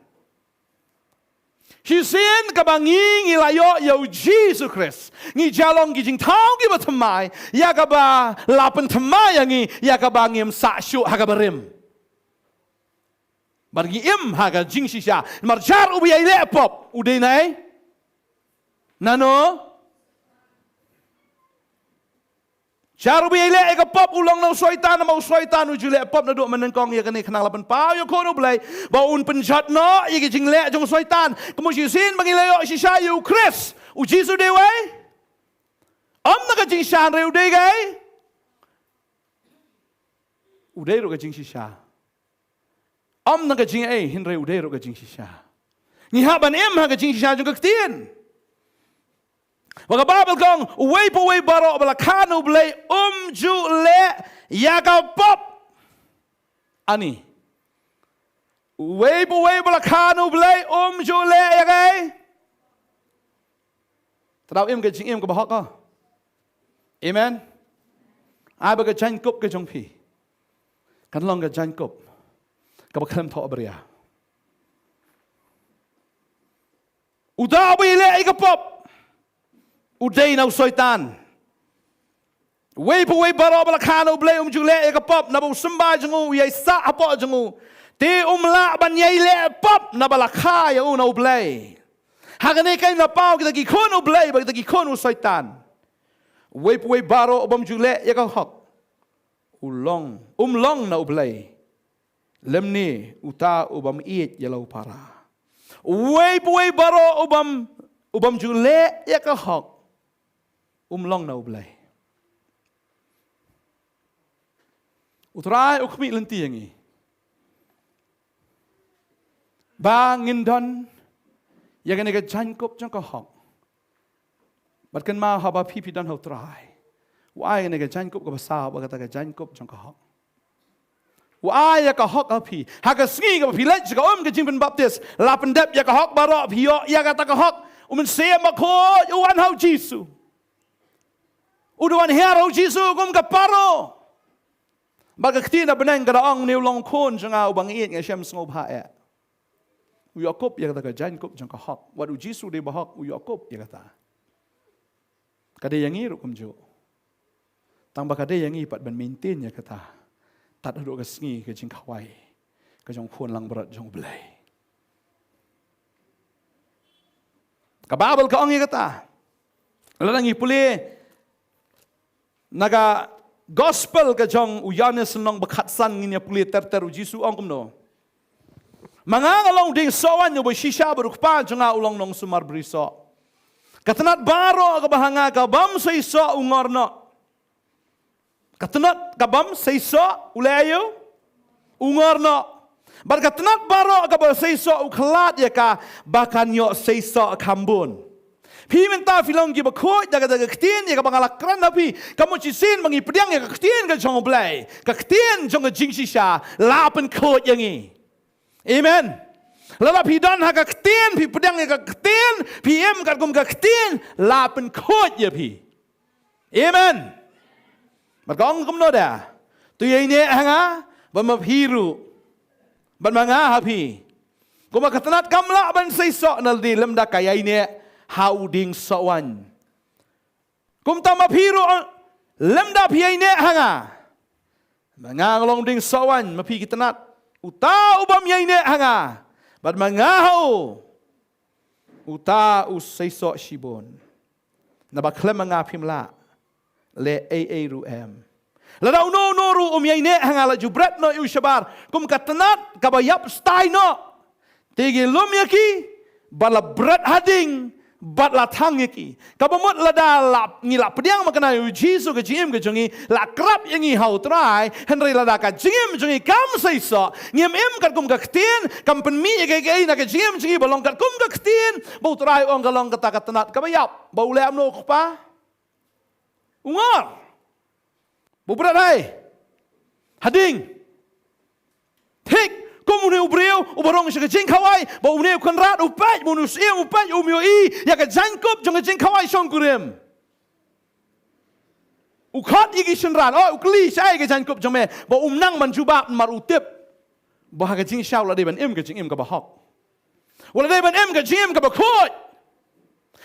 Shisien kaba ngi ngi la ïoh ïa u Jisu Khrist, ngi ju long ki jingthaw kiba thymmai, ïa kaba la pynthymmai ïa ngi, ïa kaba ngim sah shuh ha kaba rim. Bad ngi im ha ka jingshisha, namar jar uba ïai leh pop u dei na ei? Nano? Sha ruh ba ïai leh ïa ka pop u long na u Soitan, namar u Soitan u ju leh pop naduh mynnyngkong. Ïa kane khnang la pynpaw ïa u Khun U Blei ba un pynjot noh ïa ki jingleh jong u Soitan. Kumno shisien ba ngi la ïoh shisha ïa u Khrist? U Jisu dei uwei? Ym na ka jingshisha, hynrei u dei kaei? U dei ruh ka jingshisha. Ym na ka jingaiei, hynrei u dei ruh ka jingshisha. Ngi hap ban im ha ka jingshisha jong ka ktien. Ba ka Baibl ka ong, uwei pa uwei baroh ba la kha na U Blei um ju leh ïa ka pop. Ani. Uwei pa uwei ba la kha na U Blei um ju leh ïa kaei? Te dei im ka jingim kaba hok ka. Amen. Ai ba ka jaiñkup ka jong phi kan long ka jaiñkup kaba khlem thoh bria. Uta uba ïaleh ïa ka pop u dei na u Soitan. Uwei pa uwei baroh ba la kha na U Blei um ju leh ïa ka pop, naba u symbai jong u u ïai sah hapoh jong u. Te um lah ban ïai leh pop naba la kha ïa u na U Blei. Ha kane ka ïing na paw kita ki khun U Blei bad kita ki khun u Soitan. Uwei pa uwei baroh u bym ju leh ïa ka hok u long, um long na U Blei, lymne uta u bym ïeit ïa la u para. Uwei pa uwei baroh u bym, u bym ju leh ïa ka hok um long na U Blei. U Trai u khmih lynti ïa ngi ba ngin don ïa kane ka jaiñkup jong ka hok. Bad kynmaw, haba phi phi don ha u Trai, u ai kane ka jaiñkup kaba saw, ba kata ka jaiñkup jong ka hok. U ai ïa ka hok ha phi. Ha ka sngi kaba phi leit sha ka um ka jingpynbaptis, la pyndep ïa ka hok baroh, phi ïoh ïa kata ka hok. U Mynsiem Bakhuid u wan ha u Jisu. U da wan hiar ha u Jisu kum ka paro. Bad ka ktien na bneng ka da ong, une u long u Khun jong nga uba nga ïeit, nga shem sngewbha eh. U ïoh kup ïa kata ka jaiñkup jong ka hok. Wat u Jisu dei ba hok, u ïoh kup ïa kata. Ka dei ïa ngi ruh kumjuh. Tang ba ka dei ïa ngi pat ban maintain ïa kata tad haduh ka sngi ka jingkhawai ka jong u Khun langbrot jong U Blei. Ka Baibl ka ong ïa kata. Lada ngi pule na ka Gospel ka jong u Ïoannis lynnong ba khatsan, ngin ïa pule ter ter, u Jisu u ong kumno: Ma nga nga long u dieng sohwaiñ, uba shisha bad u Kpa jong nga u long u nongsumar brisoh. Ka tnat baroh kaba ha nga ka bym seisoh u ngor noh. Ka tnat ka bym seisoh u leh aïu? U ngor noh. Bad ka tnat baroh kaba seisoh u khlad ïa ka ba kan ïoh seisoh kham bun. Phi mynta phi long kiba khuid da kata ka ktien ïa kaba nga la kren ha phi. Ka mut shisien ba ngi pdiang ïa ka ktien ka jong U Blei, ka ktien jong ka jingshisha la pynkhuid ïa ngi. Amen. Lada phi don ha ka ktien, phi pdiang ïa ka ktien, phi im katkum ka ktien, la pynkhuid ïa phi. Amen. Bad ka ong kumno da? To ïaineh ha nga bad ma phi ruh, bad ma nga ha phi. Kumba ka tnat kam lah ban seisoh na lade lymda ka ïaineh ha u dieng sohwaiñ, kumta ma phi ruh lymda phi ïaineh ha nga. Ma nga nga long u dieng sohwaiñ, ma phi ki tnat. Uta u bym ïaineh ha nga bad ma nga ha u, uta u seisoh shibun. Naba khlem ma nga phim lah leh ei ei ruh em. Lada uno uno ruh um ïaineh ha nga, la ju bret noh ïa u shabar kum ka tnat kaba ïap stai noh. Te ki lum ïa ki bad la bret ha ding bad la thang ïa ki. Kaba mut lada la, ngi la pdiang makna ïa u Jisu ka jingim ka jong ngi, la krap ïa ngi ha u Trai. Hynrei lada ka jingim jong ngi kam seisoh, ngim im katkum ka ktien, kam pynmih ïa kaei kaei na ka jingim jong ngi ba long katkum ka ktien, ba u Trai u ong ka long kata ka tnat kaba ïap. Ba u leh kumno u kpa? U ngor. Ba u bret ha ei? Ha ding. Thik kum une u briew uba rung sha ka jingkhawai, ba une u kynrad u peit, ba une u syiem u peit, um ïohi ïa ka jaiñkup jong ka jingkhawai shongkurim. U khot ïa ki shynrang, oh, u kylli shaei ka jaiñkup jong me, ba um nang ban jubab namar u tip ba ha ka jingshisha u la dei ban im ka jingim kaba hok. U la dei ban im ka jingim kaba khuid.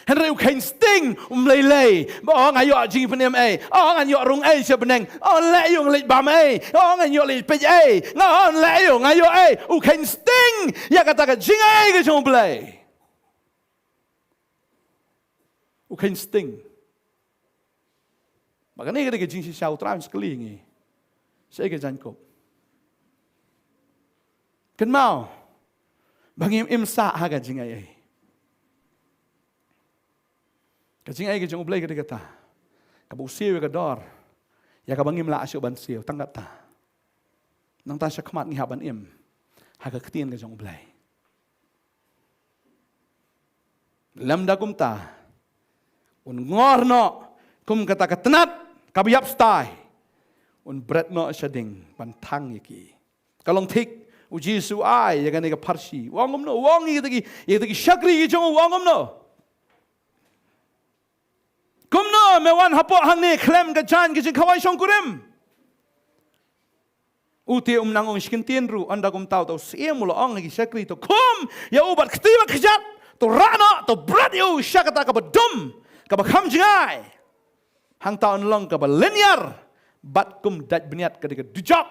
Hynrei u kheiñ sting, um lei lei. Ba, oh, nga ïoh jingpynim ei. Oh, ngan ïoh rung ei sha bneng. Oh, leh ïa u, nga leit bam ei. Oh, ngan ïoh leit peit ei. Nga, oh, leh ïa u, nga ïoh ei. U kheiñ sting ïa kata ka jingai ka jong U Blei. U kheiñ sting. Ba kane ka dei ka jingshisha U Trai un sa kylli ïa ngi. Shaei ka jaiñkup? Kynmaw ba ngim im sah ha ka jingaiei. Ka jingaiei ka jong U Blei ka dei kata, kaba u siew ïa ka dor ïa kaba ngim lah shuh ban siew, tang kata. Nangta shakhmat ngi hap ban im ha ka ktien ka jong U Blei. Lymda kumta, un ngor noh kum kata ka tnat kaba ïap stai, un bret noh shading ban thang ïa ki. Ka long thik, U Jisu u ai ïa kane ka pharshi. U ong kumno? U ong ïa kita ki, ïa kita ki shakri ki jong u, u ong kumno? Kumno me wan hapoh hangne khlem ka jaiñ ka jingkhawai shongkurim? U te um nang ong shi kyntien ruh. Ynda kumta uta u syiem u la ong ha ki shakri, to khum ïa u bad kti bad kjat, to rah noh, to bret ïa u sha kata kaba dum, kaba kham jngai. Hangta yn long kaba lynñiar bad kum dait bniat ka dei ka dujok.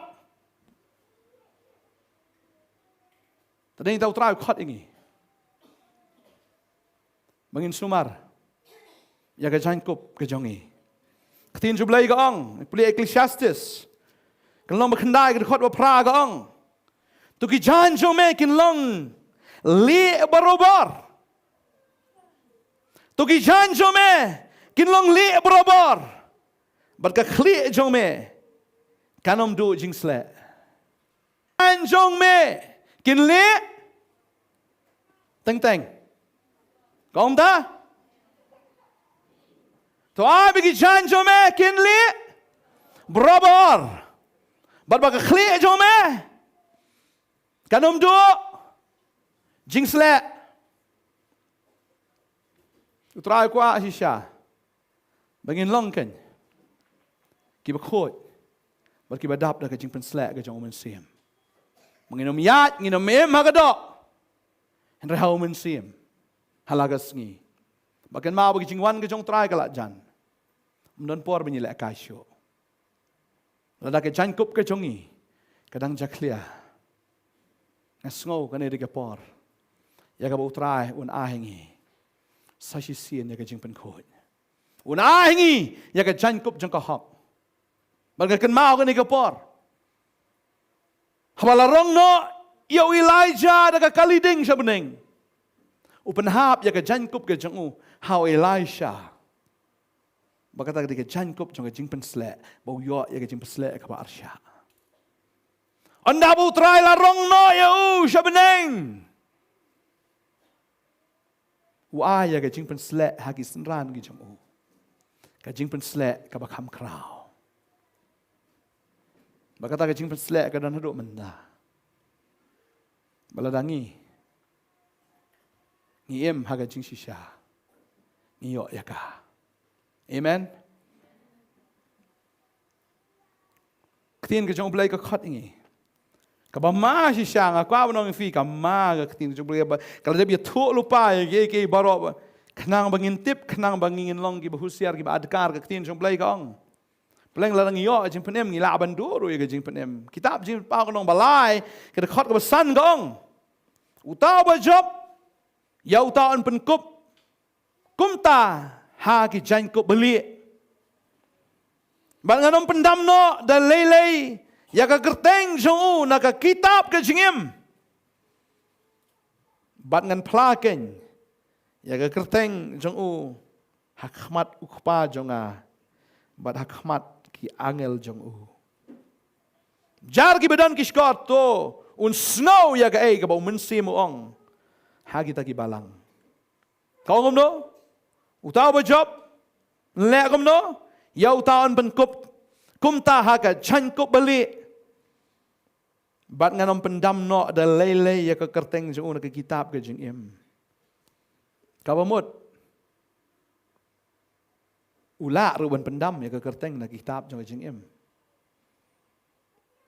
Te dei ta U Trai u khot ïa ngi ba ngin sumar ïa ka jaiñkup ka jong ngi. Ka ktien jong U Blei ka ong, pule Ecclesiastes, ka lynnong ba khyndai, ka dkhot ba phra, ka ong: To ki jaiñ jong me kin long lieh barobor. To ki jaiñ jong me kin long lieh barobor, bad ka khlieh jong me kan ym duh jingsleh. Jaiñ jong me kin lieh. Teng teng. Ka ong ta? To ai ba ki jaiñ jong me kin lieh barobor, bad ba ka khlieh jong me kan ym duh jingsleh. U Trai u kwah shisha ba ngin long kein kiba khuid bad kiba dap da ka jingpynsleh ka jong U Mynsiem. Ba ngin ym ïaid, ngin ym im ha ka doh, hynrei ha U Mynsiem, ha la ka sngi. Ba kynmaw ba ka jingwan ka jong U Trai ka la jan. Ym don por ba ngi lehkai shuh. Lada ka jaiñkup ka jong ngi ka dang jakhlia, nga sngew kane dei ka por ïa kaba U Trai un ai ha ngi sa shisien ïa ka jingpynkhuid. Un ai ha ngi ïa ka jaiñkup jong ka hok. Bad nga kynmaw kane ka por, haba la rong noh ïa u Elijah da ka kali ding sha bneng, u pynhap ïa ka jaiñkup ka jong u ha u Elisha. Ba kata ka dei ka jaiñkup jong ka jingpynsleh, ba u ïoh ïa ka jingpynsleh kaba arshah. Ynda ba U Trai la rong noh ïa u sha bneng, u ai ïa ka jingpynsleh ha ki synran ki jong u, ka jingpynsleh kaba kham khraw. Ba kata ka jingpynsleh ka don haduh mynta. Ba lada ngi, ngi im ha ka jingshisha, ngi ïoh ïa ka. Amen. Ka ktien ka jong U Blei ka khot ïa ngi. Kaba ma shisha, nga kwah ban ong ïa phi, ka ma ka ktien ka jong U Blei, ba ka la dep ïathuh lypa ïa kiei kiei baroh, ba khnang ba ngin tip, khnang ba ngin long kiba husiar, kiba adkar. Ka ktien jong U Blei ka ong, pleng lada ngi ïoh jingpynim, ngi lah ban duh ruh ïa ka jingpynim. Kitab Jingpynpaw ka lynnong ba lai, ka dkhot kaba san ka ong: Uta uba jop, ïa uta yn pynkup kumta ha ki jaiñkup ba lieh. Bad ngan ym pyndam noh da lei lei ïa ka kyrteng jong u na ka kitab ka jingim, bad ngan phla keiñ ïa ka kyrteng jong u ha khmat u Kpa jong nga, bad ha khmat ki angel jong u. Jar kiba don ki shkor, to un sngew ïa kaei kaba U Mynsiem u ong ha kita ki balang. Ka ong kumno? Uta uba jop, leh kumno? Ïa uta yn pynkup kumta ha ka jaiñkup ba lieh. Bad ngan ym pyndam noh da lei lei ïa ka kyrteng jong u na ka kitab ka jingim. Kaba mut, u lah ruh ban pyndam ïa ka kyrteng na ka kitab jong ka jingim.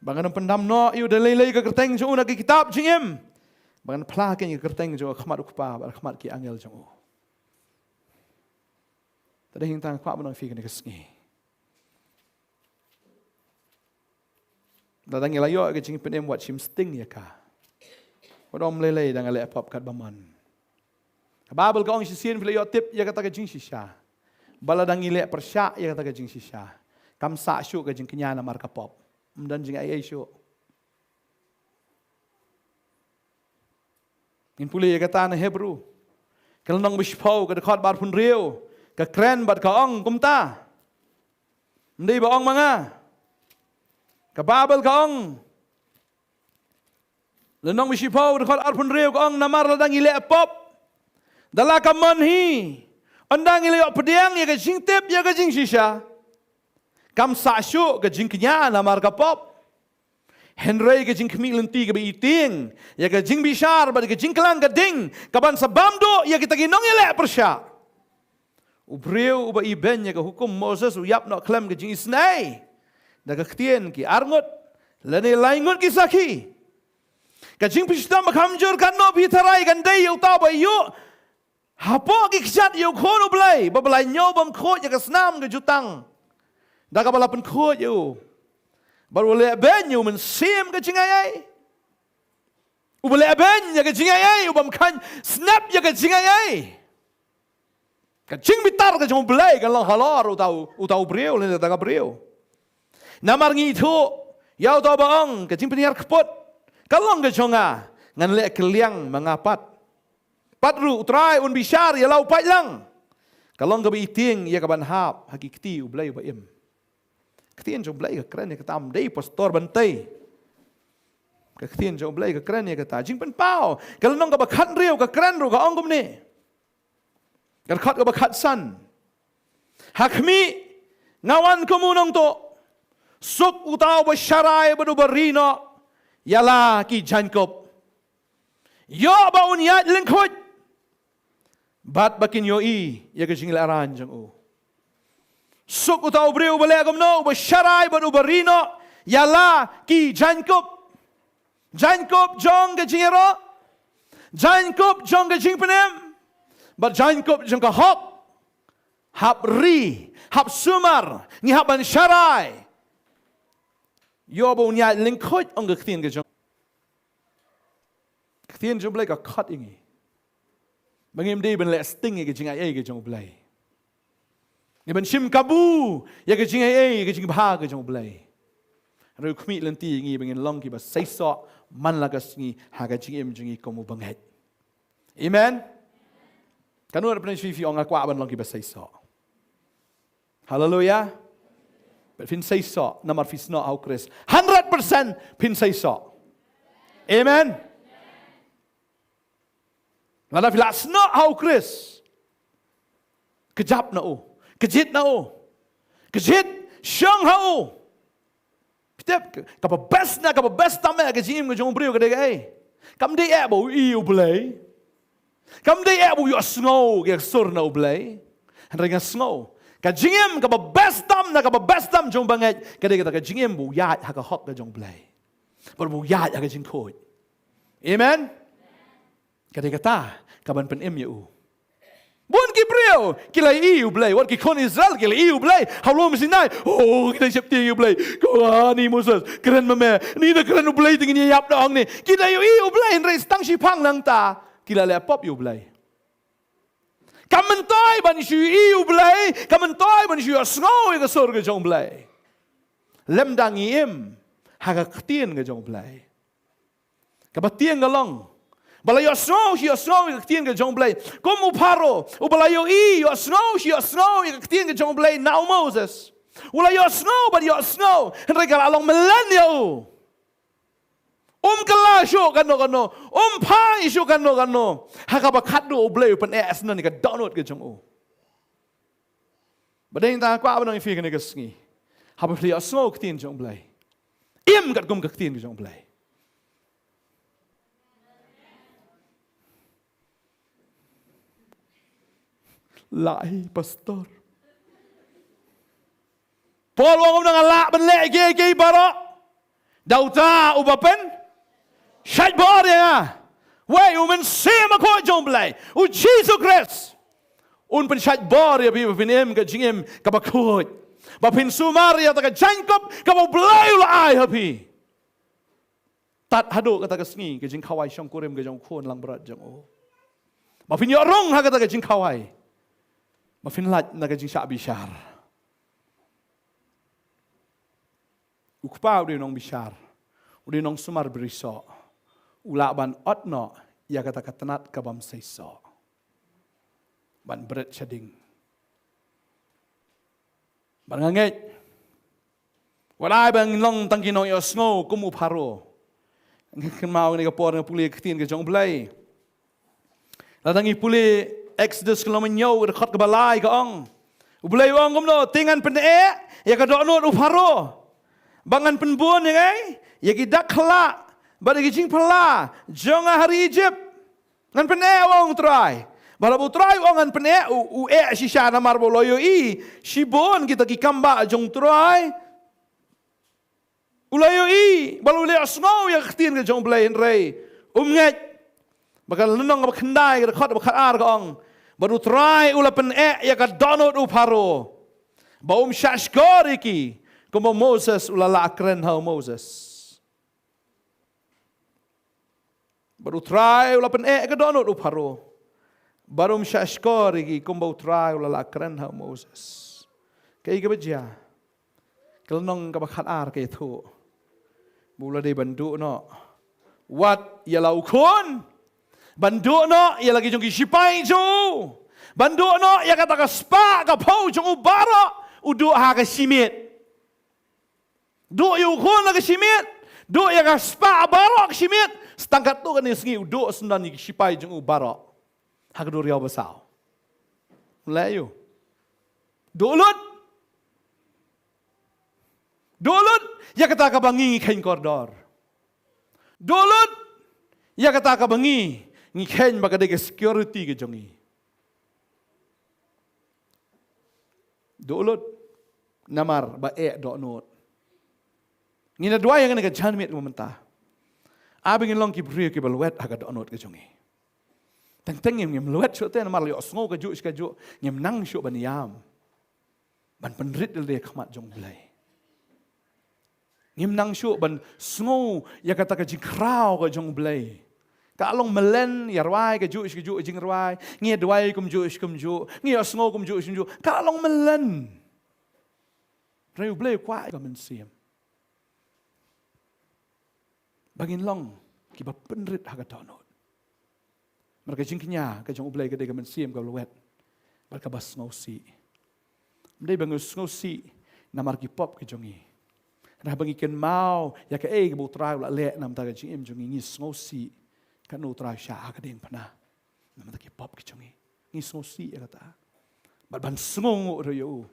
Ba ngan ym pyndam noh ïa u da lei lei ïa ka kyrteng jong u na ka kitab jingim. Ba ngan phla keiñ ïa ka kyrteng jong u ha khmat u Kpa, bad ha khmat ki angel jong u. Te dei hangta nga kwah ban ong ïa phi kane ka sngi, lada ngi la ïoh ka jingpynim, wat shim sting ïa ka. Wat ym lei lei, da nga leh pop katba mon. Ka Baibl ka ong shisien, phi la ïoh tip ïa kata ka jingshisha, ba lada ngi leh pyrshah ïa kata ka jingshisha, Kam sah shuh ka jingkñia namar ka pop. Ym don jingaiei shuh. Ngin pule ïa kata na Hebru. Ka lynnong ba shiphew, ka dkhot ba arphew hynriew. Ka kren bad ka ong kumta. Ym dei ba ong ma nga. Ka Baibl ka ong. Lynnong ba shiphew, dkhot arphew hynriew ka ong, namar lada ngi leh pop da la ka mon hi, ynda ngi la ïoh pdiang ïa ka jingtip ïa ka jingshisha, kam sah shuh ka jingkñia namar ka pop. Hynrei ka jingkhmih lynti kaba ïa tieng ïa ka jingbishar bad ka jingklang ka ding, ka ban sa bam duh ïa kita ki nongïaleh pyrshah. U briew uba ibeiñ ïa ka hukum Moses u ïap noh khlem ka jingisynei da ka ktien ki arngut lane laingut ki sakhi. Ka jingpynshitom ba kham jur katno phi tharai kan dei ïa uta uba ïoh hapoh ki kjat ïa u khun U Blei, ba U Blei ñiew bym khuid ïa ka snam ka jutang da kaba la pynkhuid ïa u. Bad u leh beiñ ïa u Mynsiem ka jingaiei. Uba leh beiñ ïa ka jingaiei, u bym kheiñ snep ïa ka jingaiei. Ka jingbitar ka jong U Blei kan long halor uta u, uta u briew lane uta ka briew. Namar ngi ithuh ïa uta uba ong, ka jingpynhiar kput ka long ka jong nga, ngan leh kylliang ma nga pat. Pat ruh U Trai un bishar ïa la u paidlang. Ka long kaba ïa tieng ïa ka ban hap ha ki kti U Blei uba im. Ka ktien jong U Blei ka kren ïa kata, ym dei pastor ban tei. Ka ktien jong U Blei ka kren ïa kata. Jingpynpaw, ka lynnong kaba khathynriew ka kren ruh, ka ong kumne. Ka dkhot kaba khatsan. Ha khmih, nga wan kum u nongtuh. Suk uta uba sharai bad uba ri noh ïa la ki jaiñkup. Ïoh ba un ïaid lyngkhuid bad ba kin ïohi ïa ka jingïalehrain jong u. Suk uta u briew uba leh kumno, uba sharai bad uba ri noh ïa la ki jaiñkup. Jaiñkup jong ka jingïaroh, jaiñkup jong ka jingpynim, bad jaiñkup jong ka hok. Hap ri, hap sumar, ngi hap ban sharai. Ïoh ba un ïaid lyngkhuid, ong ka ktien ka jong. Ka ktien jong U Blei ka khot ïa ngi ba ngim dei ban leh sting ïa ka jingaiei ka jong U Blei. Ngi ban shim kabu ïa ka jingaiei, ïa ka jingbha ka jong U Blei. Hynrei u khmih lynti ïa ngi ba ngin long kiba seisoh man la ka sngi ha ka jingim jong ngi kum u bangeit. Amen. Katno na pdeng shuh phi ong, nga kwah ban long kiba seisoh? Haleluya. Bad phin seisoh namar phi snoh ha U Khrist. Hundred percent phin seisoh. Amen. Lada phi la snoh ha U Khrist, kjap na u, kjit na u, kjit shong ha u. Phi tip, kaba best na, kaba best tam eh ka jingim ka jong u briew ka dei kaei? Kam dei eh ba u ïohi U Blei. Kam dei eh ba u ïohsngew ïa ka sur na U Blei. Hynrei nga sngew ka jingim kaba best tam na, kaba best tam jong u bangeit ka dei kata ka jingim ba u ïaid ha ka hok ka jong U Blei. Bad ba u ïaid ha ka jingkhuid. Amen. Ka dei kata ka ban pynim ïa u. Bun ki briew ki la ïohi U Blei, wat ki khun Israel ki la ïohi U Blei ha u lum Sinai. Oh, ki dang sheptieng ïa U Blei. Ko ani Moses, kren ma me. Ni da kren U Blei te ngin ïa ïap da hangne. Ki la ïohi U Blei, hynrei tang shiphang nangta ki la leh pop ïa U Blei. Kam myntoi ban shu ïohi U Blei, kam myntoi ban shu ïohsngew ïa ka sur ka jong U Blei. Lymda ngi im ha ka ktien ka jong U Blei. Kaba tieng ka long ba la ïohsngew shi ïohsngew ïa ka ktien ka jong U Blei. Kum u Pharaoh uba la ïohi, ïohsngew shi ïohsngew ïa ka ktien ka jong U Blei na u Moses. U la ïohsngew bad ïohsngew, hynrei ka la long mlien ïa u. Um kylla shuh kano kano, um phai shuh kano kano ha kaba khadduh U Blei u pyneh shen ïa ka dohnud ka jong u. Ba dei nangta kwah ban ong ïa phi kane ka sngi, haba phi ïohsngew ka ktien jong U Blei, im katkum ka ktien ka jong U Blei. Lai pastor. Paul u ong, nga lah ban leh kiei kiei baroh da uta uba pynshait bor ïa nga. Wei, u Mynsiem Bakhuid jong U Blei, u Jisu Khrist, un pynshait bor ïa phi ba phin im ka jingim kaba khuid, ba phin sumar ïa kata ka jaiñkup kaba U Blei u la ai ha phi. Tad haduh kata ka sngi ka jingkhawai shongkurim ka jong u Khun langbrot jong u, ba phin ïoh rung ha kata ka jingkhawai, ba phin lait na ka jingshah bishar. U Kpa u dei u nongbishar, u dei u nongsumar brisoh. U lah ban ot noh ïa kata ka tnat ka bym seisoh ban bret shading. Bad nga ngeit, wat ai ba ngin long tang ki nongïohsngew kum u Pharaoh. Nga kynmaw kane ka por nga pule ka ktien ka jong U Blei. Lada ngi pule Exodus ka lynnong hynñiew, ka dkhot kaba lai, ka ong, U Blei u ong kumno: Te ngan pyneh ïa ka dohnud u Pharaoh ba ngan pynbun ïa ngi, ïa ki dak khyllah bad ïa ki jingphylla jong nga ha ri Ijipt. Ngan pyneh, u ong U Trai. Bad haba U Trai u ong ngan pyneh, u, u eh shisha namar ba u la ïohi shibun kita ki kambah jong U Trai. U la ïohi, bad u la ïohsngew ïa ka ktien ka jong U Blei, hynrei um ngeit. Bad ka lynnong kaba khyndai, ka dkhot kaba khatar, ka ong, bad U Trai u la pyneh ïa ka dohnud u Pharaoh ba um shahshkor ïa ki, kumba u Moses u la lah kren ha u Moses. Bad U Trai u la pyneh ïa ka dohnud u Pharaoh ba um shahshkor ïa ki, kumba U Trai u la lah kren ha u Moses. Kaei kaba jia? Ka lynnong kaba khatar ka ïathuh ba u la dei ban duh noh wat ïa la u khun, ban duh noh ïa la ki jong ki shipai jong u, ban duh noh ïa kata ka spah ka phew jong u baroh, u duh ha ka shimiet. Duh ïa u khun ha ka shimiet, duh ïa ka spah baroh ha ka shimiet. Sa tang katto katne sngi u duh syndon ïa ki shipai jong u baroh ha ka duriaw basaw. Leh ïa u. Duh lut. Duh lut ïa kata kaba ngi ngi kheiñ kordor. Duh lut ïa kata kaba ngi ngi kheiñ ba ka dei ka security ka jong ngi. Duh lut namar ba eh dohnud. Ngin ïa duwai ïa kane ka janmiet mynta. Ai ba ngin long ki briew kiba lwet ha ka dohnud ka jong ngi. Teng teng ngim, ngim lwet shuh te namar la ïohsngew kajuh shi kajuh, ngim nang shuh ban ïam ban pynrit ïalade ha khmat jong U Blei. Ngim nang shuh ban sngew ïa kata ka jingkhraw ka jong U Blei. Ka long mlien, ïa rwai kajuh shi kajuh jingrwai, ngi ïa duwai kumjuh shi kumjuh, ngi ïa sngew kumjuh shi kumjuh, ka long mlien. Hynrei U Blei u kwah ïa ka mynsiem ba ngin long kiba pynrit ha ka dohnud. Namar ka jingkñia ka jong U Blei ka dei ka mynsiem kaba lwet bad kaba sngewsih. Ym dei ba ngi sngewsih namar ki pop ki jong ngi. Hynrei ba ngi kynmaw ïa kaei kaba U Trai u la leh namar ka jingim jong ngi, ngi sngewsih katno U Trai u shah ha ka diengphna namar ki pop ki jong ngi. Ngi sngewsih ïa kata. Bad ban sngewnguh ruh ïa u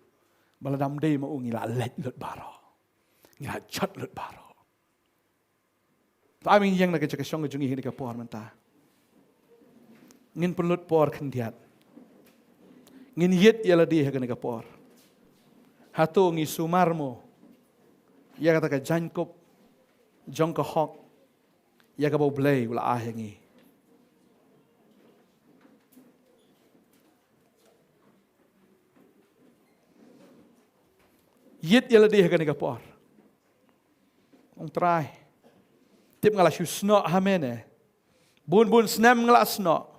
ba lada ym dei ma u ngi la leit lut baroh, ngi la jot lut baroh. To ai ba ngin ïeng na ka jaka shong ka jong ngi ha kane ka por mynta. Ngin pynlut por khyndiat. Ngin ïit ïalade ha kane ka por. Hato ngi sumar mo ïa kata ka jaiñkup jong ka hok ïa kaba U Blei u la ai ha ngi? Ïit ïalade ha kane ka por. Ong Trai, tip nga la shu snoh ha mene. Bun bun snem nga la snoh.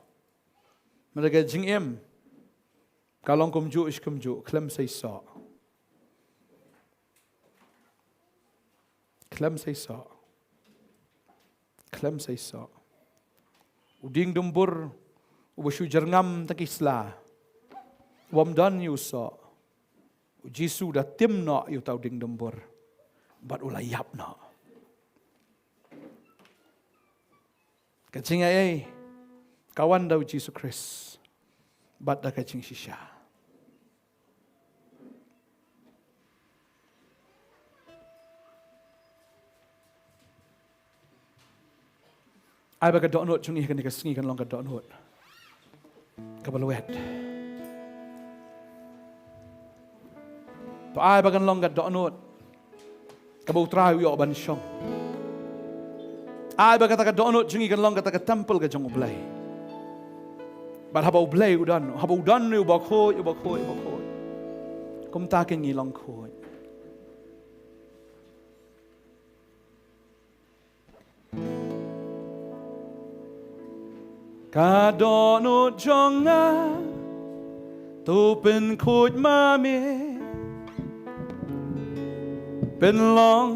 Hynrei ka jingim ka long kumjuh shi kumjuh, khlem seisoh. Khlem seisoh. Khlem seisoh. U dieng dumbur uba shu jyrngam tang ki sla, u bym don ïa u soh. U Jisu u da tim noh ïa uta u dieng dumbur bad u la ïap noh. Ka jingaiei ka wan da u Jisu Khrist bad da ka jingshisha. Ai ba ka dohnud jong ngi ha kane ka sngi kan long ka dohnud kaba lwet. To ai ba kan long ka dohnud kaba U Trai u ïoh ban shong. Ai ba kata ka dohnud jong ngi kan long kata ka temple ka jong U Blei. Bad haba U Blei u don, haba u don uba khuid, uba khuid, uba khuid, kumta kan ngi long khuid. Ka dohnud jong nga, to pynkhuid ma me, pynlong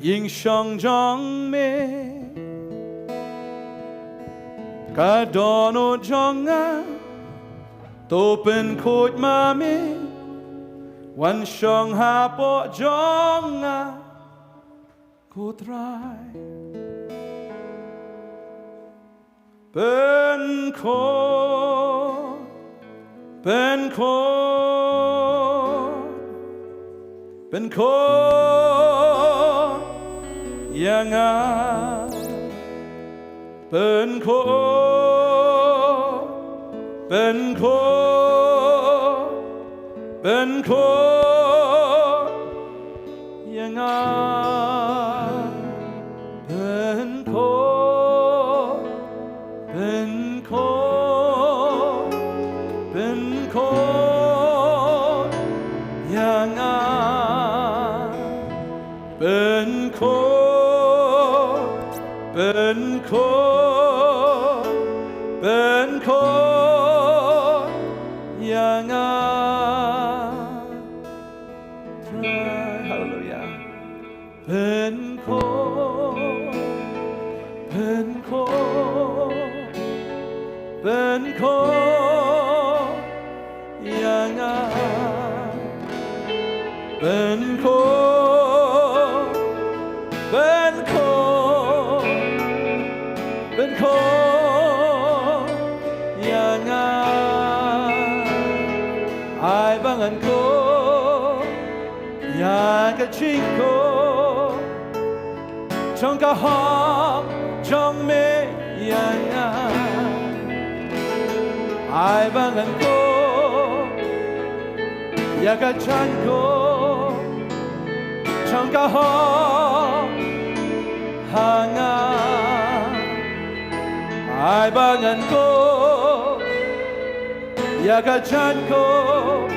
Ïing shong jong me ka dohnud jong nga, to pynkhuid ma me, wan shong hapoh jong nga ko Trai. Pynkhuid, pynkhuid, pynkhuid ïa nga. Pynkhuid, pynkhuid, pynkhuid ïa nga. Pynkhuid, pynkhuid, pynkhuid ïa nga. Pynkhuid, pynkhuid, pynkhuid ïa nga. Haleluya. Pynkhuid, pynkhuid, pynkhuid ïa nga. Pynkhuid, pynkhuid, pynkhuid ïa nga. Ai ba ngan khuid ïa ka jingkhuid jong ka hok jong me ïa nga. Ai ba ngan khuid ïa ka jingkhuid jong ka hok ha nga. Ai ba ngan khuid ïa ka jingkhuid,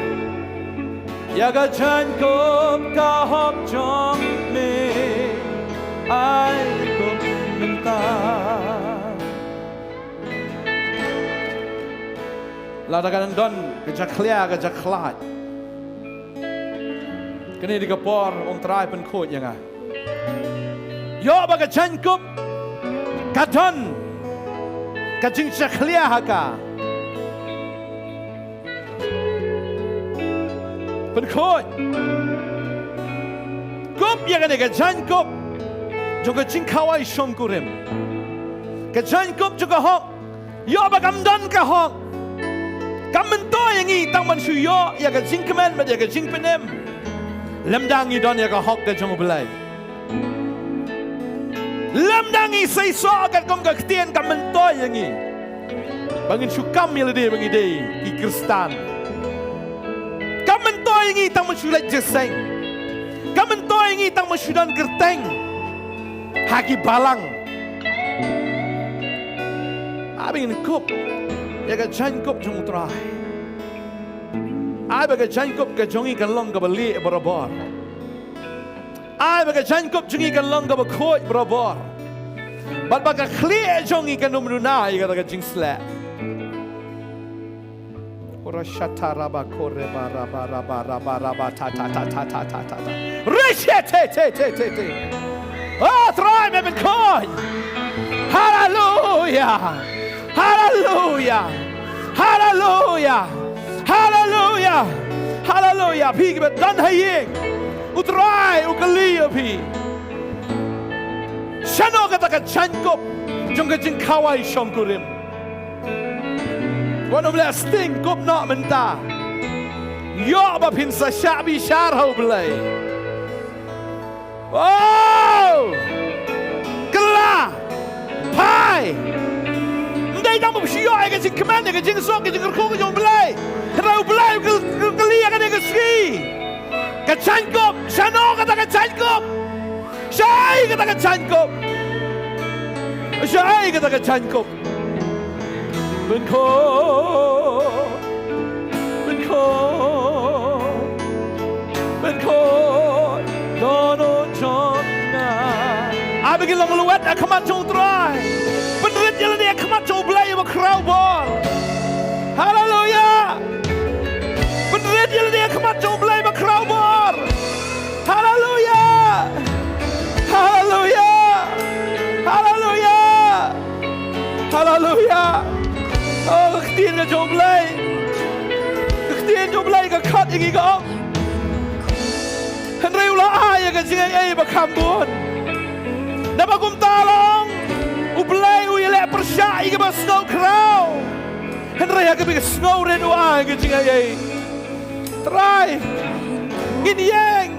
ïa ka jingkhuid ka hok jong me. Ai khuid mynta. Lada ka dang don ka jakhlia ka jakhlad, kane dei ka por, ong Trai, pynkhuid ïa nga. Ïoh ba ka jingkhuid ka don ka jingjakhlia ha ka. Pynkhuid. Khuid ïa kane ka jingkhuid jong ka jingkhawai shongkurim, ka jingkhuid jong ka hok. Ïoh ba kam don ka hok, kam myntoi ïa ngi tang ban shu ïoh ïa ka jingkmen bad ïa ka jingpynim. Lymda ngi don ïa ka hok ka jong U Blei, lymda ngi seisoh katkum ka ktien, kam myntoi ïa ngi ba ngin shu kam ïa lade ba ngi dei ki Khristan. Kam myntoi ïa ngi tang ban shu leit jingïaseng. Kam myntoi ïa ngi tang ban shu don kyrteng ha ki balang. Ai ba ngin khuid ïa ka jingkhuid jong U Trai. Ai ba ka jingkhuid ka jong ngi kan long kaba lieh barabor. Ai ba ka jingkhuid jong ngi kan long kaba khuid barabor, bad ba ka khlieh jong ngi kan ym duna ïa kata ka jingsleh. Ora shata raba kore ba raba raba raba raba ta ta ta ta ta ta ta ta. Rishe te te te te te. O Trai, me pynkhuid. Haleluya. Haleluya. Haleluya. Haleluya. Haleluya. Phi kiba don ha ïing, U Trai u kylli ïa phi. Shano kata ka jingkhuid jong ka jingkhawai shongkurim? Wat ym leh sting, khuid noh mynta. Ïoh ba phin sa shah bishar ha U Blei. Oh! Kylla! Phai! Ym dei tang ba phi shu ïoh ïa ka jingkmen, ïa ka jingsuk, ka jingkyrkhu ka jong U Blei. Hynrei U Blei u kyl-, u kylli ïa kane ka sngi. Ka jingkhuid, shano kata ka jingkhuid? Shaei kata ka jingkhuid? Shaei kata ka jingkhuid? Pynkhuid, pynkhuid, pynkhuid dohnud jong nga. Ai ba ngin long lwet ha khmat jong U Trai. Pynrit ïa lade ha khmat jong U Blei uba khraw bor. Haleluya. Pynrit ïa lade ha khmat jong U Blei uba khraw bor. Haleluya. Jong U Blei. Ka ktien jong U Blei ka khot ïa ngi ka ong, hynrei u la ai ïa ka jingaiei ba kham bun. Naba kumta la ong, U Blei u ïaleh pyrshah ïa kiba sngew khraw, hynrei ha kiba sngew rit u ai ka jingaiei. Trai, ngin ïeng,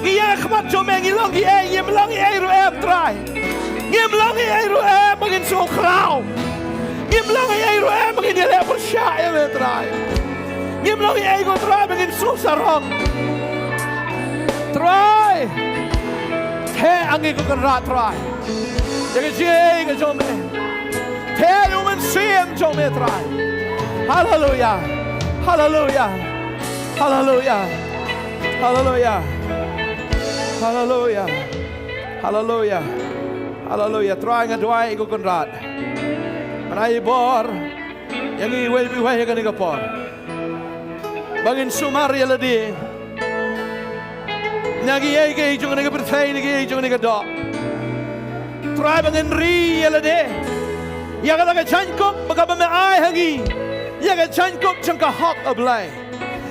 ngi ïeng ha khmat jong me, ngi long kiei, ngim long kiei ruh em Trai. Ngim long kiei ruh em ba ngin sngew khraw. Ngim long kiei ruh em ba ngin ïaleh pyrshah ïa me Trai. Ngim long kiei ko Trai ba ngin sngew sarong. Trai, theh ha ngi ko Kynrad Trai, ïa ka jingaiei ka jong me. Theh ïa u Mynsiem jong me Trai. Haleluia. Haleluia. Haleluia. Haleluia. Haleluia. Haleluia. Haleluia. Trai, nga duwai ko Kynrad, ban ai bor ïa ngi iwei pa iwei ha kane ka por, ba ngin sumar ïa lade na kiei kiei jong kane ka pyrthei, na kiei jong kane ka doh. Trai, ba ngin ri ïa lade ïa kata ka jaiñkup ba kaba me ai ha ngi, ïa ka jaiñkup jong ka hok, A Blei.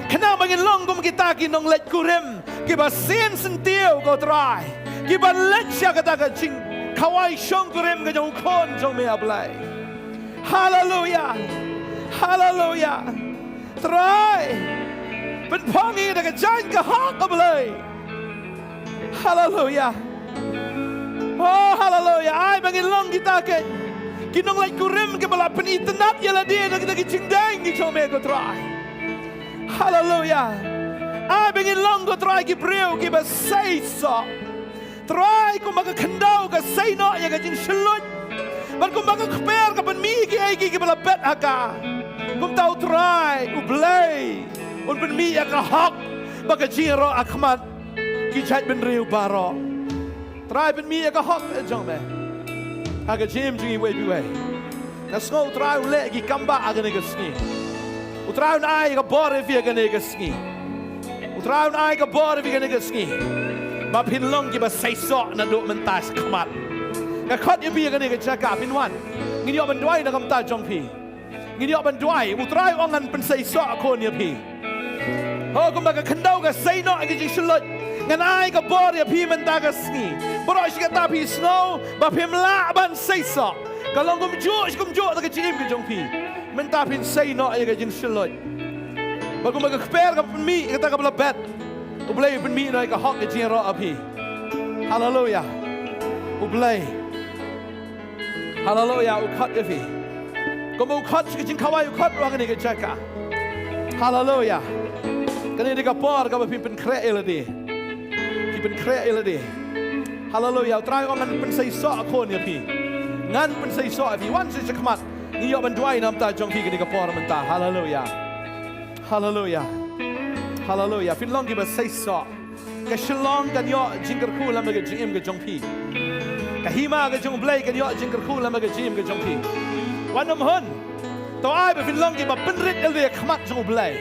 Khnang ba ngin long kum kita ki nongleit kurim kiba sien syntiew ko Trai, kiba leit sha kata ka jingkhawai shongkurim ka jong u Khun jong me, A Blei. Haleluia. Haleluia. Trai, pynphong ïa ka jaiñ ka hok, A Blei. Haleluia. Oh, haleluia. Ai ba ngin long kita ki, ki nongleit kurim kiba la pynitynnad ïa lade da kita ki jingdeng ki jong me ko Trai. Haleluia. Ai ba ngin long ko Trai ki briew kiba seisoh. Trai, kumba ka khyndew ka sei noh ïa ka jingshylluid, bad kumba ka kper ka pynmih ïa kiei kiei kiba la bet ha ka, kumta U Trai U Blei un pynmih ïa ka hok bad ka jingïaroh ha khmat ki jaitbynriew baroh. Trai, pynmih ïa ka hok jong me ha ka jingim jong ngi iwei pa iwei. Nga sngew U Trai un leh ki kambah ha kane ka sngi. U Trai un ai ka bor ïa phi ha kane ka sngi. U Trai un ai ka bor ïa phi ha kane ka sngi, ba phin long kiba seisoh naduh mynta shakhmat. Nga khot ïa phi ha kane ka jaka, phin wan. Ngin ïoh ban duwai na ka bynta jong phi. Ngin ïoh ban duwai. U Trai u ong, ngan pynseisoh khun ïa phi. Ho, kumba ka khyndew ka sei noh ïa ka jingshylluid, ngan ai ka bor ïa phi mynta ka sngi. Baroh shi katta phi sngew ba phim lah ban seisoh, ka long kumjuh shi kumjuh da ka jingim ka jong phi. Mynta phin sei noh ïa ka jingshylluid, bad kumba ka kper ka pynmih ïa kata kaba la bet, U Blei u pynmih noh ïa ka hok ka jingïaroh ha phi. Haleluia. U Blei, haleluia, u khot ïa phi. Kumba u khot sha ka jingkhawai, u khot ruh ha kane ka jaka. Haleluia. Kane dei ka por kaba phin pynkhreh ïa lade. Phin pynkhreh ïa lade. Haleluia. U Trai u ong, ngan pynseisoh khun ïa phi. Ngan pynseisoh ïa phi. Wan sha shakhmat. Ngin ïoh ban duwai na ka bynta jong phi kane ka por mynta. Haleluia. Haleluia. Haleluia. Phin long kiba seisoh. Ka shyllong kan ïoh jingkyrkhu lem bad ka jingim ka jong phi. Ka hima ka jong U Blei kan ïoh jingkyrkhu lem bad ka jingim ka jong phi. Wat nym hun. To ai ba phin long kiba pynrit ïa lade ha khmat jong U Blei.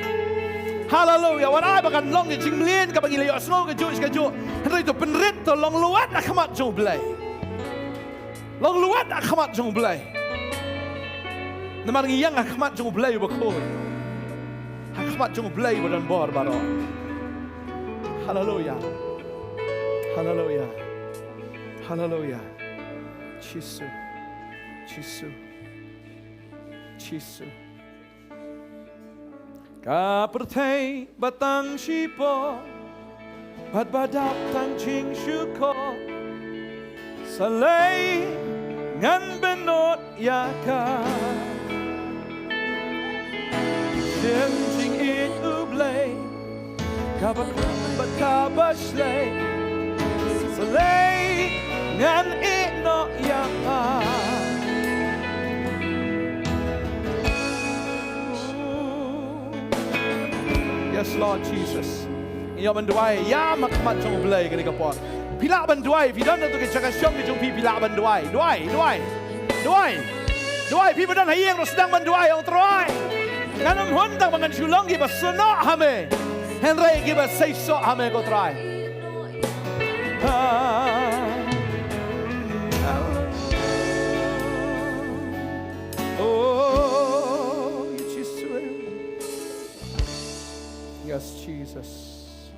Haleluia. Wat ai ba kan long ka jingmlien kaba ngi la ïohsngew kajuh shi kajuh. Hynrei to pynrit, to long luwat ha khmat jong U Blei. Long luwat ha khmat jong U Blei. Namar ngi ïeng ha khmat jong U Blei uba khuid, ha khmat jong U Blei uba don bor baroh. Haleluia. Haleluia. Haleluia. Jisu. Jisu. Jisu. Ka pyrthei ba tang shipor bad ba dap tang jingshukor, sa lei ngan bynnud ïa ka. Shem jingïeit U Blei, kaba khuid bad kaba shlei, sa lei ngan ïeh noh ïa ka. Yes, Lord Jesus. Ïa ban duwai, ïa ha khmat jong U Blei kane ka por. Phi lah ban duwai, phi don ha tu ka jaka shong ka jong phi, phi lah ban duwai. Duwai, duwai. Duwai. Duwai, phi ba don ha ïing ruh sdang ban duwai, ong Trai, ngan ym hun tang ba ngan shu long kiba snoh ha me, hynrei kiba seisoh ha me ko Trai. Ah. Oh, Jesus. Jesus.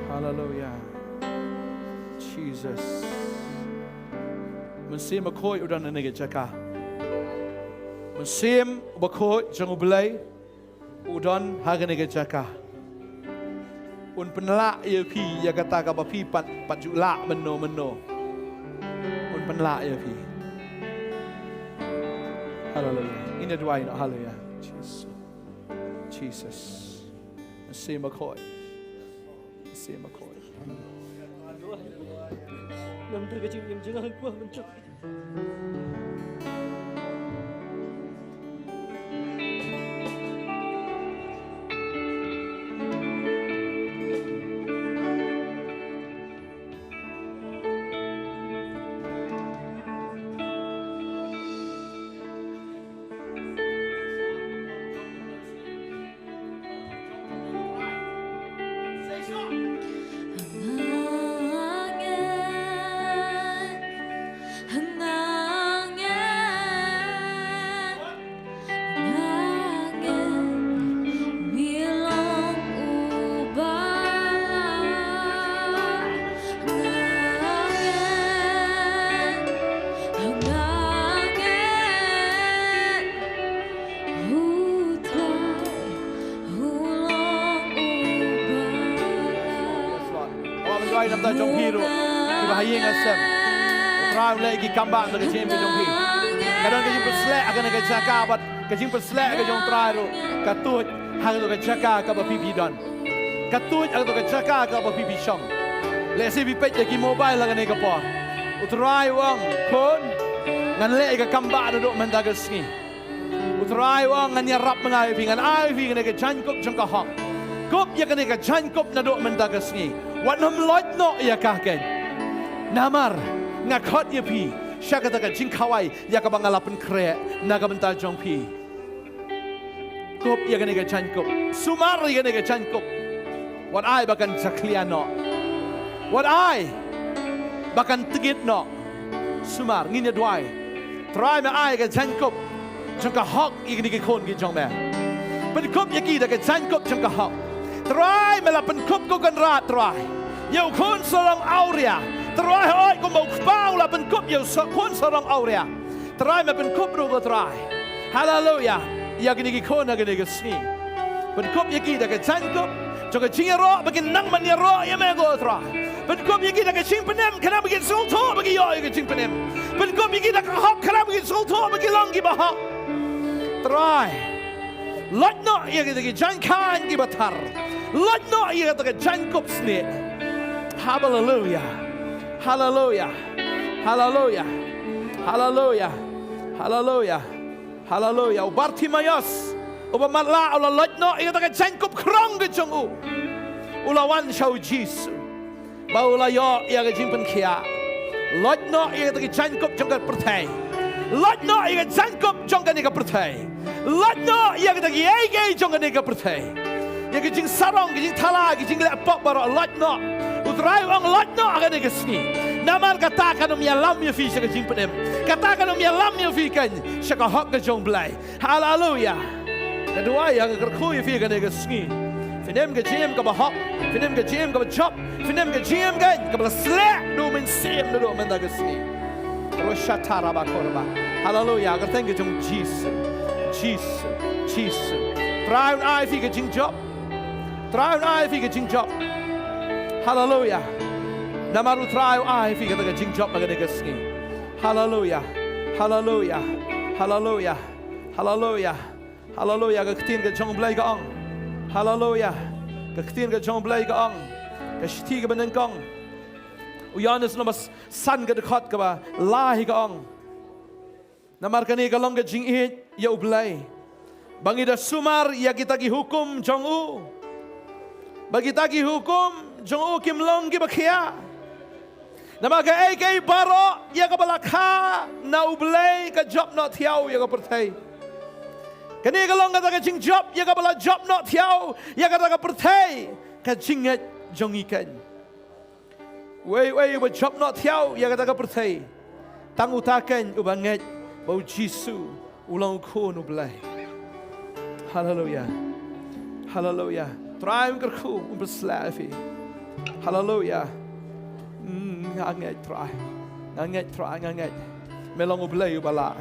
Hallelujah. Jesus. Mynsiem Bakhuid u don ha kane ka jaka. Mynsiem Bakhuid jong U Blei u don ha kane ka jaka. Un pynlah ïa phi ïa kata kaba phi pat, pat ju lah mynno mynno. Un pynlah ïa phi. Haleluya. Ngin ïa duwai noh, haleluya. Jesus. Jesus. Mynsiem Bakhuid. Mynsiem Bakhuid. Namar ka jingim jong nga, Yes, Lord. Haba phi duwai namar jong phi ruh kiba ha ïing ha sem, U Trai un leh ïa ki kambah na ka jingim ka jong phi. Ka don ka jingpynshlur ha kane ka jaka bad ka jingpynshlur ka jong U Trai ruh ka tuid ha kane ka jaka kaba phi phi don. Ka tuid ha kane ka jaka kaba phi phi shong. Lehse phi peit ïa ki mobile ha kane ka por. U Trai u ong, khun, ngan leh ïa ka kambah naduh mynta ka sngi. U Trai u ong, ngan ïarap ma nga ïa phi, ngan ai ïa phi kane ka jaiñkup jong ka hok. Kup ïa kane ka jaiñkup naduh mynta ka sngi. Wat nym loit noh ïa ka keiñ. Namar nga khot ïa phi sha kata ka jingkhawai ïa kaba nga la pynkhreh na ka bynta jong phi. Kup ïa kane ka jaiñkup. Sumar ïa kane ka jaiñkup. Wat ai ba kan jakhlia noh. Wat ai ba kan tngit noh. Sumar, ngin ïa duwai. Trai, me ai ka jaiñkup jong ka hok ïa kine ki khun ki jong me. Pynkup ïa ki da ka jaiñkup jong ka hok. Trai, me la pynkup ko Kynrad, Trai, ïa u khun sarong awria. Trai, hooid kumba u kpa u la pynkup ïa u sa-, khun sarong awria. Trai, me pynkup ruh ko Trai. Haleluya. Ïa kine ki khun ha kane ka sngi. Pynkup ïa ki da ka jaiñkup jong ka jingïaroh, ba kin nang ban ïaroh ïa me ko Trai. Pynkup ïa ki da ka jingpynim, khnang ba kin sngewthuh ba ki ïoh ïa ka jingpynim. Pynkup ïa ki da ka hok, khnang ba kin sngewthuh ba ki long kiba hok. Trai, loit noh ïa ki da ki jaiñkhain kiba thar. Loit noh ïa ki da ka jaiñkup snieh. Haleluya. Haleluya. Haleluya. Haleluya. Haleluya. Haleluya. U Bartimaios uba matlah u la loit noh ïa kata ka jaiñkup khrong ka jong u. U la wan sha u Jisu. Ba u la ïoh ïa ka jingpynkhiah. Loit noh ïa kata ka jaiñkup jong ka pyrthei. Loit noh ïa ka jaiñkup jong kane ka pyrthei. Loit noh ïa kata kiei kiei jong kane ka pyrthei. Ïa ka jingsarong, ka jingthala, ka jingleh pop baroh, loit noh. U Trai u ong loit noh ha kane ka sngi. Namar kata kan ym ïalam ïa phi sha ka jingpynim. Kata kan ym ïalam ïa phi keiñ sha ka hok ka jong U Blei. Haleluya. Nga duwai, nga kyrkhu ïa phi kane ka sngi. Phin im ka jingim kaba hok, phin im ka jingim kaba jop, phin im ka jingim kaba la sleh da u Mynsiem naduh mynta ka sngi. Roshatarabakorba. Haleluya. Kyrteng ka jong U Jisu. Jisu. Jisu. Trai un ai phi ka jingjop. Trai un ai phi ka jingjop. Haleluya. Namar U Trai u ai phi kata ka jingjop ha kane ka sngi. Haleluya. Haleluya. Haleluya. Haleluya. Haleluya. Ka ktien ka jong U Blei ka ong. Haleluya. Ka ktien ka jong U Blei ka ong. Ka shithi kaba nyngkong u Ïoannis lynnong ba san, ka dkhot kaba lai ka ong. Namar kane ka long ka jingïeit ïa U Blei, ba ngi da sumar ïa kita ki hukum jong u, ba kita ki hukum jong u kim long kiba khia. Namar kaei kaei baroh ïa kaba la kha na U Blei ka jop noh thiaw ïa ka pyrthei. Kane ka long kata ka jingjop ïa kaba la jop noh thiaw ïa kata ka pyrthei, ka jingngeit jong ngi keiñ. Uei uei uba jop noh thiaw ïa kata ka pyrthei, tang uta keiñ uba ngeit ba U Jisu u long U Khun U Blei. Haleluya. Haleluya. Trai un kyrkhu, un pynshlur ïa phi. Haleluia. Mm, nga ngeit Trai. Nga ngeit Trai, nga ngeit. Me long U Blei uba lah.